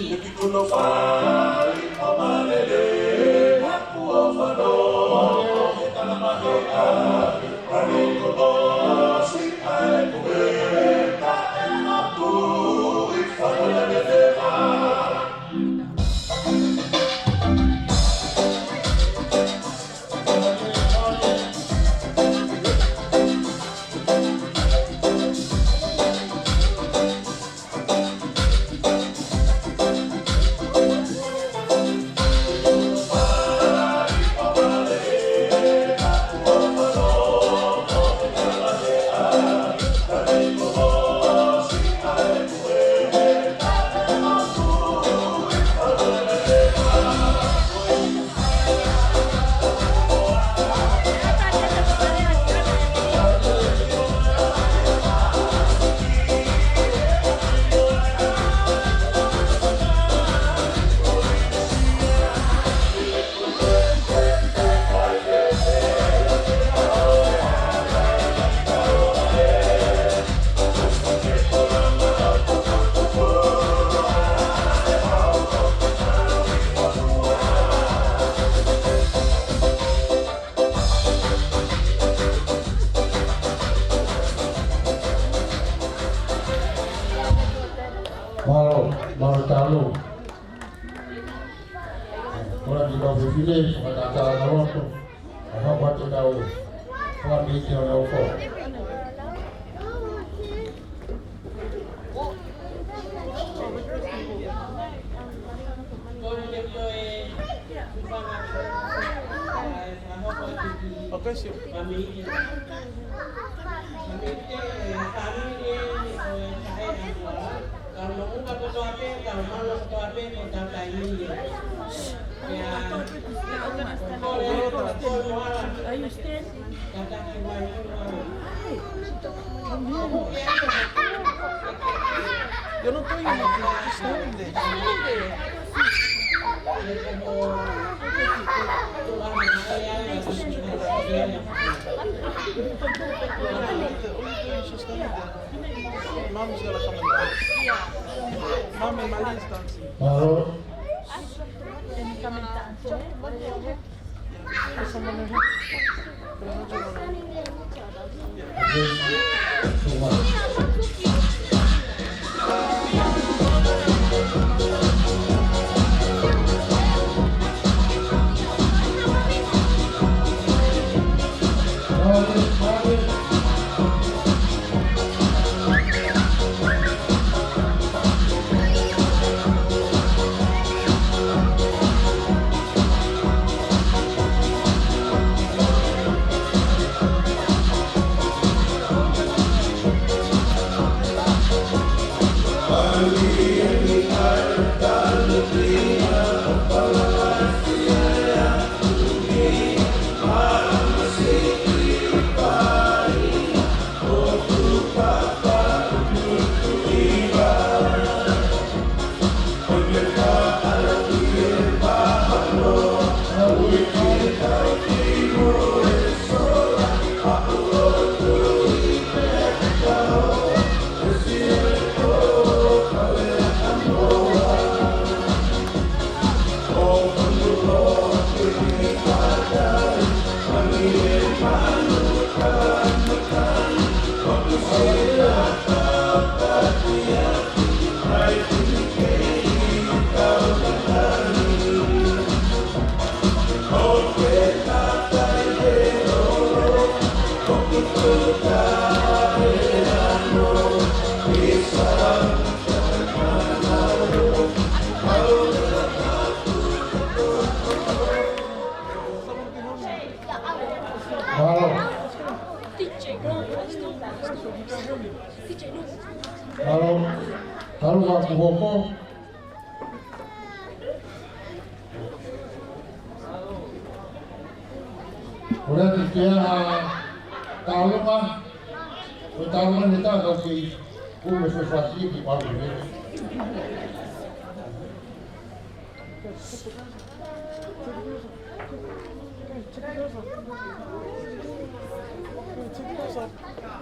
Mālō, mālō Talo. Ko e kiʻi kau fefine, fakatātā ʻa loto, ʻa hapa te kau, fakameʻite ʻo nau ko. Okay, sure. Are you staying? Yo no estoy en el, just standing there. Mommy's gonna come and dance. Mommy, Mali's dancing. Hello. Can you come and dance? Mālō. Mālō. Mālō, ka kuo hoko. Ko e kiʻi ʻaho tauʻolunga, ko e tauʻolunga ni ka kau kei, ko e me fefaki ki palu ne.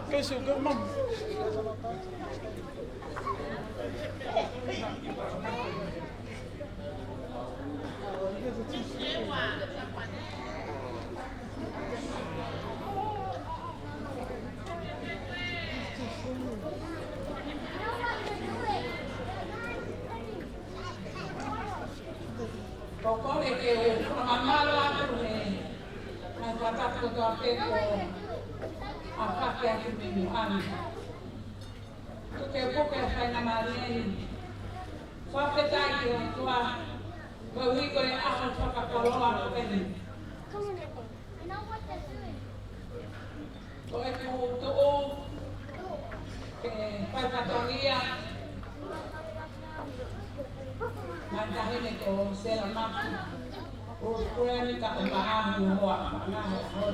Okay, so go, Mom. Ko e kole ke u fakamālō atu he ngaahi fakatapu kotoa pē kuo fakahoko atu mei muʻa ni. Tuku ke u puke ʻa e faingamālie ni. Fakafetaʻi ki he ʻOtua, koeʻuhi ko e ʻaho fakakoloa ko eni. Ko ʻeku tuʻu ke fai fatongia mai taʻahine ko Sela Maki, Ruth Graham, ka ʻoku maʻahu hoa, maʻahu hoa.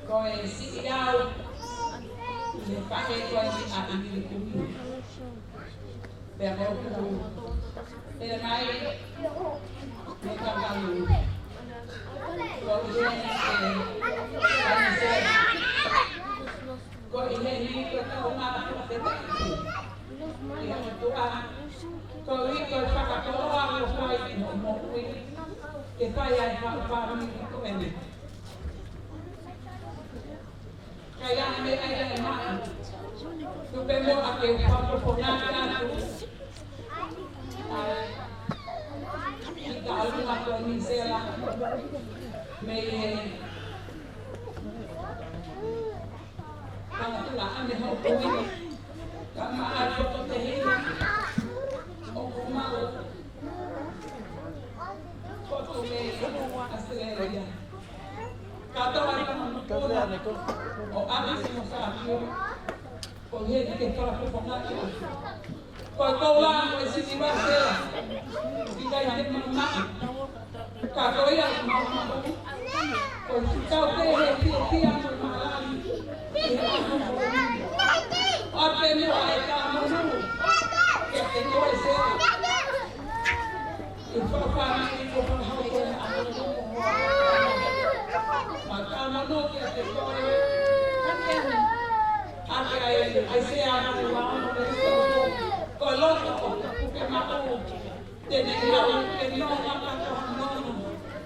Ko e siʻi au ʻi he faʻē ko eni ʻa ʻIngili Kumi. Pea ko ʻeku ʻomai mo e kakalu. Ko ʻIngili, ko ʻIngili ko e tau mā ko te mā. ʻI he ʻOtua, koeʻuhi ko e fakakoloa ʻoku fai ʻi hoʻo moʻui, ke fai ai ha fāmili ko eni. Ka ʻi ai ha meʻa ia ʻe maʻu, tuku pē muʻa ke u fakafofonga atu ʻo ʻApisi mo Sāmio, ko e heni ke fakafofongaʻi. Ko e koula mo e sini vase, ʻikai te mama. Ka ko ia ʻoku mama, ko e fitau pē he fiefia mo e mālani. ʻA te ne ʻai ka monu, ke te koe se. ʻI fafani ko fahau ko e ʻaho. Mata mano ke te koe. ʻA ke ai, ai se ʻaho ua ono me toko. Ko loto o kuke maʻu. Te ne lau ke no mata ko hano.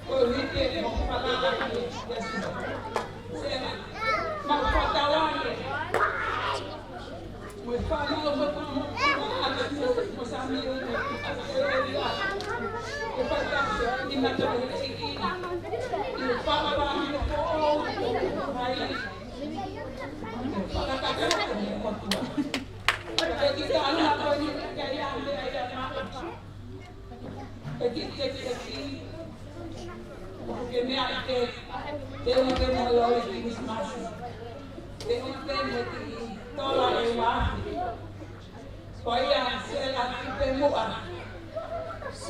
Ko hike mo falala ke Iesu. Se ma fatawale. Mo e fānau mo e fānau, mo Sāmio, mo Sāmio, mo Sāmio, ke fai ka se, ni mata mo e tiki. Ni fānau mo e fō, mai. Fakakakato mo e kotua. Ke kita ana ko ni, ke ia, ke ia, ma. Peki, peki, peki. Ke meʻa ke, ke ʻoua pē mo e lole Kilisimasi. Ke ʻoua pē mo e kiʻi tola ʻe ua afe. Ko ia se la ki pe muʻa.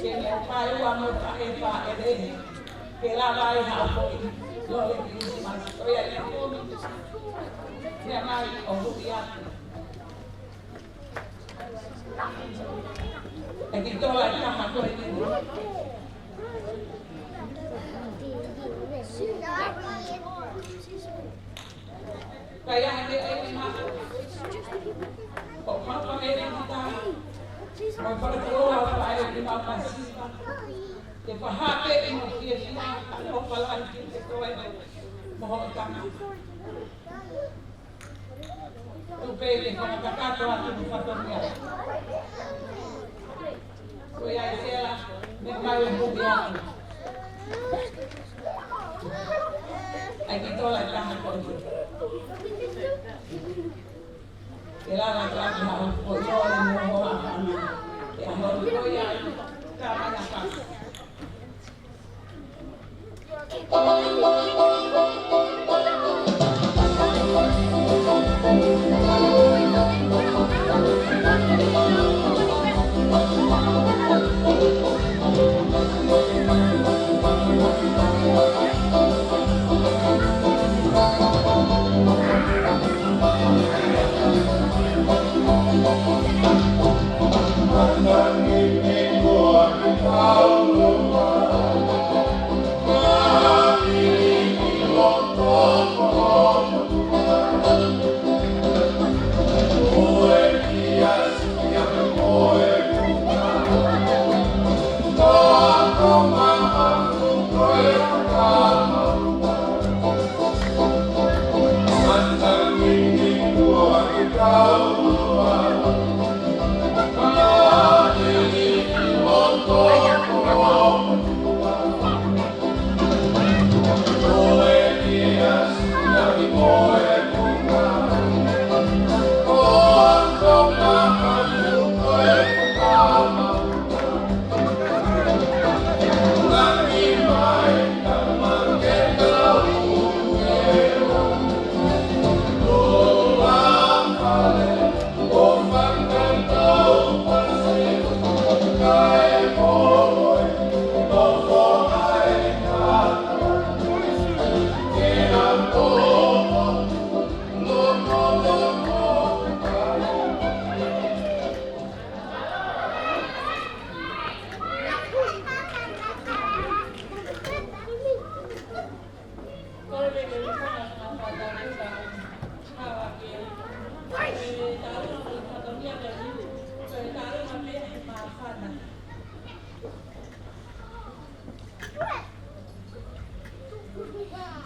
Ke ne pai ua mo ka e pa e le. Ke lava ai ha foʻi lole Kilisimasi. Ko ia e kumi. Meʻa mai ʻo huʻi atu. ʻE ki tola e taha ko eni. Ka ia he ʻe ma. ʻO papa e mata. ʻO papa ko a pa e ni ma pasi. Te paha pe i mo fiefia. ʻO pala ki te koe. Mo ho tama. Tupe ke fakakakato atu mo fatongia. Ko ia e sela, meʻa mai ʻo huʻi atu. ʻAi ki tola e taha ko eni. Ke lava atu atu ha ko i ʻole mo hoa hana. Ke ʻaho ko ia, ka mana pasi.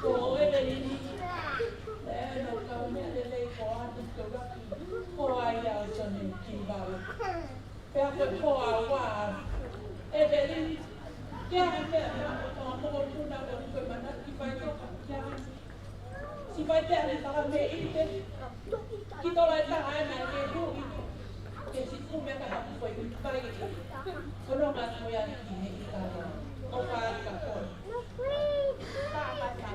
Ko e lelei, ʻe no ka meʻa lelei ko atu tau laki, ko ai au sone ki vau. Pea ko e hoa ua, ʻe lelei, ke ake pea, ʻo mokopuna ko ni ko e manaki fai toka, ke ake. Si fai pea ni faka me ite, ki tola e taha ena ke hui, ke si kumi ka hapu fai ni fai ke. Ko no ma ko ia ni ki he i ka la, ʻo fai ka ko. Ka ma ka.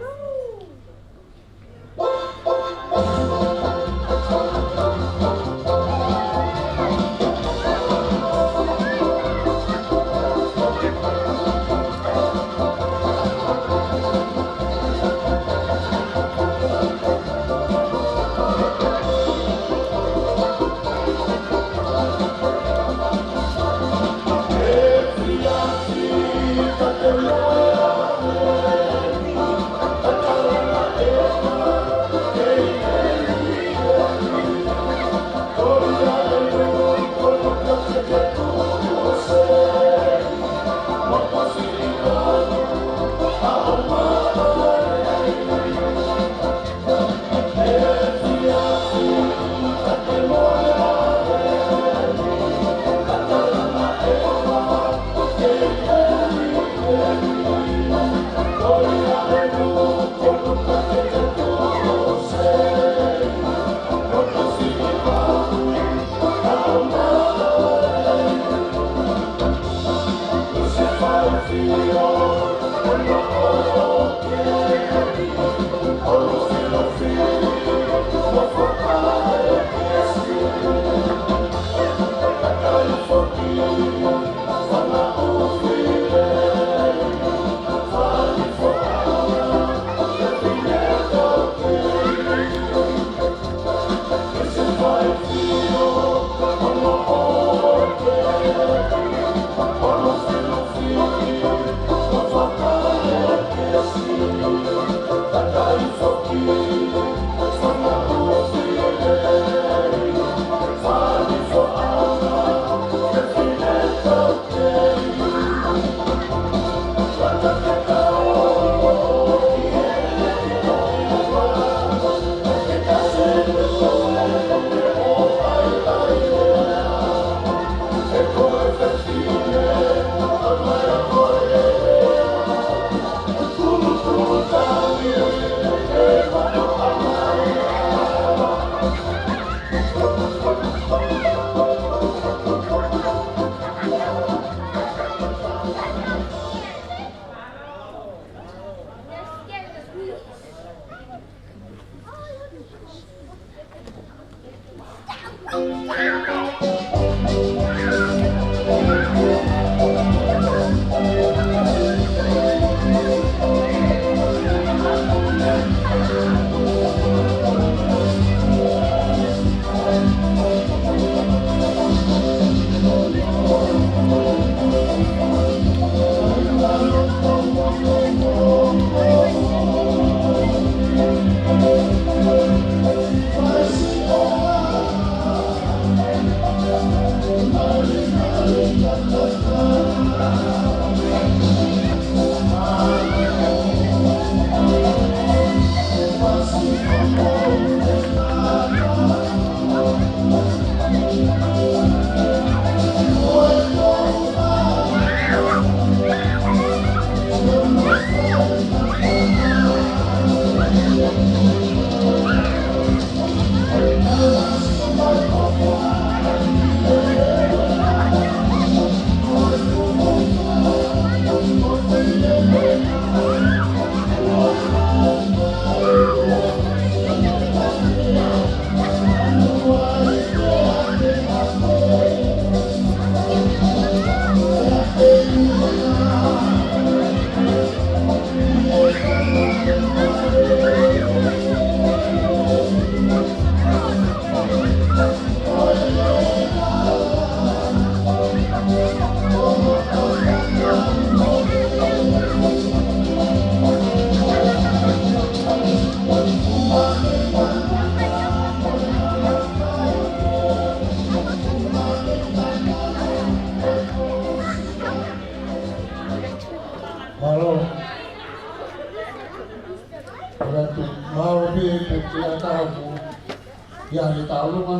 ʻI heʻene tauʻolunga,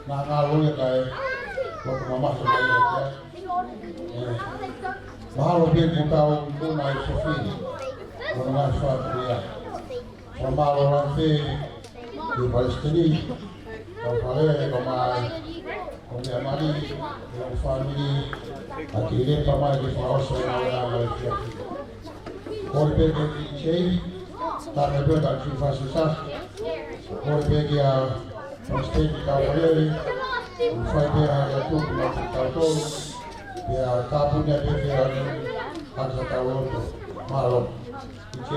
naʻa ngalo ia kae loto mamahi mai ia. ʻE, mahalo pē kuo tau muna ʻi Sofini, ko e ngaahi fatongia. Fakamālō lahi pē ki he palesiteni, kau fale, kau mai, kau meʻa mali, kau fāmili, ʻa ki lepa mai ki fakaʻosi ʻa e ngāue ʻa e fiefia. Kole pē ki he D J, tā mai pē ka ki fasi sa. Kole pē ki he palesiteni kau fale, fai pē ha ka tuku ma ki tautolu, pea tāpuni pē ki he ʻaho ni, ʻa ka tau lotu. Mālō. D J.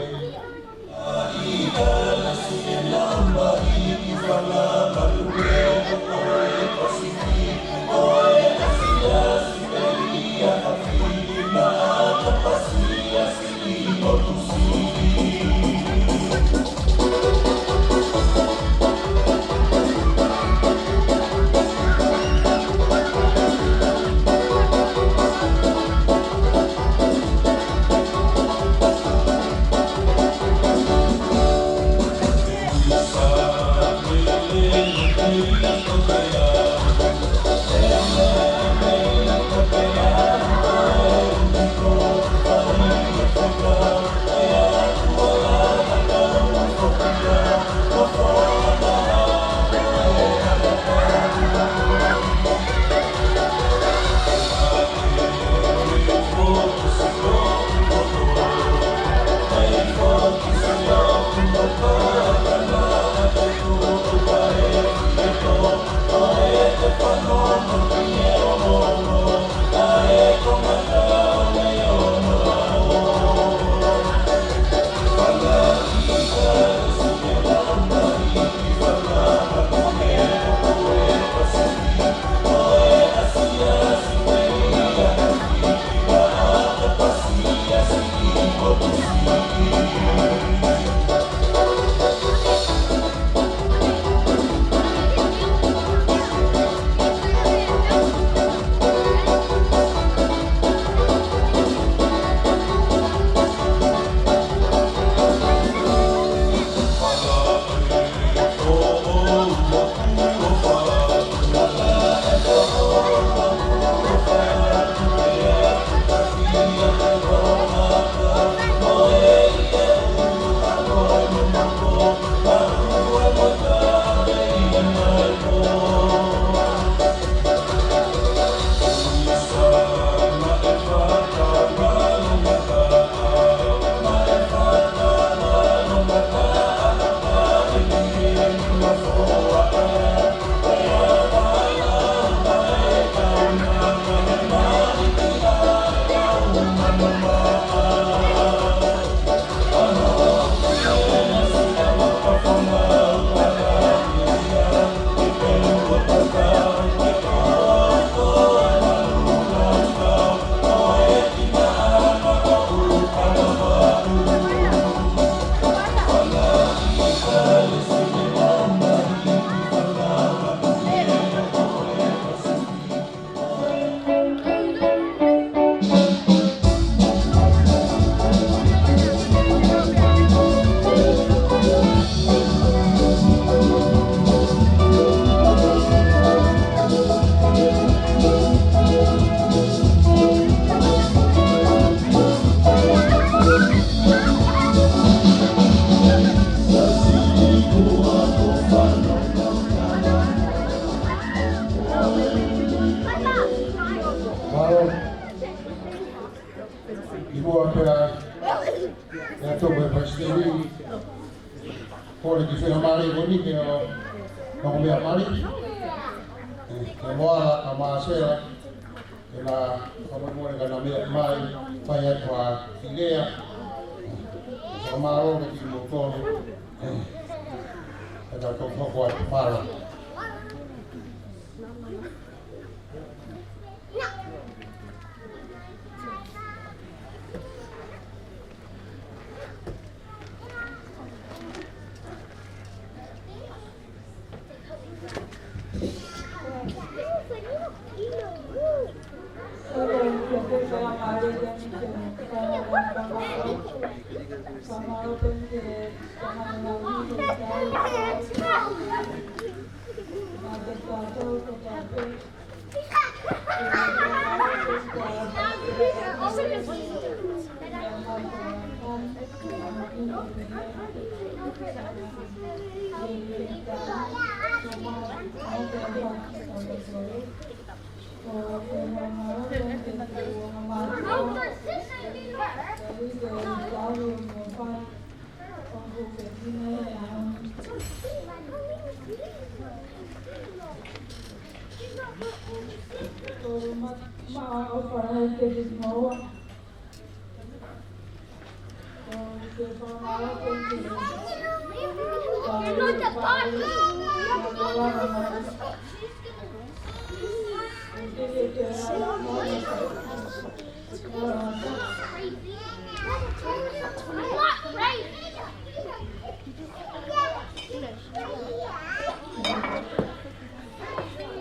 Mālō. ʻI muʻa pea, pea tō pē palesiteni, kole ki he fengamālie ko eni ke ʻo, ʻo meʻa mali. ʻE, ke moa ka Māsela, ke na, ka moe moe ka na meʻa mai, fai atu ʻa e lea. Fakamālō ki kimoutolu. ʻE, ke tau hoko atu, mālō.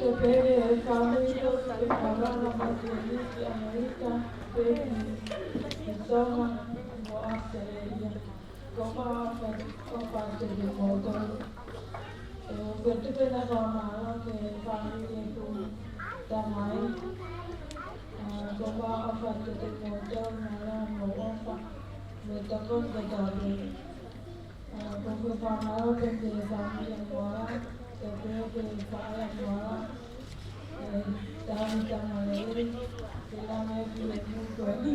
Te pehē ʻe he fāmili ʻoku te falala mo e Nisi ʻAmelika, pehē ki Tonga mo ʻAositelēlia. Ko e ʻofa, ʻofa atu kiate kimoutolu. ʻE, ʻoku ou tuku ʻa e fakamālō ki he fāmili ʻeku tamai. ʻA, ko e ʻofa atu kiate kimoutolu, mālō hoʻomou ʻofa. Mo e tokoni kotoa pē. ʻA, ko e fakamālō pē ki he fāmili ʻa Moala, pehē ki he faʻē ʻa Moala, ʻe, Tani Tamalele, ke langa e pule muko ni.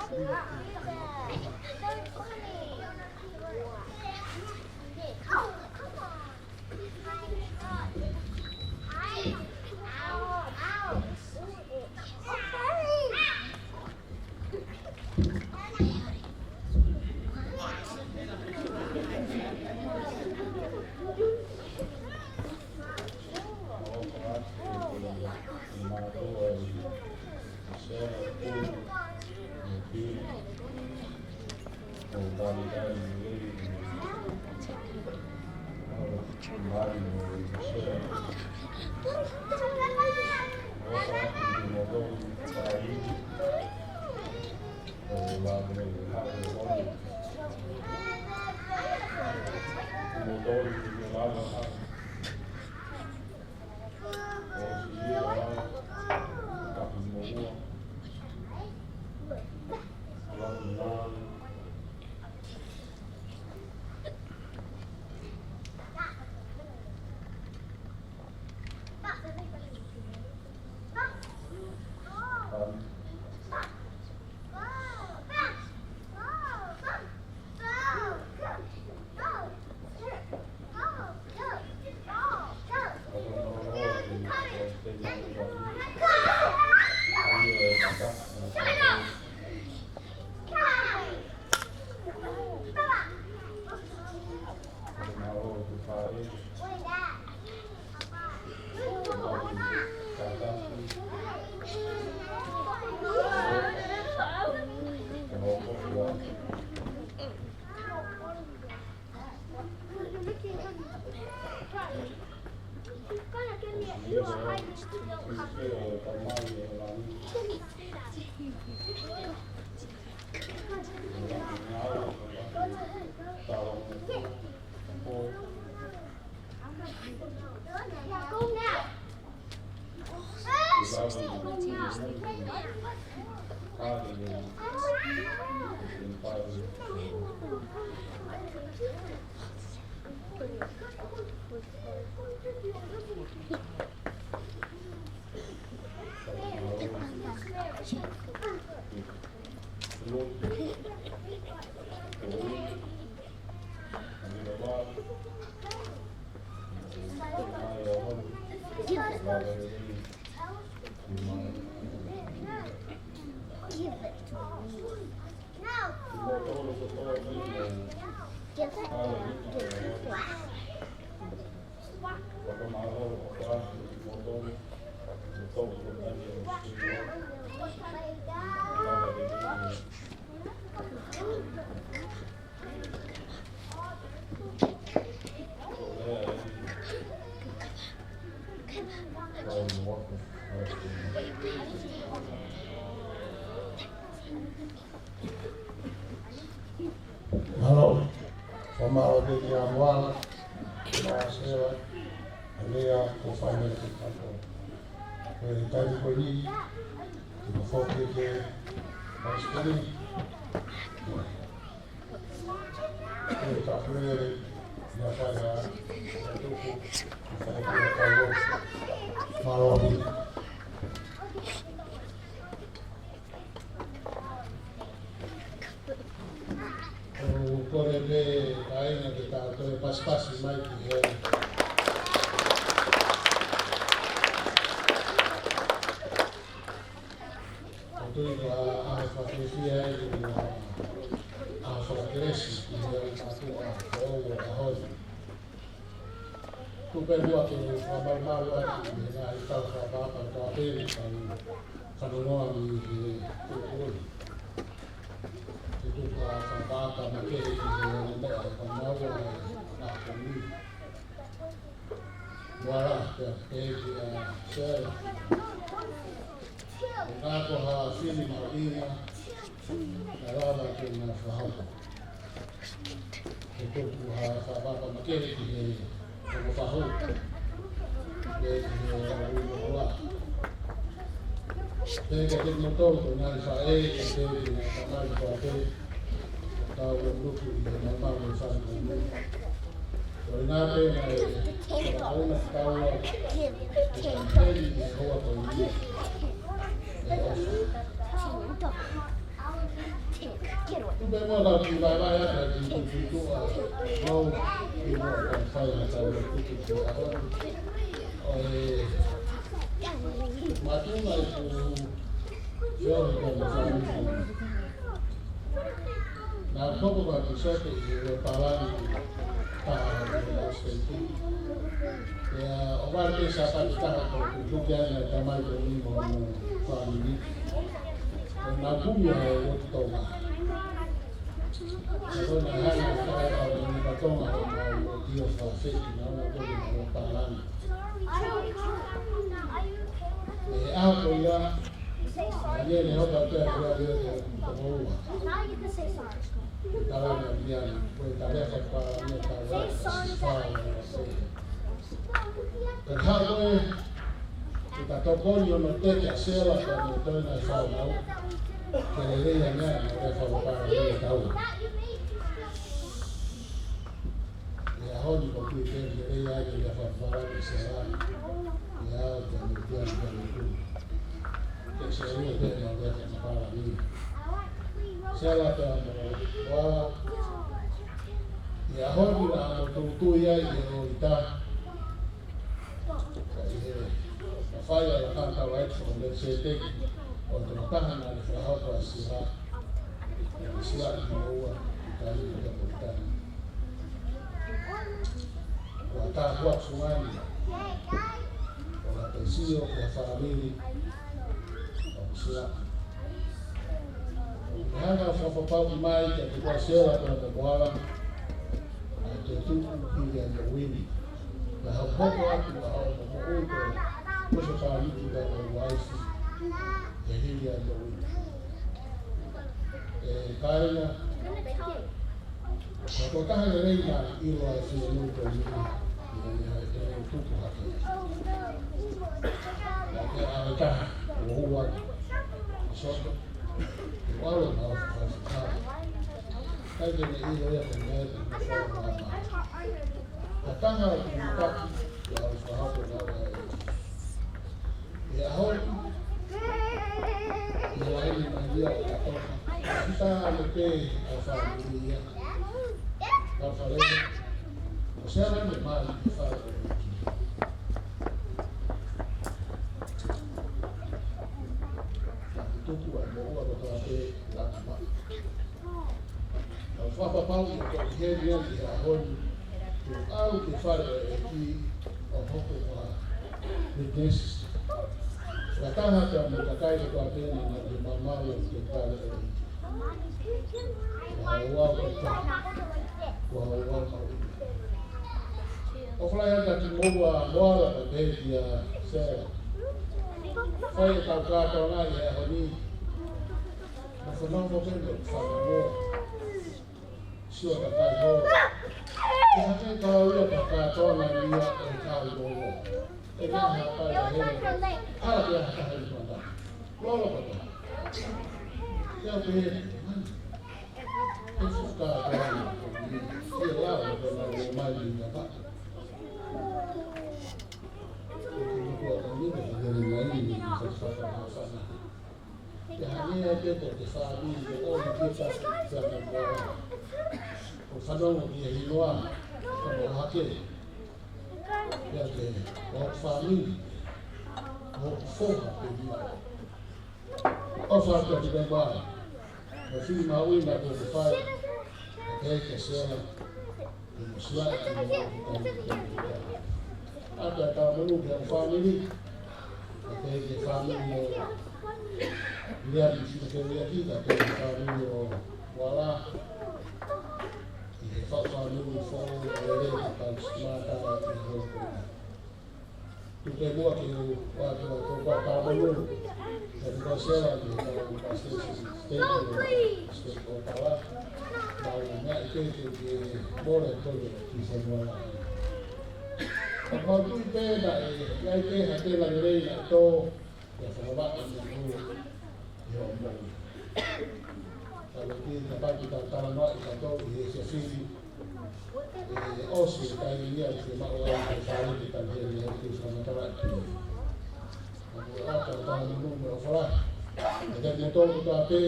Take it off. Give it to me. No. Give it, give it back. Mālō. Fakamālō ki he Moala, Moala Sela, ʻa ia kuo fai mai e kakato. Ko e taimi ko eni, ʻoku foki ki he Vice President. Ko e tapu lelei, na fai ha, na tuku, na fai ha kau. Mālō. ʻOku ou kole pē kāinga ke tau toe pasipasi mai ki he. ʻOku ou tui ko e ʻaho fakafiefia eni, ʻaho fakakelesi ki he ʻOtua ʻo e ʻaho ni. Tuku pē muʻa ke u fakamalumalu atu ʻi he ngaahi tala fakapaʻapa kotoa pē naʻa tau fanongoa mei he tuʻutuʻuni. Ke tuku ha fakapaʻapa makehe ki he ongo meʻa ʻoku maua ʻi he ʻaho ni. Moala, pea pehē kia Sela. ʻOku na ko ha fili mahuʻinga, naʻe lava ke na fakahoko. Ke tuku ha fakapaʻapa makehe ki he ongo fahu. Pea ki he ongo ʻuluaki. Pea kiate kimoutolu ko e ngaahi faʻē, kiate kimoutolu ko e tamai kotoa pē. Tau ʻuluaki ʻi he maumau e fale ko eni. Ko e ngaahi pē naʻe fakaʻaonga ke tau lau. Ke tau peli ʻi he houa ko eni. ʻE ʻofa. Tuku pē muʻa ke u kiʻi vahevahe atu e kiʻi tuʻutuʻuni ʻa e lau, kimuʻa ke fai ʻa e tau lau tuku ki he ʻaho ni. ʻOku ou mātuʻaki ʻoku ou feohi ko e fāmili. Naʻa ku hoko ko ha pīsope ʻi he ua pālangi taha ʻi he State. Pea ʻo vale pē Sāpate taha ko e tuku ai ʻa e tamai ko eni mo hono fāmili. Ko e naʻe kumi ʻa e uooti Tonga. Ko e naʻe hanga ʻe he kau Tonga ʻo nau uooti ʻo fakafeʻiloaki naʻa nau kumi ʻa e ua pālangi. ʻI he ʻaho ko ia, naʻe lele hopa pea ko ia ko e toko ua. Tala na ia, ko e tala ka pālangi, tala ka sifā, ka sifā. Ka hā ko ē, ke ta tokoni ʻo teke ʻa Sela ka ne toe na fānau. Ke lelei ange ʻa e fānau pālangi ʻo tau. ʻI he ʻaho ni ko e kiʻi pē lelei ai ke fānau pālangi ʻa Sela. ʻIo, ke ne pia ke ne pia. Ke Sela pē na pea ke fānau pālangi. Sela pea mo Moala. ʻI he ʻaho ni naʻa mou tūtui ai ʻi he ʻōlita. Ka ʻi he, ka fai ʻa e lakanga taulaʻeiki fakaMelekiseteki, ʻo e tokotaha naʻa ne fakahoko ʻa Sila, ʻa Sila ʻi he ua, ʻi he taimi ʻo e Mekopotamia. Ko e tāpuaki fungani, ʻo na pēsio ki he fāmili ʻo Sila. Naʻa na fakapapauʻi mai kiate koe Sela pea mo Moala, ʻa e toetuʻu hili ʻa e moʻui ni. Naʻa hoko atu ʻa hoʻo moʻui ko e, ko e fāmili pea mo e uaifi, ʻe hili ʻa e moʻui ni. ʻE kāinga, ko e tokotaha lelei naʻa ku ʻilo ʻa e finemui ko eni, ʻi he, ʻi he, ʻi he tupu hake. Naʻe ʻi ai e taha, ʻo ua, ʻi Soto, ʻo ʻalu ʻo fai fakahā. ʻIkai ke ne ʻilo ia ko e meʻa, ko e meʻa ʻoku ʻi ai. Ka taha ʻoku taki, ʻo ʻalu ʻo fakahoko ʻa e ʻI he ʻaho ni, ʻi he laini mai ia ʻo katoa. ʻI tā ane pē ʻa e fāmili ia. Ka fale. ʻO Sela ne mali ʻi he fale ko ē. Ko e heni ʻi he ʻaho ni, ke ʻalu ki he fale ʻo e ʻEiki ʻo hoko ko ha witness. Fakataha pea mo e kakai kotoa pē naʻa nau maʻu e fale ʻo e ʻEiki. Ko e ʻaho ʻo e ʻEiki. Ko e ʻaho ʻo e ʻEiki. ʻOfa lahi atu kimoua Moala pea pehē kia Sela. Fai ʻetau kātoanga ʻi he ʻaho ni. Mo fanongo pē mo fanongo. Sio ka kai ho. Ke hake kau ia ka kātoanga ni ia ʻo e kau lolo. ʻE ka hapa ia he. Ala ke haka he mata. Lolo kata. Ia pē. ʻE fuka kātoanga. Ia lava ke na o mai ni na pa. Ke kua ka ni ka ni na ni ka faka faka. Ke hangē ai pē ko e fāmili ko eni ke ta, ke ta ko e fanongo ki he hingoa, ko e hake. Ia ke, ko e fāmili, ko e foha pē ia. ʻOfa atu ki he ʻEiki. Ko e fili mahuʻinga ko e fai, ke ke Sela. ʻA e talamanu ki he fāmili. ʻA e fāmili ʻo Liani, sina ke lia kita, ʻa e fāmili ʻo Moala. ʻI he fāmili foʻou ʻo Lele, ka tau mata ʻi he hoko. Tuku muʻa ke u ʻoatu ʻa e talamanu. Ka ko Sela ni ka ko Pastor State ʻo State ʻo Pala. Mau meʻa ʻi ke ke ke mole tole ki se mola. Ka mau tui pē naʻe ʻi ai pē ha tēnā lelei naʻe tō ʻi he fakavaʻe ʻa e mola ʻi hoʻo moʻui. Ka lo ki ka paki ka talanoa ʻi ka tō ʻi he sefili. ʻE ʻosi e taimi ia ʻoku fiemaʻu ai ke fai ke tau hē ni ʻoku fakamatala atu. Ka ko e ʻata talamanu mo e ʻofa lahi. ʻE te mo tō kuta pē,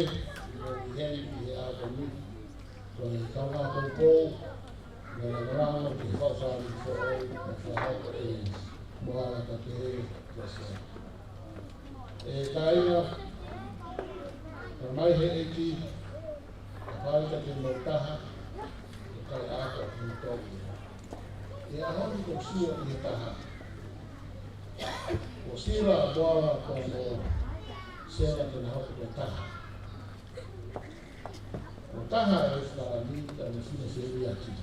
mo i hei ʻi he ʻata ni. Ko e kaungā poupou, mo e langalango ki he fāmili foʻou, mo e fakahoko ʻe Moala ka ke he kuasa. ʻE kāinga, ka mai he ʻEiki, ka pau ka ke mau taha, ʻe kai ʻata ki he tau. ʻI he ʻaho ni ko Sila ʻi he taha. Ko Sila ʻa Moala ko mo Sela ke na hoko ko e taha. Ko e taha ʻe fāmili ka ne fina fēliaki.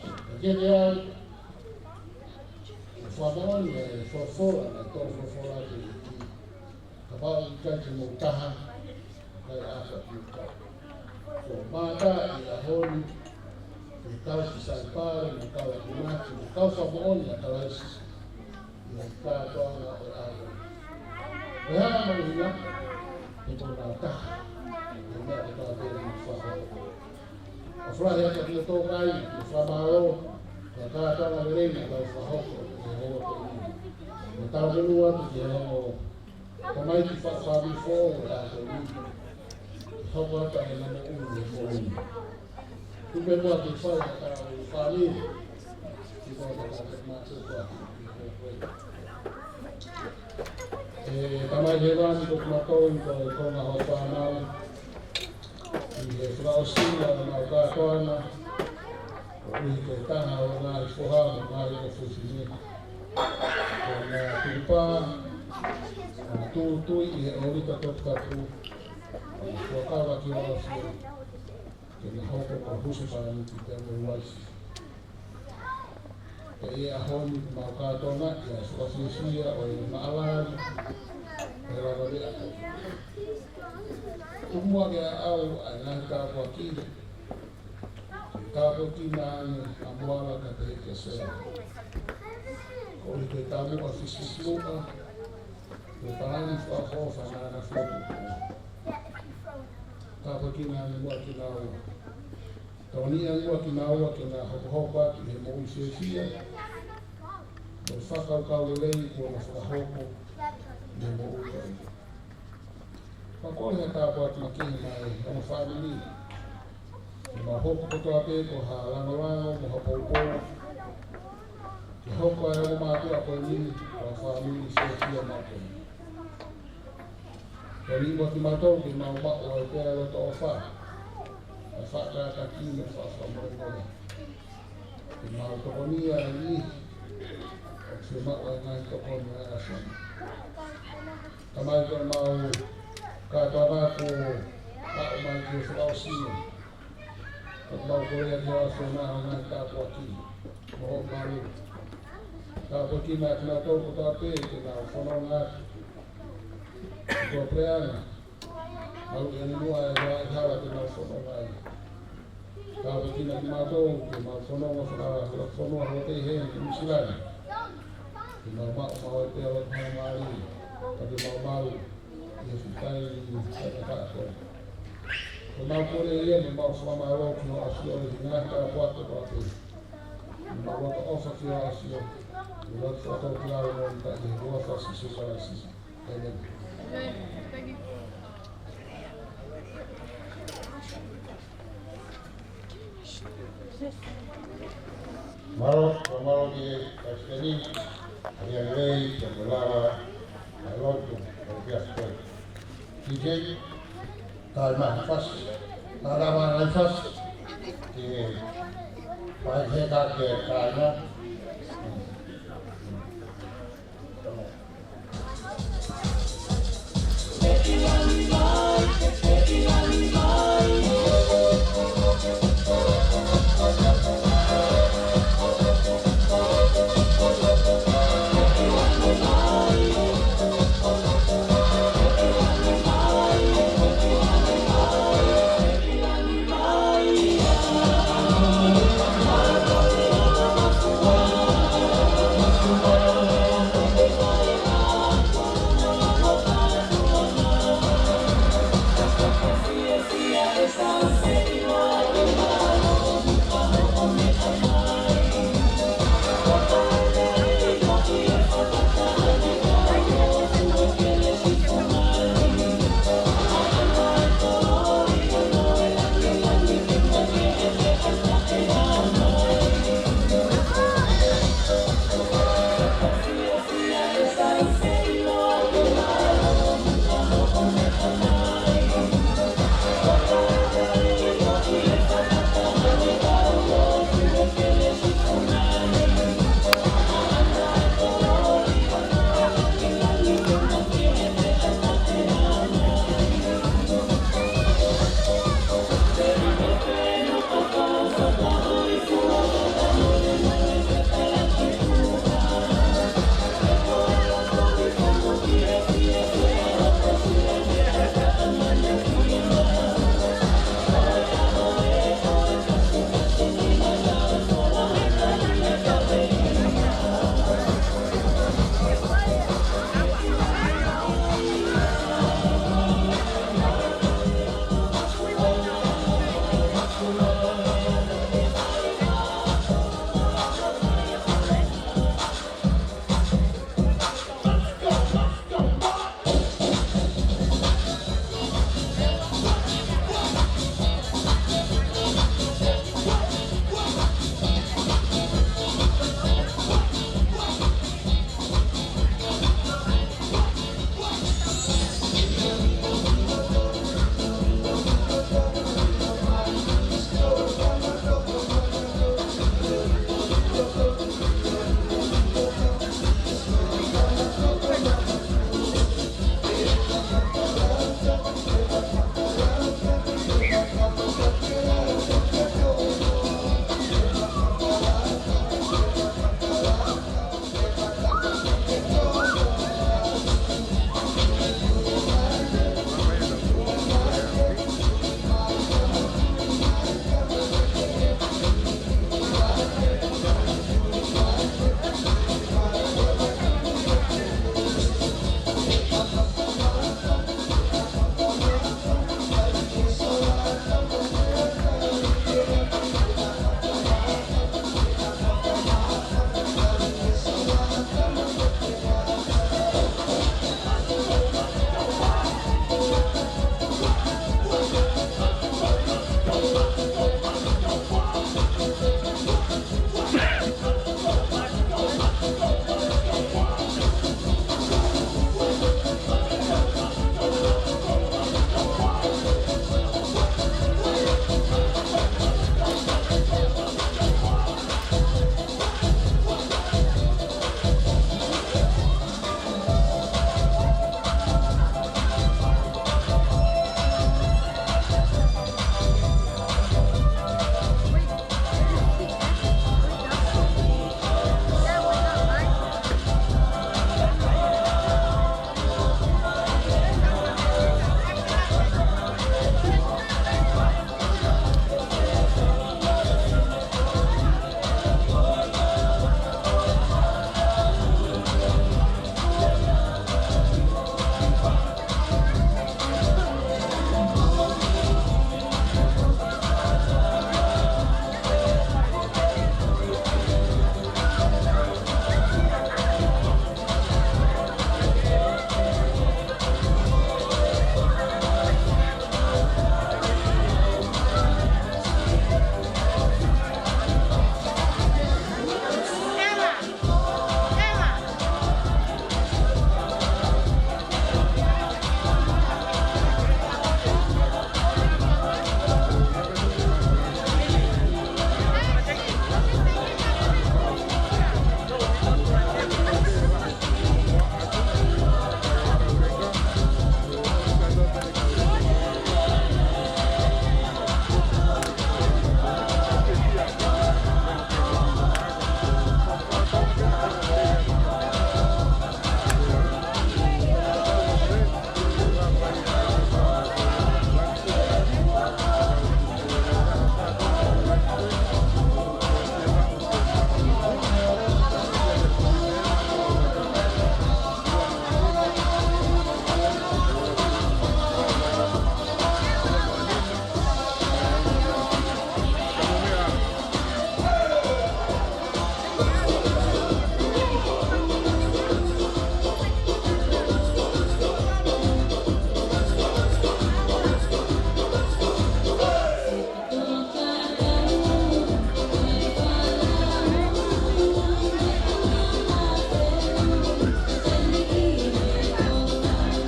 Ka ke te au, ʻe fakamoʻoni ʻa e folofola, ʻa e tō folofola ke ʻEiki. Kapau ʻikai ke mou taha, ʻikai ʻata ki ka. Ko mātā ʻi he ʻaho ni, ʻe kau ki Saipale, ʻe kau ʻamanaki, ʻe kau fakamoʻoni ʻa Kalaisi. ʻI he kātoanga ʻo e ʻaho. ʻE hanga mo hina, ʻe tō nau taha. ʻE meʻa ke tau pēlē mo fakamoʻoni. ʻOfa lahi atu ki he tō kai, mo fakamālō, mo e kātoanga lelei naʻa tau fakahoko, ʻi he houa ko eni. Mo tau manu atu ki he ongo, tamaiki fāmili foʻou ʻa ko eni. Hoko atu ʻa e namo ʻulu mo ʻulu. Tupe mua ke fai ha ka fāmili. Ki ko ka ka ma se ko. ʻE Tamai Hēvani ko mātou ko e konga ho fānau. ʻI he fakaʻosinga ʻo ʻemau kātoanga, ʻoku ʻi he taha ʻo e ngaahi foha mo e ngaahi ʻofefine. ʻO na tupa, ʻo na tūtui ʻi he ʻolita toputapu, ʻo na fuakava ki ʻolafia, ke na hoko ko e husepāniti pea mo e uaifi. Pea ʻi he ʻaho ni ʻoku mau kātoanga ʻi he fakafiefia ʻo e maʻalali ʻo e lava leʻa. Tuku muʻa ke ʻaʻau ʻa e ngaahi tāpuaki. Ke tāpuekina ange ʻa Moala ka te ke sea. Ko e ke tamuʻa fisifisimuʻa. Ke palani fakaʻofoʻofa naʻa na fotu. Tāpuekina ange muʻa kinaua. Taunia ua kinaua ke na hokohoko atu ʻi he moʻui fiefia, mo e fakakaukau lelei kuo na fakahoko ʻi he moʻui ko eni. Pea kole ha tāpuaki makehe maʻa e ongo fāmili. Ke mau hoko kotoa pē ko ha langolango mo ha poupou. Ke hoko ʻa e ongo mātuʻa ko eni ko ha fāmili fiefia maʻu ko eni. Ke lima kimautolu ke mau maʻu ai pē ʻa e loto ʻofa. Fakakātaki mo fakamolemole. Ke mau tokonia ʻi he fiemaʻu ʻa e ngaahi tokoni ʻa e ʻAfiona. Tamai, ko ʻemau kātoanga kuo aʻu mai ki he fakaʻosi ni. Ko ʻemau kole ki he ʻAfiona ʻa e ngaahi tāpuaki mo hoʻo malu. Tāpuekina kinautolu kotoa pē te nau fononga atu. Ko e puleʻanga, malu ʻi he ʻanemuʻa ʻo e hala te nau fononga ai. Tāpuekina kimautolu ke mau fononga fakalahi ʻi he fonua hotei heni ʻi Nuʻu Sila ni. Ke mau maʻu maʻu ai pē ʻa e faingamālie, ka ke mau maʻu ʻi he fitai ni ʻa e kātoa. Ko ʻemau kole ia mo ʻemau fakamālō ki hoʻo ʻAfio ʻi he ngaahi tāpuaki kotoa pē. Ke mau loto ʻofa ki hoʻo ʻAfio, mo loto fakatōkilalo mo ʻi he huafa ʻo Sīsū Kalaisi. ʻĒmeni. Mālō, mālō ki he palesiteni, ʻa ia lelei, ke mo lava, ʻa e lotu, ʻo e kiasi koe. Ki he, tai mai fasi, tā lava mai fasi, ki he, pai he ka ke tā ina,